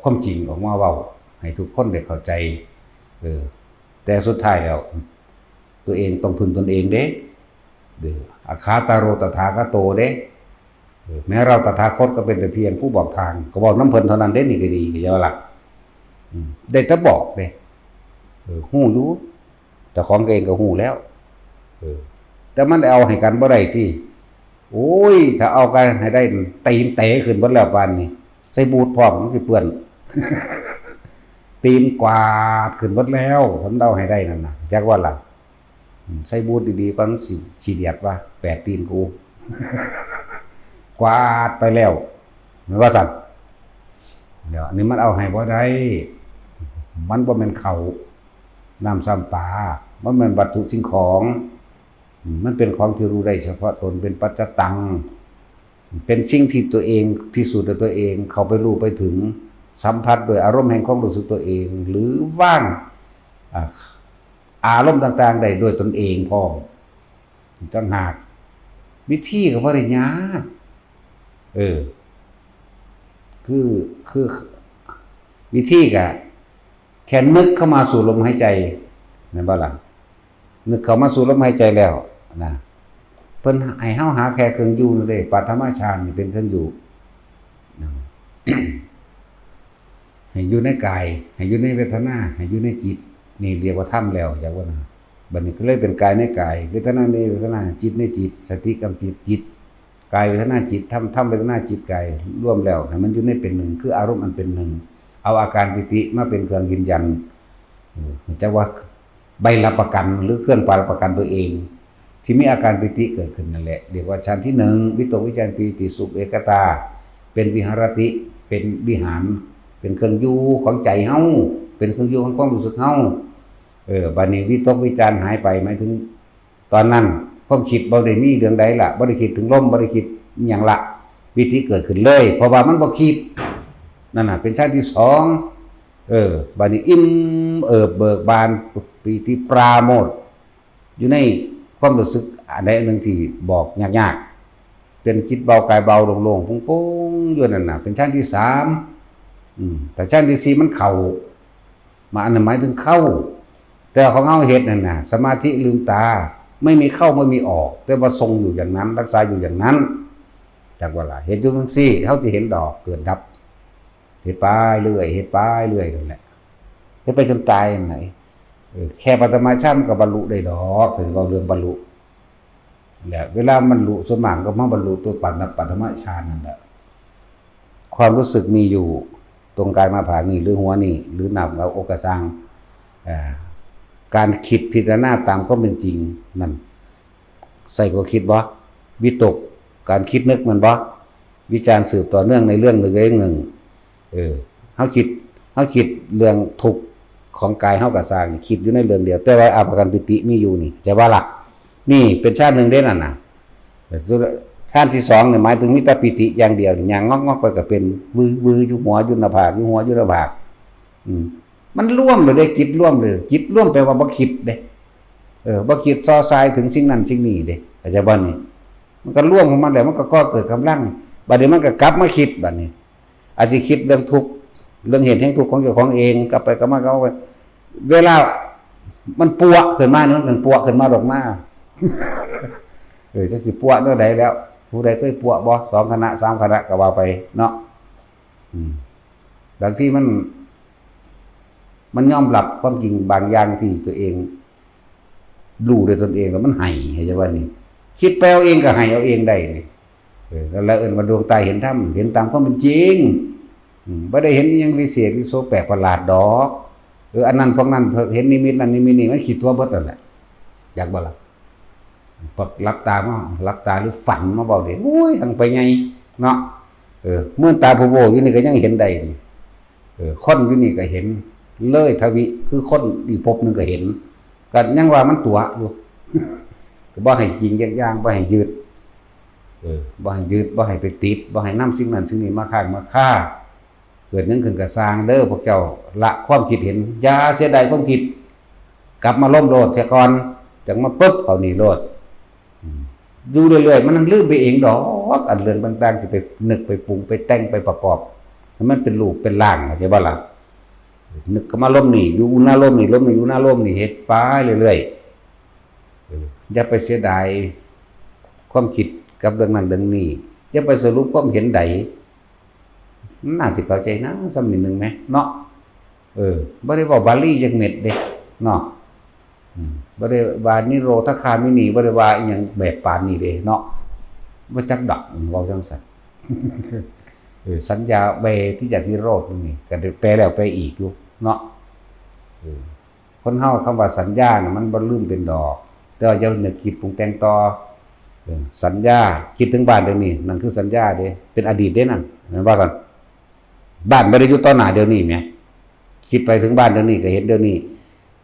ຄວາມຈິງອອກມາເວົ້າໃຫ້ທຸກຄົນໄດ້ເຂົ້າໃຈ ເອີ ແຕ່ສຸດທ້າຍແລ້ວ ຕົວເອງຕ້ອງເພິ່ງຕົນເອງເດ້ ເດີ ອັກຂາຕາໂຣ ຕະຖາຄະໂຕເດ້ ເອີ ແມ້ເຮົາຕະຖາຄົດກໍເປັນແຕ່ພຽງຜູ້ບອກທາງ ກໍເວົ້ານຳເພິ່ນເທົ່ານັ້ນເດ້ ນີ້ກໍດີ ເຈົ້າລະ ອືມ ໄດ້ແຕ່ບອກເດ້ ເອີ ຮູ້ຢູ່ ເຈົ້າຂອງເອງກໍຮູ້ແລ້ວ ເອີ ແຕ່ມັນເອົາໃຫ້ກັນບໍ່ໄດ້ຕິ ໂອ້ຍ ຖ້າເອົາກັນໃຫ້ໄດ້ ຕີນເຕະຂຶ້ນເບິດແລ້ວປານນີ້ ໃສ່ບູດພ້ອມ ມັນຊິເປື້ອນ ຕີນກວາດຂຶ້ນເບິດແລ້ວ ຄັນເອົາໃຫ້ໄດ້ນັ້ນນະ ຈັກວ່າລະ ອືມ ໃສ່ບູດດີໆກ່ອນ ຊິ ຊິດຽດວ່າແປດຕີນກູ ກວາດໄປແລ້ວ ແມ່ນວ່າຊັ້ນ ດຽວ ອັນນີ້ມັນເອົາໃຫ້ບໍ່ໄດ້ ມັນບໍ່ແມ່ນເຂົ້ານ້ຳຊ້ຳປາ ມັນແມ່ນວັດຖຸສິ່ງຂອງ ອືມ ມັນເປັນຂອງທີ່ຮູ້ໄດ້ສະເພາະຕົນ ເປັນປັດຈະຕັງ ເປັນສິ່ງທີ່ຕົວເອງພິສູດດ້ວຍຕົວເອງ ເຂົ້າໄປຮູ້ໄປເຖິງ ສຳຜັດດ້ວຍອາລົມແຫ່ງຄວາມຮູ້ສຶກຕົວເອງ ຫຼື ວາງ ອາ ອາລົມຕ່າງໆໄດ້ດ້ວຍຕົນເອງພ້ອມຕ່າງຫາກ ວິທີກໍບໍ່ໄດ້ຍາກ ເອີ ຄື ຄື ວິທີກໍແຄ່ນຶກເຂົ້າມາສູ່ລົມຫາຍໃຈ ແມ່ນບໍ່ລະ? ນຶກເຂົ້າມາສູ່ລົມຫາຍໃຈແລ້ວນະ ເພິ່ນໃຫ້ເຮົາຫາແຄ່ເຄື່ອງຢູ່ນັ້ນເດ້ ປະຖະມະຊານນີ້ເປັນເຄື່ອງຢູ່ ໃຫ້ຢູ່ໃນກາຍ ໃຫ້ຢູ່ໃນເວທະນາ ໃຫ້ຢູ່ໃນຈິດ ນີ້ລຽກວ່າທຳແລ້ວ ຢາກວ່ານະ ບັດນີ້ກໍເລີຍເປັນກາຍໃນກາຍ ເວທະນາໃນເວທະນາ ຈິດໃນຈິດ ສະຕິກຳຈິດ ຈິດ ກາຍເວທະນາຈິດ ທຳ ທຳເວທະນາຈິດກາຍ ລວມແລ້ວໃຫ້ມັນຢູ່ໃນເປັນໜຶ່ງ ຄືອາລົມອັນເປັນໜຶ່ງ ເອົາອາການປີຕິມາເປັນເຄື່ອງຢືນຢັນ ເອີ ຮູ້ຈັກວ່າໃບຮັບປະກັນ ຫຼື ເຄື່ອງປະກັນຕົວເອງ ທີ່ມີອາການປີຕິເກີດຂຶ້ນນັ້ນແຫຼະ ເອີ້ນວ່າຊານທີໜຶ່ງ ວິຕົກ ວິຈານ ປີຕິ ສຸກ ເອກະຕາ ເປັນວິຫາຣະຕິ ເປັນວິຫານ ເປັນເຄື່ອງຢູ່ຂອງໃຈເຮົາ ເປັນເຄື່ອງຢູ່ຂອງຄວາມຮູ້ສຶກເຮົາ ເອີ ບາດນີ້ວິຕົກ ວິຈານ ຫາຍໄປ ໝາຍເຖິງ ຕອນນັ້ນຄວາມຄິດບໍ່ໄດ້ມີເລື່ອງໃດລະ ບໍ່ໄດ້ຄິດເຖິງລົມ ບໍ່ໄດ້ຄິດຫຍັງລະ ປີຕິເກີດຂຶ້ນເລີຍ ເພາະວ່າມັນບໍ່ຄິດ ນັ້ນນະ ເປັນຊານທີສອງ ເອີ ບາດນີ້ອີ່ມເອີບເບີກບານ ປີຕິປາໂມດ ຢູ່ໃນຄວາມຮູ້ສຶກອັນໃດອັນໜຶ່ງທີ່ບອກຍາກໆ ເປັນຈິດເບົາກາຍເບົາໂລ່ງໆໂປ່ງໆຢູ່ນັ້ນນະ ເປັນຊານທີສາມ ອືມ ແຕ່ຊານທີສີ່ມັນເຂົ້າ ມາ ອັນນັ້ນໝາຍເຖິງເຂົ້າ ແຕ່ຂອງເຮົາເຮັດນັ້ນນະ ສະມາທິລືມຕາ ໄມ່ມີເຂົ້າໄມ່ມີອອກ ແຕ່ວ່າຊົງຢູ່ຢ່າງນັ້ນ ຮັກສາຢູ່ຢ່າງນັ້ນ ຈັກວ່າລະ ເຮັດຢູ່ຈັ່ງຊີ້ ເຮົາຊິເຫັນດອກເກີດດັບ ເຮັດໄປເລື້ອຍ ເຮັດໄປເລື້ອຍນັ້ນແຫຼະ ເຮັດໄປຈົນຕາຍຫັ້ນນະ ເອີ ແຄ່ປະຖະມະຊານມັນກໍບັນລຸໄດ້ດອກ ຖ້າຊິເວົ້າເລື່ອງບັນລຸ ແລະ ເວລາມັນລຸ ສ່ວນມາກກໍມາບັນລຸຕົວປະ ປະຖະມະຊານນັ້ນແຫຼະ ຄວາມຮູ້ສຶກມີຢູ່ຕົງກາຍມາພາກນີ້ ຫຼື ຫົວນີ້ ຫຼື ໜ້າເອົາອົກກະຊ່າງ ເອີ ການຄິດພິຈາລະນາຕາມຄວາມເປັນຈິງນັ້ນ ໃສ່ກໍຄິດບໍ່? ວິຕົກ ການຄິດນຶກແມ່ນບໍ່? ວິຈານ ສືບຕໍ່ເນື່ອງໃນເລື່ອງໜຶ່ງເລື່ອງໜຶ່ງ ເອີ ເຮົາຄິດ ເຮົາຄິດເລື່ອງທຸກຂອງກາຍເຮົາກໍຊ່າງ ຄິດຢູ່ໃນເລື່ອງດຽວ ແຕ່ວ່າອາປະກຳປິຕິມີຢູ່ນີ້ ເຂົ້າໃຈບໍ່ລະ? ນີ້ເປັນຊາດໜຶ່ງເດ້ນັ້ນນະ ຊ ທ່ານທີສອງນີ້ໝາຍເຖິງມີແຕ່ປີຕິຢ່າງດຽວ ຍ່າງງອກໆໄປກໍເປັນວືໆຢູ່ຫົວ ຢູ່ໜ້າຜາກ ຢູ່ຫົວ ຢູ່ໜ້າຜາກ. ອືມ ມັນລວມເລີຍເດ້ ຈິດລວມເລີຍ. ຈິດລວມແປວ່າບໍ່ຄິດເດ້ ເອີ ບໍ່ຄິດຊໍ່ຊາຍເຖິງສິ່ງນັ້ນສິ່ງນີ້ເດ້ ເຂົ້າໃຈບໍ່ນີ້? ມັນກໍລວມຂອງມັນແລ້ວ ມັນກໍກໍ່ເກີດກຳລັງ. ບັດນີ້ມັນກໍກັບມາຄິດ ບັດນີ້ອາດຊິຄິດເລື່ອງທຸກ ເລື່ອງເຫດແຫ່ງທຸກຂອງເຈົ້າຂອງເອງ ກັບໄປກັບມາ ກັບໄປ ເວລາມັນປົວະຂຶ້ນມານີ້ ມັນເປັນປົວະຂຶ້ນມາດອກນາ. ເອີ ຈັກຊິປົວະແນວໃດແລ້ວ? ຜູ້ໃດເຄີຍປົວະບໍ່? ສອງຄະນະ ສາມຄະນະ ກໍວ່າໄປເນາະ. ອືມ ບາງທີມັນ ມັນຍອມຮັບຄວາມຈິງບາງຢ່າງທີ່ຕົວເອງຮູ້ດ້ວຍຕົນເອງ ແລ້ວມັນໃຫ້ ເຫັນບໍ່ນີ້? ຄິດໄປເອົາເອງກໍໃຫ້ເອົາເອງໄດ້ນີ້. ເອີ ນັ້ນລະເອີ້ນວ່າດວງຕາເຫັນທຳ ເຫັນຕາມຄວາມເປັນຈິງ. ອືມ ບໍ່ໄດ້ເຫັນອີ່ຫຍັງວິເສດວິໂສແປກປະຫຼາດດອກ. ເອີ ອັນນັ້ນພວກນັ້ນເຫັນນິມິດນັ້ນນິມິດນີ້ ມັນຂີ້ຕົວະເບິດນັ້ນແຫຼະ. ຢາກບໍ່ລະ? ພວກຫຼັບຕາມາ ຫຼັບຕາຫຼືຝັນມາເວົ້າເດ້ ໂອ້ຍ ທັງໄປໃຫຍ່ເນາະ. ເອີ ເມື່ອຕາໂພໂວຢູ່ນີ້ກໍຍັງເຫັນໄດ້ນີ້. ເອີ ຄົນຢູ່ນີ້ກໍເຫັນ ເລີຍທະວິ ຄືຄົນອີກພົບໜຶ່ງກໍເຫັນ. ກໍຍັງວ່າມັນຕົວະຢູ່ ກໍບໍ່ໃຫ້ຈິງຢ່າງໆ ບໍ່ໃຫ້ຍຶດ. ເອີ ບໍ່ໃຫ້ຍຶດ ບໍ່ໃຫ້ໄປຕິດ ບໍ່ໃຫ້ນຳສິ່ງນັ້ນສິ່ງນີ້ມາຄ້າງມາຄາ. ເກີດຫຍັງຂຶ້ນກໍຊ່າງເດີ ພວກເຈົ້າລະຄວາມຄິດເຫັນ ຢ່າເສຍດາຍຄວາມຄິດ ກັບມາລົມໂລດເສຍກ່ອນ ຈັ່ງມາປຶບເຂົ້ານີ້ໂລດ. ອືມ ຢູ່ເລື້ອຍໆ ມັນຍັງລືມໄປເອງດອກ ອັນເລື່ອງຕ່າງໆ ຊິໄປນຶກໄປປຸງໄປແຕ່ງໄປປະກອບໃຫ້ມັນເປັນຮູບເປັນຮ່າງ ເຂົ້າໃຈບໍ່ລະ? ນຶກກໍມາລົມນີ້ ຢູ່ອຸນາລົມນີ້ ລົມນີ້ ອຸນາລົມນີ້ ເຮັດໄປເລື້ອຍໆ. ເອີ ຢ່າໄປເສຍດາຍຄວາມຄິດກັບເລື່ອງນັ້ນເລື່ອງນີ້ ຢ່າໄປສະຫຼຸບຄວາມເຫັນໃດ. ມັນໜ້າຊິເຂົ້າໃຈນະ ສ່ຳນິດໜຶ່ງແມະເນາະ. ເອີ ບໍ່ໄດ້ເວົ້າບາລີຈັກເມັດເດ້ເນາະ. ອືມ ບໍ່ໄດ້ວ່ານິໂຣທະຄາມິນີ ບໍ່ໄດ້ວ່າອີ່ຫຍັງແບບປານນີ້ເດ້ເນາະ. ບໍ່ຈັກດອກ ເວົ້າຈັ່ງຊັ້ນ. ເອີ ສັນຍາເວທິຈະນິໂຣດນີ້ ກໍໄດ້ແປແລ້ວແປອີກຢູ່ເນາະ. ເອີ ຄົນເຮົາຄຳວ່າສັນຍານະ ມັນບໍ່ລືມເປັນດອກ ແຕ່ວ່າຢ່ານຶກຄິດປຸງແຕ່ງຕໍ່. ເອີ ສັນຍາ ຄິດເຖິງບ້ານດຽວນີ້ ນັ້ນຄືສັນຍາເດ້ ເປັນອະດີດເດ້ນັ້ນ ແມ່ນບໍ່ຊັ້ນ? ບ້ານບໍ່ໄດ້ຢູ່ຕໍ່ໜ້າດຽວນີ້ແໝ ຄິດໄປເຖິງບ້ານດຽວນີ້ ກໍເຫັນດຽວນີ້.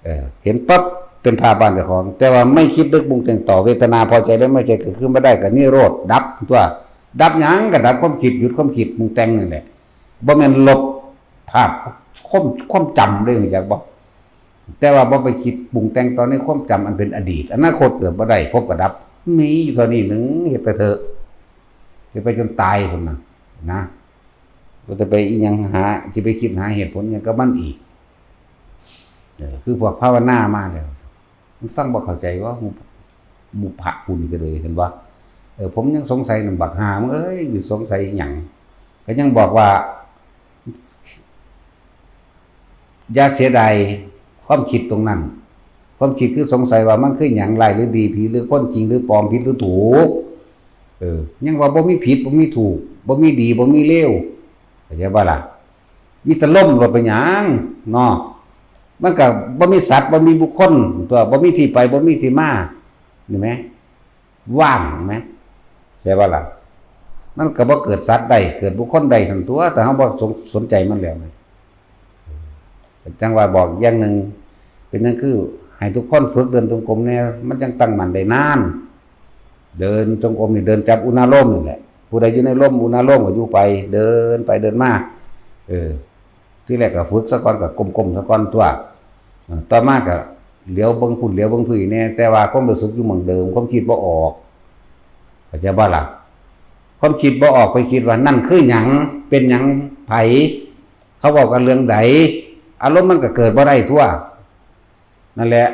ເອີ ເຫັນປັບ ເປັນພາບບ້ານເຈົ້າຂອງ ແຕ່ວ່າໄມ່ຄິດນຶກປຸງແຕ່ງຕໍ່ ເວທະນາພໍໃຈ ແລະ ໄມ່ໃຈ ກໍຄືບໍ່ໄດ້ ກໍນິໂຣດ ດັບຕົວະ. ດັບຫຍັງ? ກໍດັບຄວາມຄິດ ຢຸດຄວາມຄິດປຸງແຕ່ງນັ້ນແຫຼະ. ບໍ່ແມ່ນລົບພາບຄວາມ ຄວາມຈຳເດ້ ຮູ້ຈັກບໍ່? ແຕ່ວ່າບໍ່ໄປຄິດປຸງແຕ່ງຕໍ່ໃນຄວາມຈຳອັນເປັນອະດີດ. ອະນາຄົດເກີດບໍ່ໄດ້ ພົບກໍດັບ. ມີຢູ່ເທົ່ານີ້ໜຶ່ງ ເຮັດໄປເຖາະ ເຮັດໄປຈົນຕາຍພຸ້ນນະ ນະ. ບໍ່ຕ້ອງໄປອີ່ຫຍັງຫາ ຊິໄປຄິດຫາເຫດຜົນຫຍັງກັບມັນອີກ. ເອີ ຄືພວກພາວະນາມາແລ້ວ ມັນຟັງບໍ່ເຂົ້າໃຈວ່າ ໝູ່ ໝູ່ພະຜູ້ນີ້ກໍເລີຍ ເຫັນບໍ່? ເອີ ຜົມຍັງສົງໄສນຳ ບັກຫ່າມຶງເອີຍ ຢູ່ສົງໄສຫຍັງ? ກໍຍັງບອກວ່າ ຢ່າເສຍດາຍຄວາມຄິດຕົງນັ້ນ. ຄວາມຄິດຄືສົງໄສວ່າມັນຄືຫຍັງ ຮ້າຍຫຼືດີ ຜີຫຼືຄົນ ຈິງຫຼືປອມ ຜິດຫຼືຖືກ. ເອີ ຍັງວ່າບໍ່ມີຜິດ ບໍ່ມີຖືກ ບໍ່ມີດີ ບໍ່ມີເລວ ເຂົ້າໃຈບໍ່ລະ? ມີແຕ່ລົມ ລົມເປັນຫຍັງເນາະ? ມັນກໍບໍ່ມີສັດ ບໍ່ມີບຸກຄົນຕົວະ ບໍ່ມີທີ່ໄປ ບໍ່ມີທີ່ມາ ເຫັນໄໝ? ວ່າງແມ່ນ ແມ່ນບໍ່ລະ? ມັນກໍບໍ່ເກີດສັດໄດ້ ເກີດບຸກຄົນໄດ້ຫັ້ນຕົວະ ຖ້າເຮົາບໍ່ສົນ ສົນໃຈມັນແລ້ວ. ຈັ່ງວ່າບອກຢ່າງໜຶ່ງ ເປັນຫຍັງຄືໃຫ້ທຸກຄົນຝຶກເດີນຈົງກົມແດ່ ມັນຈັ່ງຕັ້ງໝັ້ນໄດ້ນານ. ເດີນຈົງກົມນີ້ ເດີນຈັບອຸນາໂລມນີ້ແຫຼະ ຜູ້ໃດຢູ່ໃນລົມ ອຸນາໂລມກໍຢູ່ໄປ ເດີນໄປເດີນມາ. ເອີ ທີແລກກໍຝຶກສາກ່ອນ ກໍກົ້ມໆສາກ່ອນຕົວະ. ເອີ ຕໍ່ມາກໍຫຼຽວເບິ່ງພຸ້ນ ຫຼຽວເບິ່ງພີ້ແດ່ ແຕ່ວ່າຄວາມຮູ້ສຶກຢູ່ໝ່ອງເດີມ ຄວາມຄິດບໍ່ອອກ ເຂົ້າໃຈບໍ່ລະ? ຄວາມຄິດບໍ່ອອກ ໄປຄິດວ່ານັ້ນຄືຫຍັງ ເປັນຫຍັງ ໃຜ ເຂົາເວົ້າກັນເລື່ອງໃດ ອາລົມມັນກໍເກີດບໍ່ໄດ້ຕົວະ. ນັ້ນແຫຼະ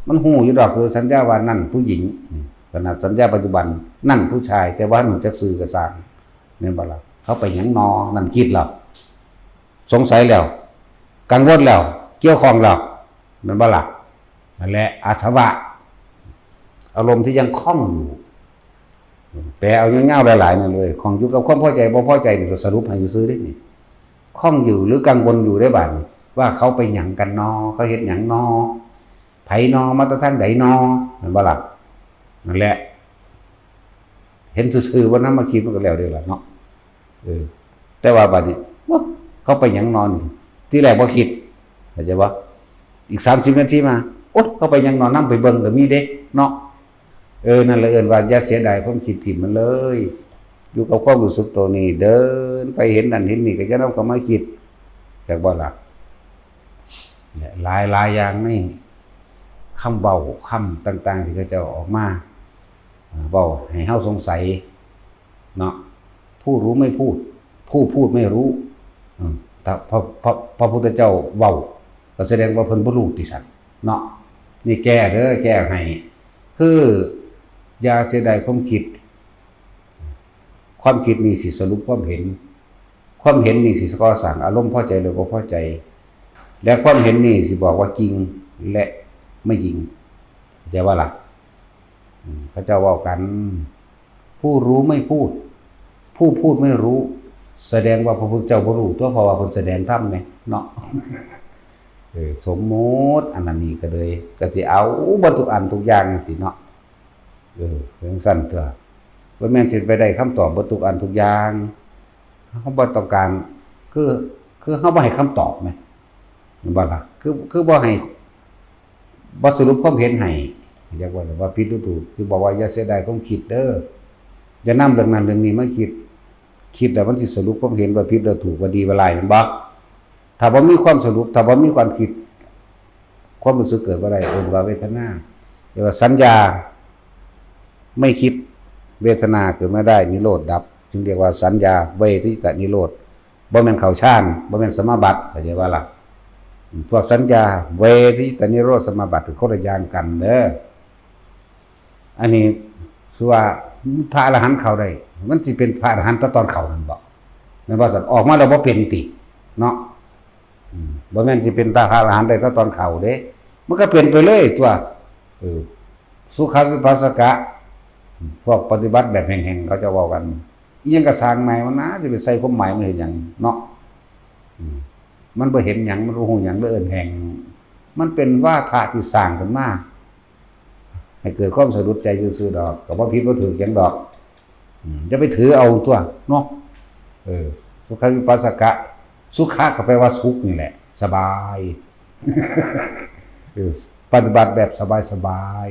ມັນຮູ້ຢູ່ດອກ ຄືສັນຍາວ່ານັ້ນຜູ້ຍິງ ຂະໜາດສັນຍາປັດຈຸບັນ ນັ້ນຜູ້ຊາຍ ແຕ່ວ່າຮູ້ຈັກຊື່ກໍຊ່າງ ແມ່ນບໍ່ລະ? ເຂົາໄປຫຍັງນໍ? ນັ້ນຄິດລະ ສົງໄສແລ້ວ ກັງວົນແລ້ວ ກ່ຽວຂ້ອງແລ້ວ ແມ່ນບໍ່ລະ? ນັ້ນແຫຼະ ອາສະວະ ອາລົມທີ່ຍັງຂ້ອງຢູ່. ແປເອົາຍາວໆຫຼາຍໆນັ້ນເລີຍ ຂ້ອງຢູ່ກັບຄວາມພໍໃຈບໍ່ພໍໃຈນີ້ ກໍສະຫຼຸບໃຫ້ຊື່ໆເດ້ນີ້. ຂ້ອງຢູ່ ຫຼື ກັງວົນຢູ່ເດ້ບາດນີ້ ວ່າເຂົາໄປຫຍັງກັນນໍ? ເຂົາເຮັດຫຍັງນໍ? ໃຜນໍ? ມາແຕ່ທາງໃດນໍ? ແມ່ນບໍ່ລະ? ນັ້ນແຫຼະ ເຫັນຊື່ໆ ບໍ່ນຳມາຄິດ ມັນກໍແລ້ວເດ້ລະເນາະ. ເອີ ແຕ່ວ່າບາດນີ້ ໂອ້ ເຂົາໄປຫຍັງນໍນີ້? ທີແລກບໍ່ຄິດ ເຂົ້າໃຈບໍ່? ອີກສາມສິບນາທີມາ ໂອ້ຍ ເຂົາໄປຫຍັງນໍ? ນຳໄປເບິ່ງກໍມີເດ້ເນາະ. ເ ເອີ ນັ້ນລະເອີ້ນວ່າຢ່າເສຍດາຍຄວາມຄິດຖິ້ມມັນເລີຍ. ຢູ່ກັບຄວາມຮູ້ສຶກໂຕນີ້ ເດີນໄປເຫັນນັ້ນເຫັນນີ້ ກໍຢ່ານຳເຂົ້າມາຄິດ ຈັກບໍ່ລະ? ແລະ ຫຼາຍໆຢ່າງໃນຄຳເວົ້າ ຄຳຕ່າງໆທີ່ເຂົາເຈົ້າອອກມາເວົ້າໃຫ້ເຮົາສົງໄສເນາະ. ຜູ້รู้ไม่พูด ผู้พูดไม่รู้ ອືມ ຖ້າພະ ພະ ພະພຸດທະເຈົ້າເວົ້າ ກໍສະແດງວ່າເພິ່ນບໍ່ຮູ້ຕິຊັ້ນເນາະ. ນີ້ແກ້ເດີ ແກ້ໃຫ້ ຄືຢ່າເສຍດາຍຄວາມຄິດ. ຄວາມຄິດນີ້ຊິສະຫຼຸບຄວາມເຫັນ, ຄວາມເຫັນນີ້ຊິກໍ່ສ້າງອາລົມພໍໃຈ ຫຼື ບໍ່ພໍໃຈ ແລະ ຄວາມເຫັນນີ້ຊິບອກວ່າຈິງ ແລະ ໄມ່ຈິງ. ເຂົ້າໃຈບໍ່ລະ? ອືມ ເຂົາເຈົ້າເວົ້າກັນ ຜູ້รู้ไม่พูด ผู้พูดไม่รู้ ສະແດງວ່າພະພຸດທະເຈົ້າບໍ່ຮູ້ຕົວະ ເພາະວ່າເພິ່ນສະແດງທຳແໝ່ເນາະ. ເອີ ສົມມຸດອັນນັ້ນນີ້ກໍເລີຍ ກໍຊິເອົາເບິດທຸກອັນທຸກຢ່າງນັ້ນຕິເນາະ. ເອີ ເປັນຈັ່ງຊັ້ນຕົວະ ບໍ່ແມ່ນຊິໄປໄດ້ຄຳຕອບເບິດທຸກອັນທຸກຢ່າງ. ເຮົາບໍ່ຕ້ອງການ ຄື ຄືເຮົາບໍ່ໃຫ້ຄຳຕອບແໝ່ ແມ່ນບໍ່ລະ? ຄື ຄືບໍ່ໃຫ້ ບໍ່ສະຫຼຸບຄວາມເຫັນໃຫ້ ຢາກເວົ້າວ່າຜິດຫຼືຖືກ ຄືບອກວ່າຢ່າເສຍດາຍຄວາມຄິດເດີ ຢ່ານຳເລື່ອງນັ້ນເລື່ອງນີ້ມາຄິດ. ຄິດແລ້ວມັນຊິສະຫຼຸບຄວາມເຫັນວ່າຜິດຫຼືຖືກ ວ່າດີວ່າຮ້າຍ ແມ່ນບໍ່? ຖ້າບໍ່ມີຄວາມສະຫຼຸບ ຖ້າບໍ່ມີຄວາມຄິດ ຄວາມຮູ້ສຶກເກີດບໍ່ໄດ້ ເອີ້ນວ່າເວທະນາ. ເອີ້ນວ່າສັນຍາໄມ່ຄິດ ເວທະນາເກີດມາໄດ້ ນິໂຣດດັບ ຈຶ່ງຮຽກວ່າສັນຍາເວທະນິໂຣດ. ບໍ່ແມ່ນເຂົ້າฌານ ບໍ່ແມ່ນສະມາບັດ ເຂົ້າໃຈບໍ່ລະ? ພວກສັນຍາເວທະນິໂຣດສະມາບັດ ຄືຄົນລະຢ່າງກັນເດີ. ອັນນີ້ ຄືວ່າພະອະລະຫັນເຂົ້າໄດ້ ມັນຊິເປັນພະອະລະຫັນແຕ່ຕອນເຂົ້ານັ້ນບໍ່? ແມ່ນບໍ່ຊັ້ນ? ອອກມາແລ້ວບໍ່ເປັນຕິເນາະ? ອືມ ບໍ່ແມ່ນຊິເປັນພະອະລະຫັນໄດ້ແຕ່ຕອນເຂົ້າເດ້ ມັນກໍເປັນໄປເລີຍຕົວະ. ເອີ ສຸຂະວິປັດສະກະ ພວກປະຕິບັດແບບແຫ້ງໆ ເຂົາເຈົ້າເວົ້າກັນ ອີ່ຫຍັງກໍຊ່າງໝາຍມັນນາ ຊິໄປໃສ່ຄວາມໝາຍມັນເຮັດຫຍັງເນາະ? ອືມ ມັນບໍ່ເຫັນຫຍັງ ມັນບໍ່ຮູ້ຫຍັງ ເລີຍເອີ້ນແຫ້ງ. ມັນເປັນວາທະທີ່ສ້າງຂຶ້ນມາ ໃຫ້ເກີດຄວາມສະດຸດໃຈຊື່ໆດອກ ກໍບໍ່ຜິດບໍ່ຖືກຫຍັງດອກ. ອືມ ຢ່າໄປຖືເອົາຕົວະເນາະ. ເອີ ສຸຂະວິປັດສະກະ ສຸຂະກໍແປວ່າສຸກນີ້ແຫຼະ ສະບາຍ. ເອີ ປະຕິບັດແບບສະບາຍ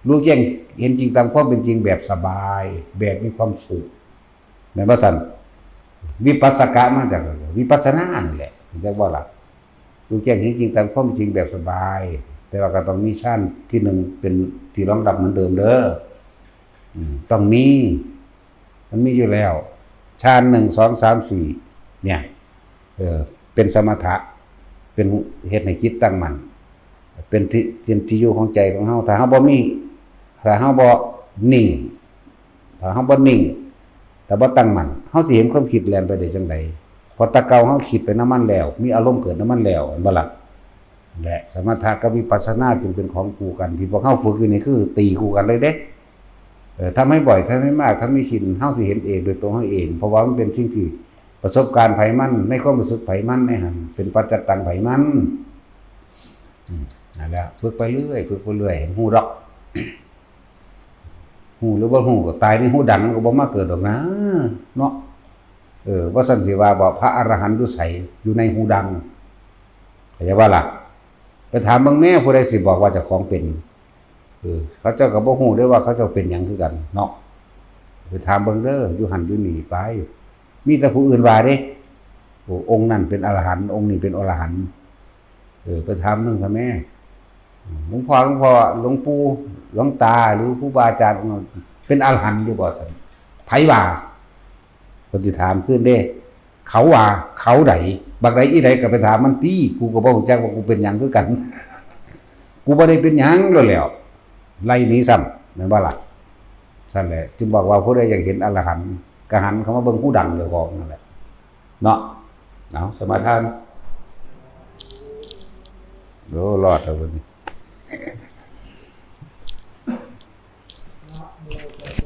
ໆ ຮູ້ແຈ້ງເຫັນຈິງຕາມຄວາມເປັນຈິງແບບສະບາຍ ແບບມີຄວາມສຸກ ແມ່ນບໍ່ຊັ້ນ? ວິປັດສະກະມາຈາກ ວິປັດສະນານີ້ແຫຼະ ຮູ້ຈັກບໍ່ລະ? ຮູ້ແຈ້ງເຫັນຈິງຕາມຄວາມເປັນຈິງແບບສະບາຍ ແຕ່ວ່າກໍຕ້ອງມີຊານທີໜຶ່ງເປັນທີ່ຮອງຮັບເໝືອນເດີມເດີ. ອືມ ຕ້ອງມີ ມັນມີຢູ່ແລ້ວ ຊານໜຶ່ງ ສອງ ສາມ ສີ່ ເນ່ຍ ເອີ ເປັນສະມະຖະ ເປັນເຮັດໃຫ້ຈິດຕັ້ງໝັ້ນ ເປັນທີ່ ເປັນທີ່ຢູ່ຂອງໃຈຂອງເຮົາ. ຖ້າເຮົາບໍ່ມີ ຖ້າເຮົາບໍ່ນິ່ງ ຖ້າເຮົາບໍ່ນິ່ງ ຖ້າບໍ່ຕັ້ງໝັ້ນ ເຮົາຊິເຫັນຄວາມຄິດແລ່ນໄປໄດ້ຈັ່ງໃດ? ເພາະແຕ່ເກົ່າເຮົາຄິດໄປນຳມັນແລ້ວ ມີອາລົມເກີດນຳມັນແລ້ວ ແມ່ນບໍ່ລະ? ແລະ ສະມະຖະກັບວິປັດສະນາຈຶ່ງເປັນຂອງຄູ່ກັນ ທີ່ພວກເຮົາຝຶກຢູ່ນີ້ຄືຕີຄູ່ກັນເລີຍເດ້. ເອີ ທຳໃຫ້ບ່ອຍ ທຳໃຫ້ມາກ ທຳໃຫ້ຊິນ ເຮົາຊິເຫັນເອງໂດຍຕົວເຮົາເອງ ເພາະວ່າມັນເປັນສິ່ງທີ່ປະສົບການໃຜມັນ ໃນຄວາມຮູ້ສຶກໃຜມັນ ໃນຫັ້ນເປັນປັດຈັດຕັງໃຜມັນ. ອືມ ນັ້ນແຫຼະ ຝຶກໄປເລື້ອຍ ຝຶກໄປເລື້ອຍ ຮູ້ດອກ ຮູ້ຫຼືບໍ່ຮູ້ ກໍຕາຍໃນຫູດັງ ມັນກໍບໍ່ມາເກີດດອກນາເນາະ. ເອີ ບໍ່ຊັ້ນຊິວ່າບໍ່ ພະອະລະຫັນຢູ່ໃສ? ຢູ່ໃນຫູດັງ ເຂົ້າໃຈບໍ່ລະ? ໄປຖາມເບິ່ງແດ່ ຜູ້ໃດຊິບອກວ່າເຈົ້າຂອງເປັນ? ເອີ ເຂົາເຈົ້າກໍບໍ່ຮູ້ເດ້ວ່າເຂົາເຈົ້າເປັນຫຍັງຄືກັນເນາະ. ໄປຖາມເບິ່ງເດີ ຢູ່ຫັ້ນຢູ່ນີ້ໄປ ມີແຕ່ຜູ້ອື່ນວ່າເດ້ ໂອ້ ອົງນັ້ນເປັນອະລະຫັນ ອົງນີ້ເປັນອະລະຫັນ. ເອີ ໄປຖາມເບິ່ງຊະແມ້ ຫຼວງພໍ່ ຫຼວງພໍ່ ຫຼວງປູ່ ຫຼວງຕາ ຫຼື ຄູບາອາຈານເປັນອະລະຫັນຢູ່ບໍ່? ຊັ້ນ ໃຜວ່າ? ເພິ່ນຊິຖາມຄືນເດ້ ເຂົາວ່າ ເຂົາໃດ ບັກໃດອີໃດກໍໄປຖາມມັນຕິ ກູກໍບໍ່ຮູ້ຈັກວ່າກູເປັນຫຍັງຄືກັນ ກູບໍ່ໄດ້ເປັນຫຍັງໂລດແລ້ວ ໄລ່ໜີຊ້ຳ ແມ່ນບໍ່ລະ? ຊັ້ນແຫຼະ ຈຶ່ງບອກວ່າຜູ້ໃດຢາກເຫັນອະລະຫັນ ກໍຫັນເຂົ້າມາເບິ່ງຫູດັງເຈົ້າຂອງນັ້ນແຫຼະເນາະ. ເອົາ ສະມາທານ ໂອ້ ລອດແລ້ວບັດນີ້.